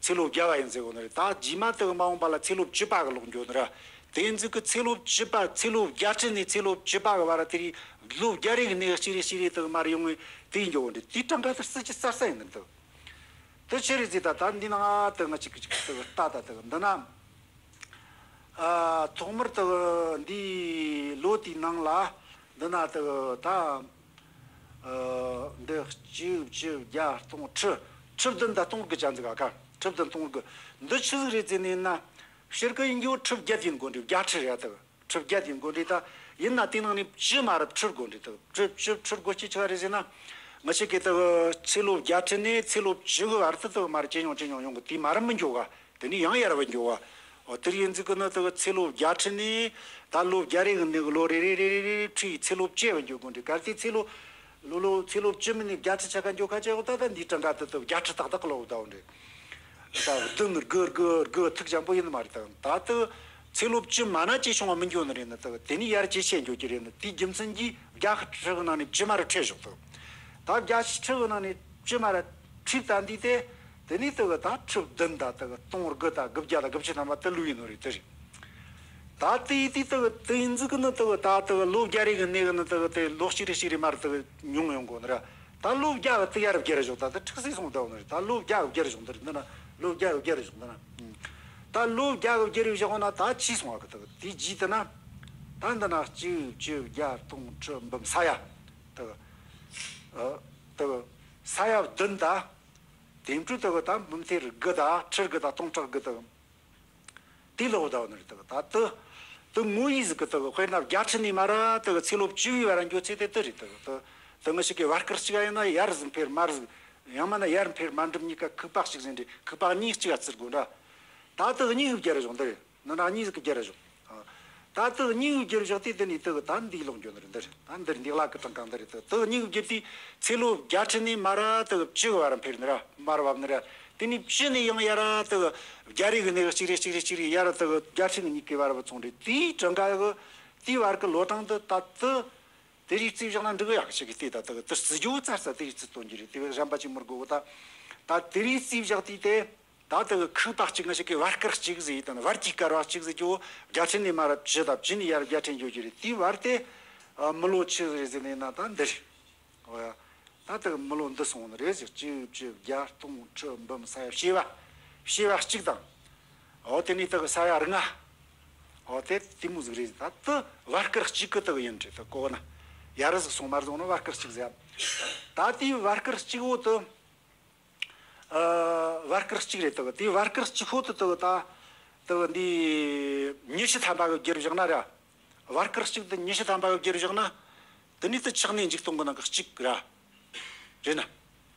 ཚེ་ལོ་བརྒྱ་བ་ཡིན་ཟེར་གོ་ནི་རེད། ད་རྗེས་མ་དེ་གི་མ་འོངས་པ་ལ་ཚེ་ལོ་བཅུ་པ་གི་ལོག་འགྱོ་ནི་ར། དེ་ཡིན་ཙི་གི་ཚེ་ལོ་བཅུ་པ་ཚེ་ལོ་བརྒྱ་ཁྲི་ནས་ཚེ་ལོ་བཅུ་པ་གི་བར་དེ་རིང་ལོ་བརྒྱ་རེ་གི་ནས་གཅིག་རེ་གཅིག་རེ་དེ་གི་མར་ཡོང་བའི་དེ་ཡིན་འགྱོ་གོ་ནི་རེད། དེའི་གྲངས་ཀ་དེ་སྲིད་ཀྱི་གསར་ས་ཡིན་ནི་འདུག་དེ་ཆི་རེད་ཟེར་ད། ད་འདི་ནང་ང་དེ་ང་གཅིག་གཅིག་དེ་གི་ལྟ་ད་དེ་གི་འདི་ན། ཨ། ཐོག་མར་དེ་གི་འདིའི་ལོ་དེའི་ནང་ལ་འདི་ན་དེ་གི་ད། ཨ། འདི་གཅིག་བཅུ་བརྒྱ་སྟོང་ཁྲི་ཁྲི་བདུན་དང་སྟོང་དགུ་ཅན་ཟིག་ག་ཁ། ཁྲི་བདུན་སྟོང་དགུ། འདི་ཆི་ཟིག་རེད་ཟེར་ནས་ན། སྤྱིར་གི་ཡིན་རྒྱུ་ཁྲི་བརྒྱད་ཡིན་དགོས་འདྲ། བརྒྱ་ཁྲི་རེད་དེ་གི། ཁྲི་བརྒྱད་ཡིན་དགོས་འདྲ། ད་ཡིན་ན་དེ་ནང་ནས་བཅུ་མ་ར་ཁྲི་དགོས་འདྲ། དེ་གི་བཅུ་བཅུ་ཁྲི་དགོས་རྒྱུ་ཆི་ག་རེད་ཟེར་ན། ང་ཅག་གི་དེ་གི་ཚེ་ལོ་བརྒྱ་ཁྲི་ནས་ཚེ་ལོ་བཅུ་གི་བར་དུ་དེ་གི་མར་ཇེ་ཉུང་ཇེ་ཉུང་ཡོང་གི། དེ་མར་མི་འགྱོ་ག། དེ་ནས་ཡང་ཡར་བ་འགྱོ་བ། འོ་དེར་ཡིན་ཙི་གི་ནི་དེ་གི་ཚེ་ལོ་བརྒྱ་ཁྲི་ནས་ད་ལོ་བརྒྱ་རེ་གི་ནས་གི་ལོ་རེ་རེ་རེ་རེ་རེ་ཁྲི་ཡི་ཚེ་ལོ་བཅུ་བ་འགྱོ་དགོས་འདྲ། གལ་ཏེ་ཚེ་ལོ་ལོ་ལོ་ཚེ་ལོ་བཅུ་མིན་ནས་བརྒྱ་ཁྲི་ཆ་ག་འགྱོ་ཁ་ཆེ་གོ། ད་ད་འདིའི་གྲངས་ཀ་དེ་དེ་བརྒྱ་ཁྲི་ཏག་ཏག་གི་ལོ་ད་འོ་འདྲ། ད་བདུན་དགུ་དགུ་དགུ་ཐུག་ཅན་པོ་ཡིན་མ་རེད། ད་ད་དེ་ཚེ་ལོ་བཅུ་མ་ན་ཇེ་ཆུང་བ་མི་འགྱོ་ནི་རེད་ནི། ད་དེ་ནས་ཡར་ཇེ་ཆེ་འགྱོ་གི་རེད་ནི། དེའི་རྒྱུ་མཚན་གྱིས་བརྒྱ་ཁྲི་གི་ནང་ནས་བཅུ་མ་ར་ཁྲི་བཞག་ད། ད་བརྒྱ་ཁྲི་གི་ནང་ནས་བཅུ་མ་ར་ཁྲི་ད་འདི་དེ། དེ་ནས་དེ་གི་ད་ཁྲི་བདུན་ད་དེ་གི་སྟོང་དགུ་ད་དགུ་བརྒྱ་ད་དགུ་བཅུ་ཐམ་པ་དེ་ལོས་ཡིན་ནོ་རེད། དེ་རེད། ད་དེ་ཡི་དེ་དེ་གི་དེ་ཡིན་ཙི་གི་ནི་དེ་གི་ད་དེ་གི་ལོ་བརྒྱ་རེ་གི་གནས་གི་ནི་དེ་གི་དེ་ལོ་གཅིག་རེ་གཅིག་རེ་མར་དེ་གི་ཉུང་ཡོང་གོ་ནི་ར། ད་ལོ་བརྒྱ་གི་དེ་ཡར་བརྒྱ་རེ་བཞག་ད་དེ་ཁྲིག་སེ་སོང་ད་འོ་ནི་རེད། ད་ལོ་བརྒྱ་གི་བརྒྱ་རེ་བཞག་འདི་རེད། འདི་ན་ལོ་བརྒྱ་གི་བརྒྱ་རེ་བཞག་འདི་ན། ད་ལོ་བརྒྱ་གི་བརྒྱ་རེ་བཞག་ན་ད་ཆི་སོང་བ་གི་དེ་གི་དེའི་རྗེས་དེ་ན། ད་འདི་ན་གཅིག་བཅུ་བརྒྱ་སྟོང་ཁྲི་འབུམ་ས་ཡ། དེ་གི་ཨ། དེ་གི་ས་ཡ་བདུན་ད། དེ་འཕྲོས་དེ་གི་ད་འབུམ་ཐེར་དགུ་ད་ཁྲི་དགུ་ད་སྟོང་ཕྲག་དགུ་དེ་གི། དེ་ལོག་ད་འོ་ནི་རེད། དེ་གི་ད་དེ་དེ་ངོ་ཡིས་ཟིག་གི་དེ་གི་དཔེར་ན་བརྒྱ་ཁྲི་ནས་མ་ར་དེ་གི་ཚེ་ལོ་བཅུ་བའི་བར་འགྱོ་ཚེ་དེ་དེ་རེད། དེ་གི་དེ་དེ་ང་ཞིག་གི་བར་སྐལ་གཅིག་ཡིན་ན་ཡར་ཟིག་འཕེར་མར་ཟིག་ཡང་མིན་ན་ཡར་འཕེར་མར་འགྲིམ་གཉིས་ཀ་ཁུག་པ་གཅིག་ཟིན་འདྲ། ཁུག་པ་གཉིས་གཅིག་ག་བརྩི་དགོས་འདྲ། ད་དེ་གི་གཉིས་གི་བརྒྱ་རེ་བཞག་འདི་རེད། ནི་ན་གཉིས་ཀྱི་རྒྱུ་རེ་བཞག་ཨ། ད་དེ་གཉིས་ཀྱི་རྒྱུ་རེ་བཞག་དེ་དེ་ནས་དེ་གི་ད་འདིའི་ལོག་འགྱོ་ནི་རེད། འདི་རེད། ད་འདིར་འདི་ལ་གི་གྲངས་ཀ་འདི་རེད། དེ་དེ་གཉིས་ཀྱི་རྒྱུ་དེ་ཚེ་ལོ་བརྒྱ་ཁྲི་ནས་མ་ར་དེ་གི་བཅུ་གི་བར་འཕེལ་ནི་ར་མར་བབ་ནི་ར། དེ་ནས་བཅུ་ནས་ཡང་ཡར་ར་དེ་གི་བརྒྱ་རེ་གི་ནས་གཅིག་རེ་གཅིག་རེ་གཅིག་རེ་ཡར་ར་དེ་གི་བརྒྱ་ཁྲི་གི་གཉིས་ཀྱི་བར་བ་ཚོང་རེད། དེའི་གྲངས་ཀ་གི་དེའི་བར་གི་ལོ་གྲངས་དེ་ད་དེ། དེ་རིགས་བརྩིས་བཞག་ན་འགྲིག་གི་ཡག་ཞིག་གི་སྟེ། ད་དེ་གི་དེ་བརྩི་རྒྱུ་ཙར་ཙ་དེ་རིགས་བརྩི་སྟོན་རྒྱུ་རེད། དེ་བས་གཞན་པ་ཅིག་མི་དགོས་གི། ད་ད་དེ་རིགས་བརྩིས་བཞག་དུས་དེ། ད་དེ་གི་ཁུག་པ་གཅིག་ང་ཞིག་གི་བར་སྐར་གཅིག་ཟེར་ཡི་དང་བར་གྱི་སྐར་བ་གཅིག་ཟེར་རྒྱུ། བརྒྱ་ཕྲན་ནས་མར་བཅུ་དང་བཅུ་ནས་ཡར་བརྒྱ་ཕྲན་འགྱོ་རྒྱུ་རེད། དེའི་བར་དེ་ཨ་མི་ལོ་ཆི་ཟིག་རེད་ཟེར་ནས་ན་ད་འདི་རེད། འོ་ཡ། ད་དེ་གི་མི་ལོ་འདི་སོང་ནི་རེད་ཟེར། གཅིག་བཅུ་བརྒྱ་སྟོང་ཁྲི་འབུམ་ས་ཡ་བྱེ་བ། བྱེ་བ་གཅིག་དང་། འོ་དེ་ནས་དེ་གི་ས་ཡ་ལྔ། འོ་དེ་དེ་མོ་ཟིག་རེད། ད་དེ་བར་སྐར་གཅིག་གི་དེ་གི་ཡིན་རེད། དེ་གོ་ན་ཡར་ཟིག་སོང་མར་སོང་ན་བར་སྐར་གཅིག་ཟེར། ད་དེའི་བར་སྐར་གཅིག་བོ་དེ། ཨ། བར་སྐར་གཅིག་རེད། དེ་གི་དེའི་བར་སྐར་གཅིག་ཁོ་དེ་དེ་གི་ད་དེ་གི་འདི་ཉི་ཤུ་ཐམ་པ་གི་བསྒྱུར་བཞག་ན་ར། བར་སྐར་གཅིག་དེ་ཉི་ཤུ་ཐམ་པ་གི་བསྒྱུར་བཞག་ན། དེ་ནས་དེ་ཆགས་གནས་འཇིག་སྟོང་གི་ནང་གི་གཅིག་ར། རེད་ན།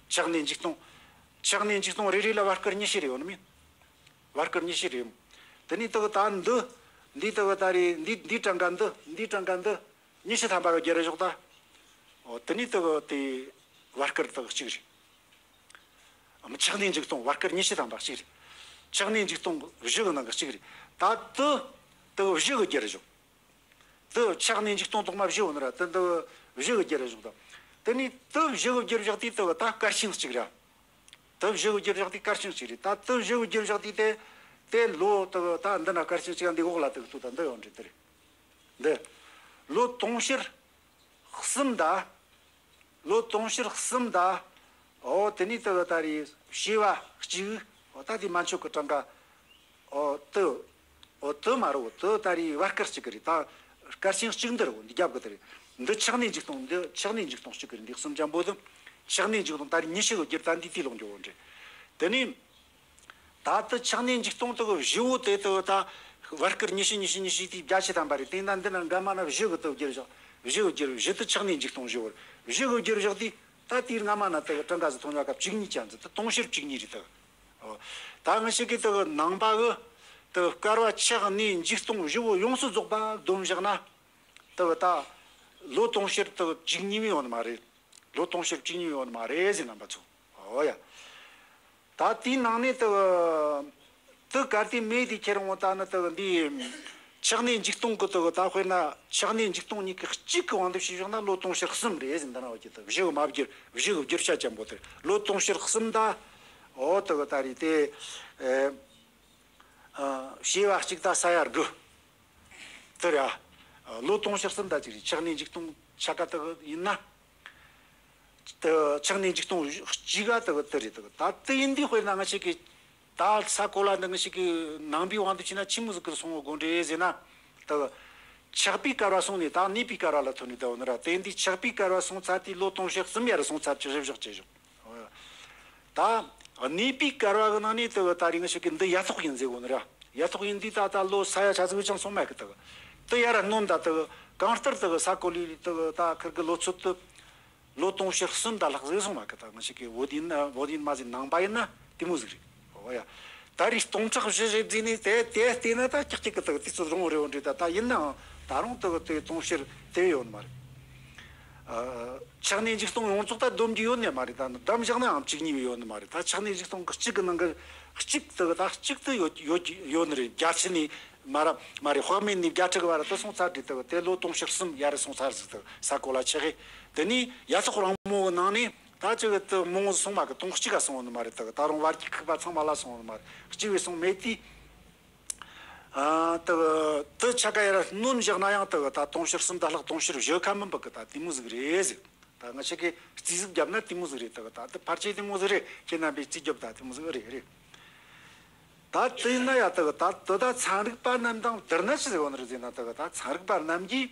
ཆགས་གནས་འཇིག་སྟོང་། ཆགས་གནས་འཇིག་སྟོང་རེ་རེ་ལ་བར་སྐར་ཉི་ཤུ་རེ་ཡོད་ནི་མིན། བར་སྐར་ཉི་ཤུ་རེ་ཡོད། དེ་ནས་དེ་གི་ད་འདི། འདི་དེ་གི་ད་རེ་འདི་འདི་གྲངས་ཀ་འདི་འདི་གྲངས་ཀ་འདི། ཉི་ཤུ་ཐམ་པ་གི་བསྒྱུར་བཞག་ད། འོ་དེ་ནས་དེ་གི་དེ་བར་སྐར་དེ་གི་གཅིག་རེད། ཨ་མ་ཆགས་གནས་འཇིག་སྟོང་བར་སྐར་ཉི་ཤུ་ཐམ་པ་གཅིག་རེད། ཆགས་གནས་འཇིག་སྟོང་བཞི་གི་ནང་གི་གཅིག་རེད། ད་དེ་དེ་གི་བཞི་གི་བསྒྱུར་བཞག་དེ་ཆགས་གནས་འཇིག་སྟོང་ཐོག་མ་བཞི་ཡོད་ནི་ར། དེ་འདི་བཞི་གི་བསྒྱུར་བཞག་དང་། དེ་ནས་དེ་བཞི་གི་བསྒྱུར་བཞག་དུས་དེ་གི་ད་སྐར་ཆེན་གཅིག་ར། དེ་བཞི་གི་བསྒྱུར་བཞག་དུས་སྐར་ཆེན་གཅིག་རེད། ད་དེ་བཞི་གི་བསྒྱུར་བཞག་དུས་དེ། དེ་ལོ་དེ་གི་ད་འདི་ན་སྐར་ཆེན་གཅིག་འདི་འོག་ལ་དེ་གི་ལྟོས་ད་འདི་ཡོད་རེད། དེ་རེད། འདི་ལོ་དུང་ཕྱུར་གསུམ་དང་། ལོ་དུང་ཕྱུར་གསུམ་དང་། འོ་དེ་ནས་དེ་གི་ད་རེ་བྱེ་བ་གཅིག་འོ་ད་དེ་མན་ཆོད་གི་གྲངས་ཀ། འོ་དེ། འོ་དེ་མ་རེད། འོ་དེ་ད་རེ་བར་སྐར་གཅིག་གི་རེད། ད་སྐར་ཆེན་གཅིག་འདི་རེད། འོ་འདི་རྒྱབ་གི་དེ་རེད། འདི་ཆགས་གནས་འཇིག་སྟོང་། འདི་ཆགས་གནས་འཇིག་སྟོང་གཅིག་གི་རེད། འདི་གསུམ་ཅན་པོ་དེ་ཆགས་གནས་འཇིག་སྟོང་། ད་རེ་ཉི་ཤུ་གི་བསྒྱུར་ད་འདི་དེ་ལོག་འགྱོ་འོ་འདྲ། དེ་ནས། ད་ལྟ་ཆགས་གནས་འཇིག་སྟོང་དེ་གི་བཞི་བོ་དེ་དེ་གི་ད་བར་སྐར་ཉི་ཤུ་ཉི་ཤུ་ཉི་ཤུ་དེ་བརྒྱ་ཕྲན་ཐམ་པ་རེད། དེ་ན་འདི་ན་འགའ་མ་ན་བཞི་གི་དེ་བསྒྱུར་བཞག་བཞི་གི་བསྒྱུར་བཞི་དེ་ཆགས་གནས་འཇིག་སྟོང་བཞི་བོ་རེད། བཞི་གི་བསྒྱུར་བཞག་དེ་ད་དེའི་སྔ་མ་ན་དེ་གི་གྲངས་ཀ་ཟིག་མཐོང་ཡོད་ཀ་བཅུ་གཉིས་ཅན་ཟིག་དེ་དུང་ཕྱུར་བཅུ་གཉིས་རེད། དེ་གི་ཨོ། ད་ང་ཞིག་གིས་དེ་གི་ནང་པ་གི་དེ་གི་བསྐལ་བ་ཆགས་གནས་འཇིག་སྟོང་བཞི་བོ་ཡོངས་སུ་རྫོགས་པ་བསྡོམས་བཞག་ན། དེ་གི་ད་ལོ་དུང་ཕྱུར་དེ་གི་བཅུ་གཉིས་མིན་ཡོད་ནི་མ་རེད། ལོ་དུང་ཕྱུར་བཅུ་གཉིས་ཡོད་ནི་མ་རེད་ཟེར། རྣམ་པ་ཚོ། ཨོ་ཡ། ད་དེའི་ནང་ནས་དེ་གི་དེ་གར་དེ་མེད་དེ་ཁྱེར་འོང་ད་ནི་དེ་གི་འདི་ཆགས་གནས་འཇིག་སྟོང་གི་དེ་གི་ད་དཔེར་ན་ཆགས་གནས་འཇིག་སྟོང་གཉིས་ཀྱི་གཅིག་གི་དབང་དུ་བྱས་བཞག་ན་ལོ་དུང་ཕྱུར་གསུམ་རེད་ཟེར། འདི་ན་འོ་ཀྱི་དེ་བཞི་གི་མ་བསྒྱུར་བཞི་གི་བསྒྱུར་བྱ་ཅན་པོ་དེ་ལོ་དུང་ཕྱུར་གསུམ་ད། ཨོ་དེ་གི་ད་རེད་དེ། ཨེ། ཨ། བྱེ་བ་གཅིག་དང་ས་ཡ་དགུ། དེ་རེད་ཨ། ལོ་དུང་ཕྱུར་གསུམ་དང་གཅིག་རེད། ཆགས་གནས་འཇིག་སྟོང་ཆ་ག་དེ་གི་ཡིན་ན། དེ་ཆགས་གནས་འཇིག་སྟོང་གཅིག་ག་དེ་གི་དེ་རེད། དེ་གི་ད་དེ་ཡིན་དུས་དཔེར་ན་ང་ཞིག་གིས་ད་ས་གོ་ལ་འདི་ང་ཞིག་གི་ནང་པའི་དབང་དུ་བྱས་ན་ཆི་མོ་ཟིག་གི་སོང་བ་དགོས་འདྲེ་ཟེར་ན། དེ་གི་ཆགས་པའི་བསྐལ་བ་སོང་ནས་ད་གནས་པའི་བསྐལ་བ་ལ་ཐོན་ནས་དེ་འོ་ན་ར། དེ་འདི་ཆགས་པའི་བསྐལ་བ་སོང་ཚར་དུས་ལོ་དུང་ཕྱུར་གསུམ་ཡར་སོང་ཚར་གྱི་རེ་བཞག་བྱས་བཞག་ད་གནས་པའི་བསྐལ་བ་གི་ནང་ནས་དེ་གི་ད་རེས་ང་ཞིག་གི་འདི་ཡ་ཐོག་ཡིན་ཟེར་གོ་ནི་ར། ཡ་ཐོག་ཡིན་དུས་ད་ལྟ་ལོ་ས་ཡ་ཆ་ཟིག་ཅང་སོང་མེད་གི། དེ་གི་དེ་ཡར་སྣོན་ད་དེ་གི་གང་ལྟར་དེ་གི་ས་གོ་ལའི་དེ་གི་ད་ཁིར་གི་ལོ་ཚོད་དེ་ལོ་དུང་ཕྱུར་གསུམ་ད་ལྷག་ཟིག་སོང་མེད་གི། ད་ང་ཞིག་གི་བོད་ཡིན་ན་བོད་ཡིན་མ་ཟིག་ནང་པ་ཡིན་ན་དེ་མོ་ཟིག་རེད། ཨོ་ཡ། ད་རེས་སྟོང་ཕྲག་བཞི་རེ་བརྩིས་ནས་དེ་དེ་བལྟས་ན་ད་ཀྱག་ཀྱག་གི་དེ་གི་དུས་ཚོད་རིང་བོ་རེ་བོ་འདྲ། ད་ད་ཡིན་ནའང་ད་རུང་དེ་གི་དེ་དུང་ཕྱུར་དེ་ཡོད་ནི་མ་རེད། ཨ། ཆགས་གནས་འཇིག་སྟོང་ཡོངས་རྫོགས་ད་བསྡོམས་རྒྱུ་ཡོད་ནི་མ་རེད། ད་བསྡོམས་བཞག་ན་ཡང་བཅུ་གཉིས་ཡོད་ནི་མ་རེད། ད་ཆགས་གནས་འཇིག་སྟོང་གི་གཅིག་གི་ནང་གི་གཅིག་དེ་གི་ད་གཅིག་དེ་ཡོད་ཡོད་ཡོད་ནི་རེད། བརྒྱ་ཕྲན་ནས་མ་ར་མ་རེད། དཔག་མེད་ནས་བརྒྱ་ཕྲག་གི་བར་དུ་སོང་ཚར་དུས་དེ་གི་དེ་ལོ་དུང་ཕྱུར་གསུམ་ཡར་སོང་ཚར་ཟིག་དེ་གི་ས་གོ་ལ་ཆགས་གི། དེ་ནས་ཡ་ཐོག་རིང་མོ་གི་ནང་ནས་ད་ཅིག་གི་དེ་མང་བོ་སོང་མ་གི། དུང་གཅིག་ག་སོང་ནི་མ་རེད། དེ་གི་ད་རུང་བར་གྱི་ཁུག་པ་ཚང་མ་ལ་སོང་ནི་མ་རེད། གཅིག་བས་སོང་མེད་དུས། ཨ། དེ་གི་དེ་ཆ་ག་ཡར་སྣོན་བཞག་ན་ཡང་དེ་གི་ད་དུང་ཕྱུར་གསུམ་ད་ལྷག་དུང་ཕྱུར་བཞི་ཁ་མིན་པ་གི་ད་དེ་མོ་ཟིག་རེད་ཟེར། ད་ང་ཞིག་གིས་རྩིས་ཟིག་བརྒྱབ་ན་དེ་མོ་ཟིག་རེད། དེ་གི་ད་དེ་ཕལ་ཆེར་དེ་མོ་ཟིག་རེད། ཁྱེད་རྣམ་པས་རྩིས་རྒྱོབ་ད་དེ་མོ་ཟིག་རེད་རེད། ད་དེ་ཡིན་ན་ཡ་དེ་གི་ད་དེ་ད་ཚན་རིག་པ་རྣམས་དང་བསྡུར་ན་ཅི་ཟེར་གོ་ནི་རེད་ཟེར་ན། དེ་གི་ད་ཚན་རིག་པ་རྣམས་ཀྱིས་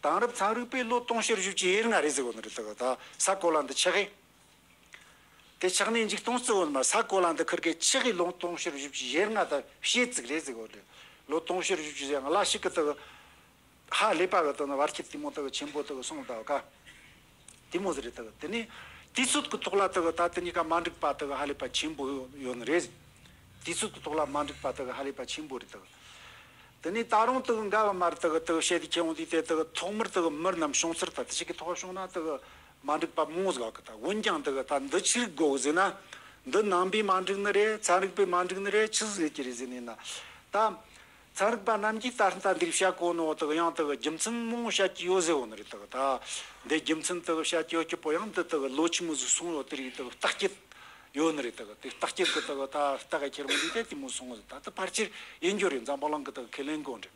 དེང་རབས་ཚན་རིག་པས་ལོ་དུང་ཕྱུར་བཞི་བཅུ་ཞེ་ལྔ་རེད་ཟེར་གོ་ནི་རེད། དེ་གི་ད་ས་གོ་ལ་འདི་ཆགས་གི། དེ་ཆགས་གནས་འཇིག་སྟོང་བརྩི་བོ་ནི་མ་ས་གོ་ལ་འདི་ཁིར་གི་ཆགས་གི་ལོ་དུང་ཕྱུར་བཞི་བཅུ་ཞེ་ལྔ་དང་ཕྱེད་ཙིག་རེད་ཟེར་གོ་རེད། ལོ་དུང་ཕྱུར་བཞི་བཅུ་ཞེ་ལྔ་ལ་ཞིག་གི་དེ་གི་ཧ་ལས་པ་གི་དེ་ནི་བར་ཁྱད་དེ་མོ་དེ་གི་ཆེན་པོ་དེ་གི་སོང་ད་ག་དེ་མོ་ཟིག་རེད། དེ་གི་དེ་ནི་དུས་ཚོད་ཀྱི་ཐོག་ལ་དེ་གི་ད་དེ་གཉིས་ཀ་མ་འགྲིག་པ་དེ་གི་ཧ་ལས་པ་ཆེན་པོ་ཡོད་ནི་རེད། དུས་ཚོད་ཀྱི་ཐོག་ལ་མ་འགྲིག་པ་དེ་གི་ཧ་ལས་པ་ཆེན་པོ་རེད། དེ་གི་དེ་ནས་ད་རུང་དེ་གི་འགལ་བ་མ་རེད། དེ་གི་དེ་གི་བཤད་དེ་ཁྱེད་འོང་དུས་དེ་དེ་གི་ཐོག་མར་དེ་གི་མི་རྣམས་བྱུང་ཚུལ་ད་དེ་ཞིག་གི་ཐོག་བྱུང་ན་དེ་གི་མ་འགྲིག་པ་མང་བོ་ཟིག་གི། ད་འོན་ཀྱང་དེ་གི་ད་འདི་ཆི་རིགས་དགོས་གི་ཟེར་ན། འདི་ནང་པས་མ་འགྲིག་ནི་རེད། ཚན་རིག་པས་མ་འགྲིག་ནི་རེད། ཆི་ཟིག་གི་རེད་ཟེར་ནས་ན། ད་ ཚན་རིག་པ་རྣམས་ཀྱིས་ད་ལྟ་འདིར་བཤད་གོ་ནོ་དག་ཡང་དག་རྒྱུ་མཚན་མང་བོ་བཤད་ཀྱི་ཡོད་ཟེར་བོ་ནི་རེད། དག་ད་འདི་རྒྱུ་མཚན་དག་བཤད་ཀྱི་ཡོད་ཀྱི་པོ་ཡང་འདི་དག་ལོ་ཆི་མོ་ཟིག་སོང་ཡོད་དེ་རིགས་དག་རྟགས་སྐྱེད་ཡོད་ནི་རེད། དག་དེ་རྟགས་སྐྱེད་ཀྱི་དག་ད་རྟགས་ཁྱེར་མོ་འདི་དེ་དེ་མོ་སོང་ཟིག་ད་ལྟ་ཕལ་ཆེར་ཡིན་རྒྱུ་རེད། འཛམ་བུ་གླིང་གི་དག་ཁས་ལེན་གོ་འདྲ།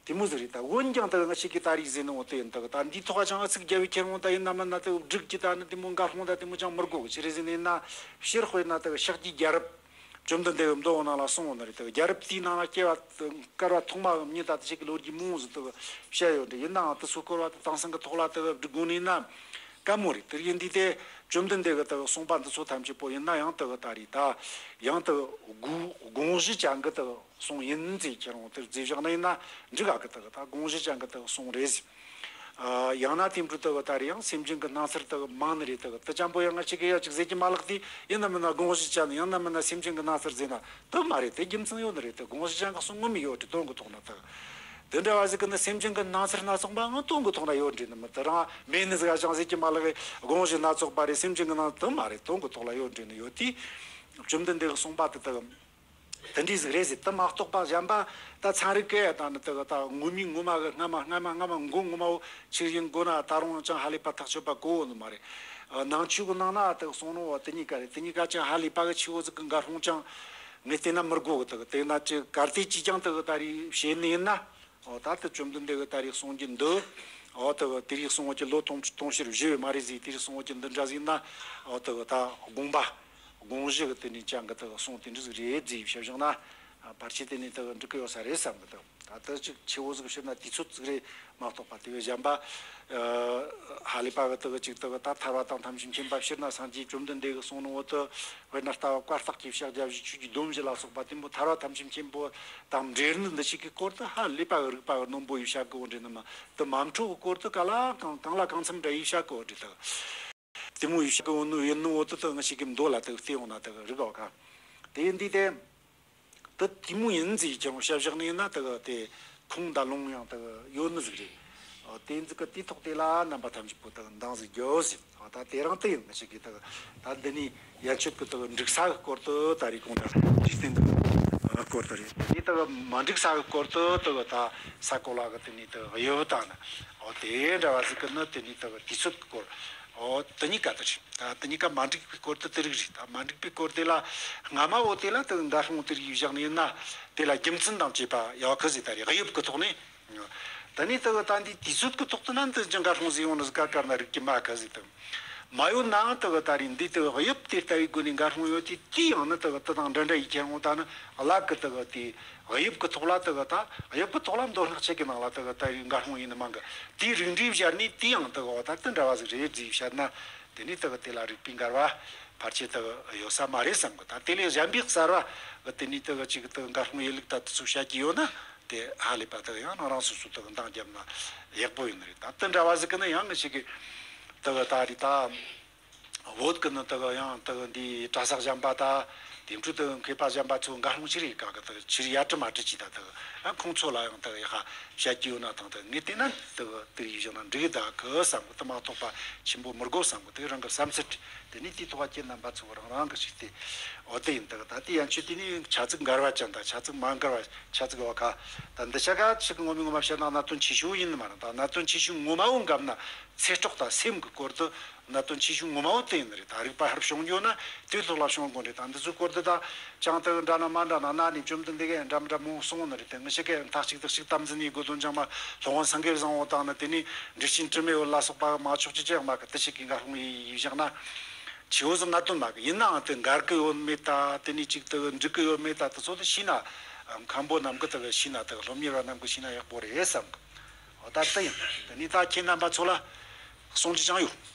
དེ་མོ་ཟིག་རེད། ད་འོན་ཀྱང་ད་ང་ཞིག་གིས་ད་རིག་ཟིན་ནོ་དེ་ཡིན། ད་ད་འདིའི་ཐོག་ཅང་ཨ་ཚིག་རྒྱབ་བའི་ཁྱེར་འོང་ད་ཡིན་ན་མིན་ན་ད་སྒྲིག་གི་ད་ནི་དེ་མོ་འགའ་ཧོང་ད་དེ་མོ་ཅང་མི་དགོ་གི། ཅི་རེད་ཟེར་ནས་ན་ཕྱིར་དཔེར་ན་ད་ཤཱཀྱའི་རྒྱལ་རབས་བཅོམ་ལྡན་འདས་ཀྱི་མདོ་ནང་ལ་གསུངས་ནི་རེད། ད་རྒྱལ་རབས་དེའི་ནང་ལ་སྐྱེ་བ་བསྐལ་བ་ཐོག་མའམ་གཉིས་ད་དེ་ཞིག་གི་ལོ་རྒྱུས་མང་ཟིག་ད་བཤད་ཡོད་འདྲ། ཡིན་ནའང་དེ་ཚོ་སྐོར་བ་ད་དེང་སང་གི་ཐོག་ལ་ད་སྒྲིག་དགོས་ནི་ཡིན་ན། དཀའ་མོ་རེད། དེ་ཡིན་དུས་དེ་བཅོམ་ལྡན་འདས་ཀྱི་དག་གསུངས་པ་འདི་ཚོ་ཐམས་ཅད་པོ་ཡིན་ན་ཡང་དག་ད་རེད། ད་ཡང་དག་དགོངས་དགོངས་གཞི་ཅན་གྱི་དག་གསུང་ཡིན་ཟེར་ཁྱེར་འོང་དེར་བརྩིས་བཞག་ན་ཡིན་ན་འགྲིག་ག་གི། དག་ད་དགོངས་གཞི་ཅན་གྱི་དག་གསུང་རེད་ཟེར། ཡང་ན་དེ་འཕྲོ་དག་ད་རེད། ཡང་སེམས་ཅན་གྱི་སྣང་ཚུལ་དག་མང་ནི་རེད། དག་དེ་ཅན་པོ་ཡང་ང་ཅིག་གིས་ཡ་ཅིག་ཟེར་གྱི་མ་ལགས་དེ་ཡིན་ན་མིན་ན་དགོངས་གཞི་ཅན་ཡང་ན་མིན་ན་སེམས་ཅན་གྱི་སྣང་ཚུལ་ཟེར་ན་དེ་མ་རེད། དེ་རྒྱུ་མཚན་ཡོད་ནི་རེད། དེ་དགོངས་གཞི་ཅན་གྱི་གསུང་ངོ་མ་ཡོད་དེ་དོན་གྱི་ཐོག་ན་དག་དེ་འདྲ་བ་ཟིག་གི་ནི་སེམས་ཅན་གྱི་སྣང་ཚུལ་སྣ་ཚོགས་པའང་དོན་གྱི་ཐོག་ན་ཡོད་འདྲ་ནི་མི། དེ་རང་མེད་ནི་ཟིག་ཨ་ཅང་ཟེར་གྱི་མ་ལགས། དགོངས་གཞི་སྣ་ཚོགས་པ་རེད། སེམས་ཅན་གྱི་སྣང་དུ་མ་རེད། དོན་གྱི་ཐོག་ལ་ཡོད་འདྲ་ནི་ཡོད་དེ། བཅོམ་ལྡན་འདས་ཀྱི་གསུངས་པ་དེ་དག་དེ་འདྲའི་ཟིག་རེད་ཟེར། དེ་མ་གཏོགས་པ་གཞན་པ་ད་ཚན་རིག་གི་ཡ་དང་ནི་དེ་གི་ད་ངོ་མའི་ངོ་མ་གི་སྔ་མ་སྔ་མ་སྔ་མ་མགོ་ངོ་མ་བོ་ཆི་ཡིན་དགོས་ན་ད་རུང་ཅང་ཧ་ལས་པ་ཐག་ཆོད་པ་གོ་ནི་མ་རེད། ནང་ཆོས་གི་ནང་ན་དེ་གི་གསུང་ནོ་བ་དེ་གཉིས་ཀ་རེད། དེ་གཉིས་ཀ་ཅང་ཧ་ལས་པ་གི་ཆེ་བོ་ཟིག་གི་འགའ་སོང་ཅང་ངས་བལྟས་ན་མི་དགོས་གི། དེ་གི་དེ་ན་ཅི་གར་དེ་ཅི་ཅང་དེ་གི་ད་རེས་བཤད་ནི་ཡིན་ན། ཨོ་ད་ལྟ་བཅོམ་ལྡན་འདས་ཀྱི་ད་རེས་གསུང་རྒྱུ་འདི། ཨོ་དེ་གི་དེ་རིགས་གསུང་རྒྱུ་ལོ་དུང་དུང་ཕྱུར་བཞི་བས་མ་རེད་ཟིག་དེ་རིགས་གསུང་རྒྱུ་འདི་འདྲ་ཟིག་ན། ཨོ་དེ་གི་ད་དགོངས་པ་དགོངས་གཞི་གི་དེ་ནས་ཅང་གི་དེ་གི་གསུང་དེ་འདྲ་ཟིག་རེད་ཟིག་བཤད་བཞག་ན། ཕལ་ཆེར་དེ་ནས་དེ་གི་འགྲིག་གི་ཡོད་ས་རེད་བསམ་གི། དེ་ད་ལྟ་ཅིག་ཆེ་བོ་ཟིག་བཤད་ན་དུས་ཚོད་ཟིག་རེད་མ་གཏོགས་པ། དེ་བས་གཞན་པ་ཧ་ལས་པ་གི་དེ་གི་ཅིག་དེ་གི་ད་ཐར་པ་དང་ཐམས་ཅད་མཁྱེན་པ་ཕྱིར་ན་སངས་རྒྱས་བཅོམ་ལྡན་འདས་ཀྱི་གསུང་ནོ་བོ་དེ། དཔེར་ན་ལྟ་བ་བཀའ་རྟགས་ཀྱི་ཕྱག་རྒྱ་བཞི་ཆོས་ཀྱི་སྡོམ་བཞི་ལ་སོགས་པ་དེ་མོ་ཐར་པ་ཐམས་ཅད་མཁྱེན་པོ་དང་འབྲེལ་ནི་འདི་ཞིག་གི་སྐོར་དུ་ཧ་ལས་པ་རིག་པ་རྣོན་པོ་ཡིས་བཤད་གོ་འདྲ་ནི་མ། དེ་མ་འཕྲོ་གི་སྐོར་དུ་ག་ལ་གང་གང་ལ་གང་འཚམ་འདྲ་ཡིས་བཤད་གོ་འདྲ་དག་དེ་མོ་ཡིས་བཤད་གོ་ནོ་ཡིན་ནོ་དུ་དུ་ང་ཞིག་གི་མདོ་ལ་དུ་བལྟས་ཡོང་ན་དུ་རིག་གོ་ག་དེ་ཡིན་དུས་དེ། དེ་དེ་མོ་ཡིན་ཟིག་ཀྱང་བཤད་བཞག་ནས་ན་དེ་ག་དེ་ཁུངས་དང་ལུང་ཡང་དེ་ག་ཡོད་ནི་ཟིག་རེད། ཨོ་དེ་ཟིག་གི་དེ་ཐོག་དེ་ལ་རྣམ་པ་ཐམས་ཅད་པོ་དེ་ག་འདང་ཟིག་རྒྱོ་ཟིག་ཨོ་ད་དེ་རང་དེ་ཡིན་ཟིག་གི་དེ་ག་ད་འདི་ནི་ཡན་ཆོད་ཀྱི་དེ་ག་འགྲིག་ས་གི་སྐོར་དུ་ད་རེས་གོང་དུ་འཇིག་རྟེན་གྱི་སྐོར་དུ་རེད། དེ་དེ་ག་མ་འགྲིག་ས་གི་སྐོར་དུ་དེ་ག་ད་ས་གོ་ལ་གི་དེ་ནི་དེ་ག་ཡོད་དང་ན་ཨོ་དེ་འདྲ་བ་ཟིག་གི་ནི་དེ་ནི་དེ་ག་དུས་ཚོད་ཀྱི་སྐོར་ཨོ་དེ་གཉིས་ཀ་དེ་རེད། ད་དེ་གཉིས་ཀ་མ་འགྲིག་པའི་སྐོར་དུ་དེ་རིགས་རེད། ད་མ་འགྲིག་པའི་སྐོར་དེ་ལ་སྔ་མ་བོ་དེ་ལ་དེ་འགའ་ཧྲོང་དེ་རིགས་བཞག་ནས་ཡིན་ན་དེ་ལ་རྒྱུ་མཚན་དང་བཅས་པ་ཡག་གི་ཟེར། ད་རེས་དབྱིབས་ཀྱི་ཐོག་ནས་ད་ནི་དེ་གི་ད་འདི་དུས་ཚོད་ཀྱི་ཐོག་ཏུ་ན་འདི་ཅི་འགའ་ཧྲོང་ཟེར་ཡོང་ནི་ཟིག་ག་དཀར་ན་རིག་གི་མ་ག་ཟིག་དང་མ་ཡོད་ནའང་དེ་གི་ད་རེས་འདི་དེ་གི་དབྱིབས་དེ་ལྟ་བུའི་སྒོ་ནས་འགའ་ཧྲོང་ཡོད་དེ་དེ་ཡང་ནི་དེ་གི་དེ་དང་འདྲ་འདྲ་ཡིས་ཁྱེར་འོང་ད་ནི་བླ་གི་དེ་གི་དེ། དབྱིབས་ཀྱི་ཐོག་ལ་དེ་གི་ད་དབྱིབས་ཀྱི་ཐོག་ལ་མདོ་སྔགས་ཆོས་ཀྱི་ནང་ལ་དེ་གི་ད་ཡིན་འགའ་ཧྲོང་ཡིན་ནི་མང་གི་དེའི་རིགས་འགྲེ་བཤད་ནས་དེ་ཡང་དེ་གི་འོ་ད་དེ་འདྲ་བ་ཟིག་རེད་ཟེར་བཤད་ན། དེ་ནས་དེ་གི་དེ་ལ་རིགས་པའི་འགལ་བ་ཕལ་ཆེར་དེ་གི་ཡོད་ས་མ་རེད་བསམ་གི། ད་དེ་ལས་གཞན་པའི་གསར་བ་གི་དེ་ནས་དེ་གི་ཅིག་དེ་གི་འགའ་ཧྲོང་ཡིན་ལུགས་ད་དེ་ཚོ་བཤད་ཀྱི་ཡོད་ན་དེ་ཧ་ལས་པ་དེ་གི་ཡང་རང་རང་སོ་སོ་དེ་གི་འདང་བརྒྱབ་ན་ཡག་པོ་ཡིན་ནི་རེད། ད་དེ་འདྲ་བ་ཟིག་གི་ནི་ཡང་ངི་ཞིག་གི་དེ་གི་ད་རེད་ད། བོད་ཀྱི་ནི་དག་ཡང་དག་འདི་གྲྭ་ས་གཞན་པ་དང་དེ་འཕྲོ་དག་མཁས་པ་གཞན་པ་ཚོ་འགའ་ཧྲོང་ཅི་རེད་ག་གི་དག་ཕྱིར་ཡ་དྲི་མ་དྲི་ཅི་ད་དག་ཨ་ཁོང་ཚོ་ལ་ཡང་དག་ཡ་ཧ་བཤད་ཀྱི་ཡོད་ན་དང་དག་ངས་བལྟས་ན་དག་དེ་ཡིས་བཞག་ན་འགྲིག་གི་ད་གི་བསམ་གི། དེ་མ་གཏོགས་པ་ཆེན་པོ་མི་དགོས་བསམ་གི། དེ་རང་གི་བསམ་ཚུལ་དེ་ནི་དེའི་ཐོག་ཁྱེད་རྣམ་པ་ཚོ་རང་རང་གི་ཞིག་དེ་འོ་དེ་ཡིན་དག་ད་དེ་ཡན་ཆོད་དེ་ནི་ཆ་ཚིག་འགལ་བ་ཅན་དང་ཆ་ཚིག་མ་འགལ་བ་ཆ་ཚིག་འོ་ཁ་ད་འདི་ཆ་ག་ཆིག་ངོ་མ་ངོ་མ་བཤད་ན་གནད་དོན་ཆེ་ཤོས་ཡིན་ནི་མ་རེད། ད་གནད་དོན་ཆེ་ཤོས་ངོ་མ་འོ་འགབ་ན། ཚེ་སྲོག་དང་སེམས་ཀྱི་སྐོར་དུ་གནད་དོན་ཆེ་ཤོས་ངོ་མ་བོ་དེ་ཡིན་ནི་རེད། ད་རིག་པ་ཧར་བྱུང་འགྱོ་ན་དེའི་ཐོག་ལ་བྱུང་དགོས་རེད། ད་འདི་ཚོའི་སྐོར་དུ་ད་ཅང་དེ་འདྲ་ན་མ་འདྲ་ན་ན་ནས་བཅོམ་ལྡན་འདས་ཀྱིས་འདྲ་མི་འདྲ་མང་གསུངས་ནི་རེད། དེ་ངི་ཞིག་གིས་མཐའ་གཅིག་ཏུ་ཞིག་དམ་འཛིན་ཡེད་དགོས་དོན་ཅང་མ་སློབ་དཔོན་སེང་གེ་བཟང་བོ་དང་ནི་དེ་ནས་འགྲེལ་ཆེན་དྲི་མེད་བོ་ལ་སོགས་པ་མ་ཆོག་ཅི་ཅི་ཡང་མ་གི་དེ་ཞིག་གིས་འགའ་ཧྲོང་ཡིས་བཞག་ན་ཆེ་བོ་ཟིག་གནད་དོན་མ་གི་ཡིན་ནའང་དེ་འགལ་གི་ཡོད་མེད་ད་དེ་ནས་གཅིག་དེ་འགྲིག་གི་ཡོད་མེད་ད་དེ་ཚོ་དེ་ཤེས་ན་མཁན་པོ་རྣམས་ཀྱིས་དེ་གི་ཤེས་ན་དེ་གི་སློབ་གཉེར་བ་རྣམས་ཀྱིས་ཤེས་ན་ཡག་པོ་རེད་བསམ་གི། འོ་ད་དེ་ཡིན། དེ་ནས་ད་ཁྱེད་རྣམ་པ་ཚོ་ལ་གསུང་རྒྱུ་ཅང་ཡོད།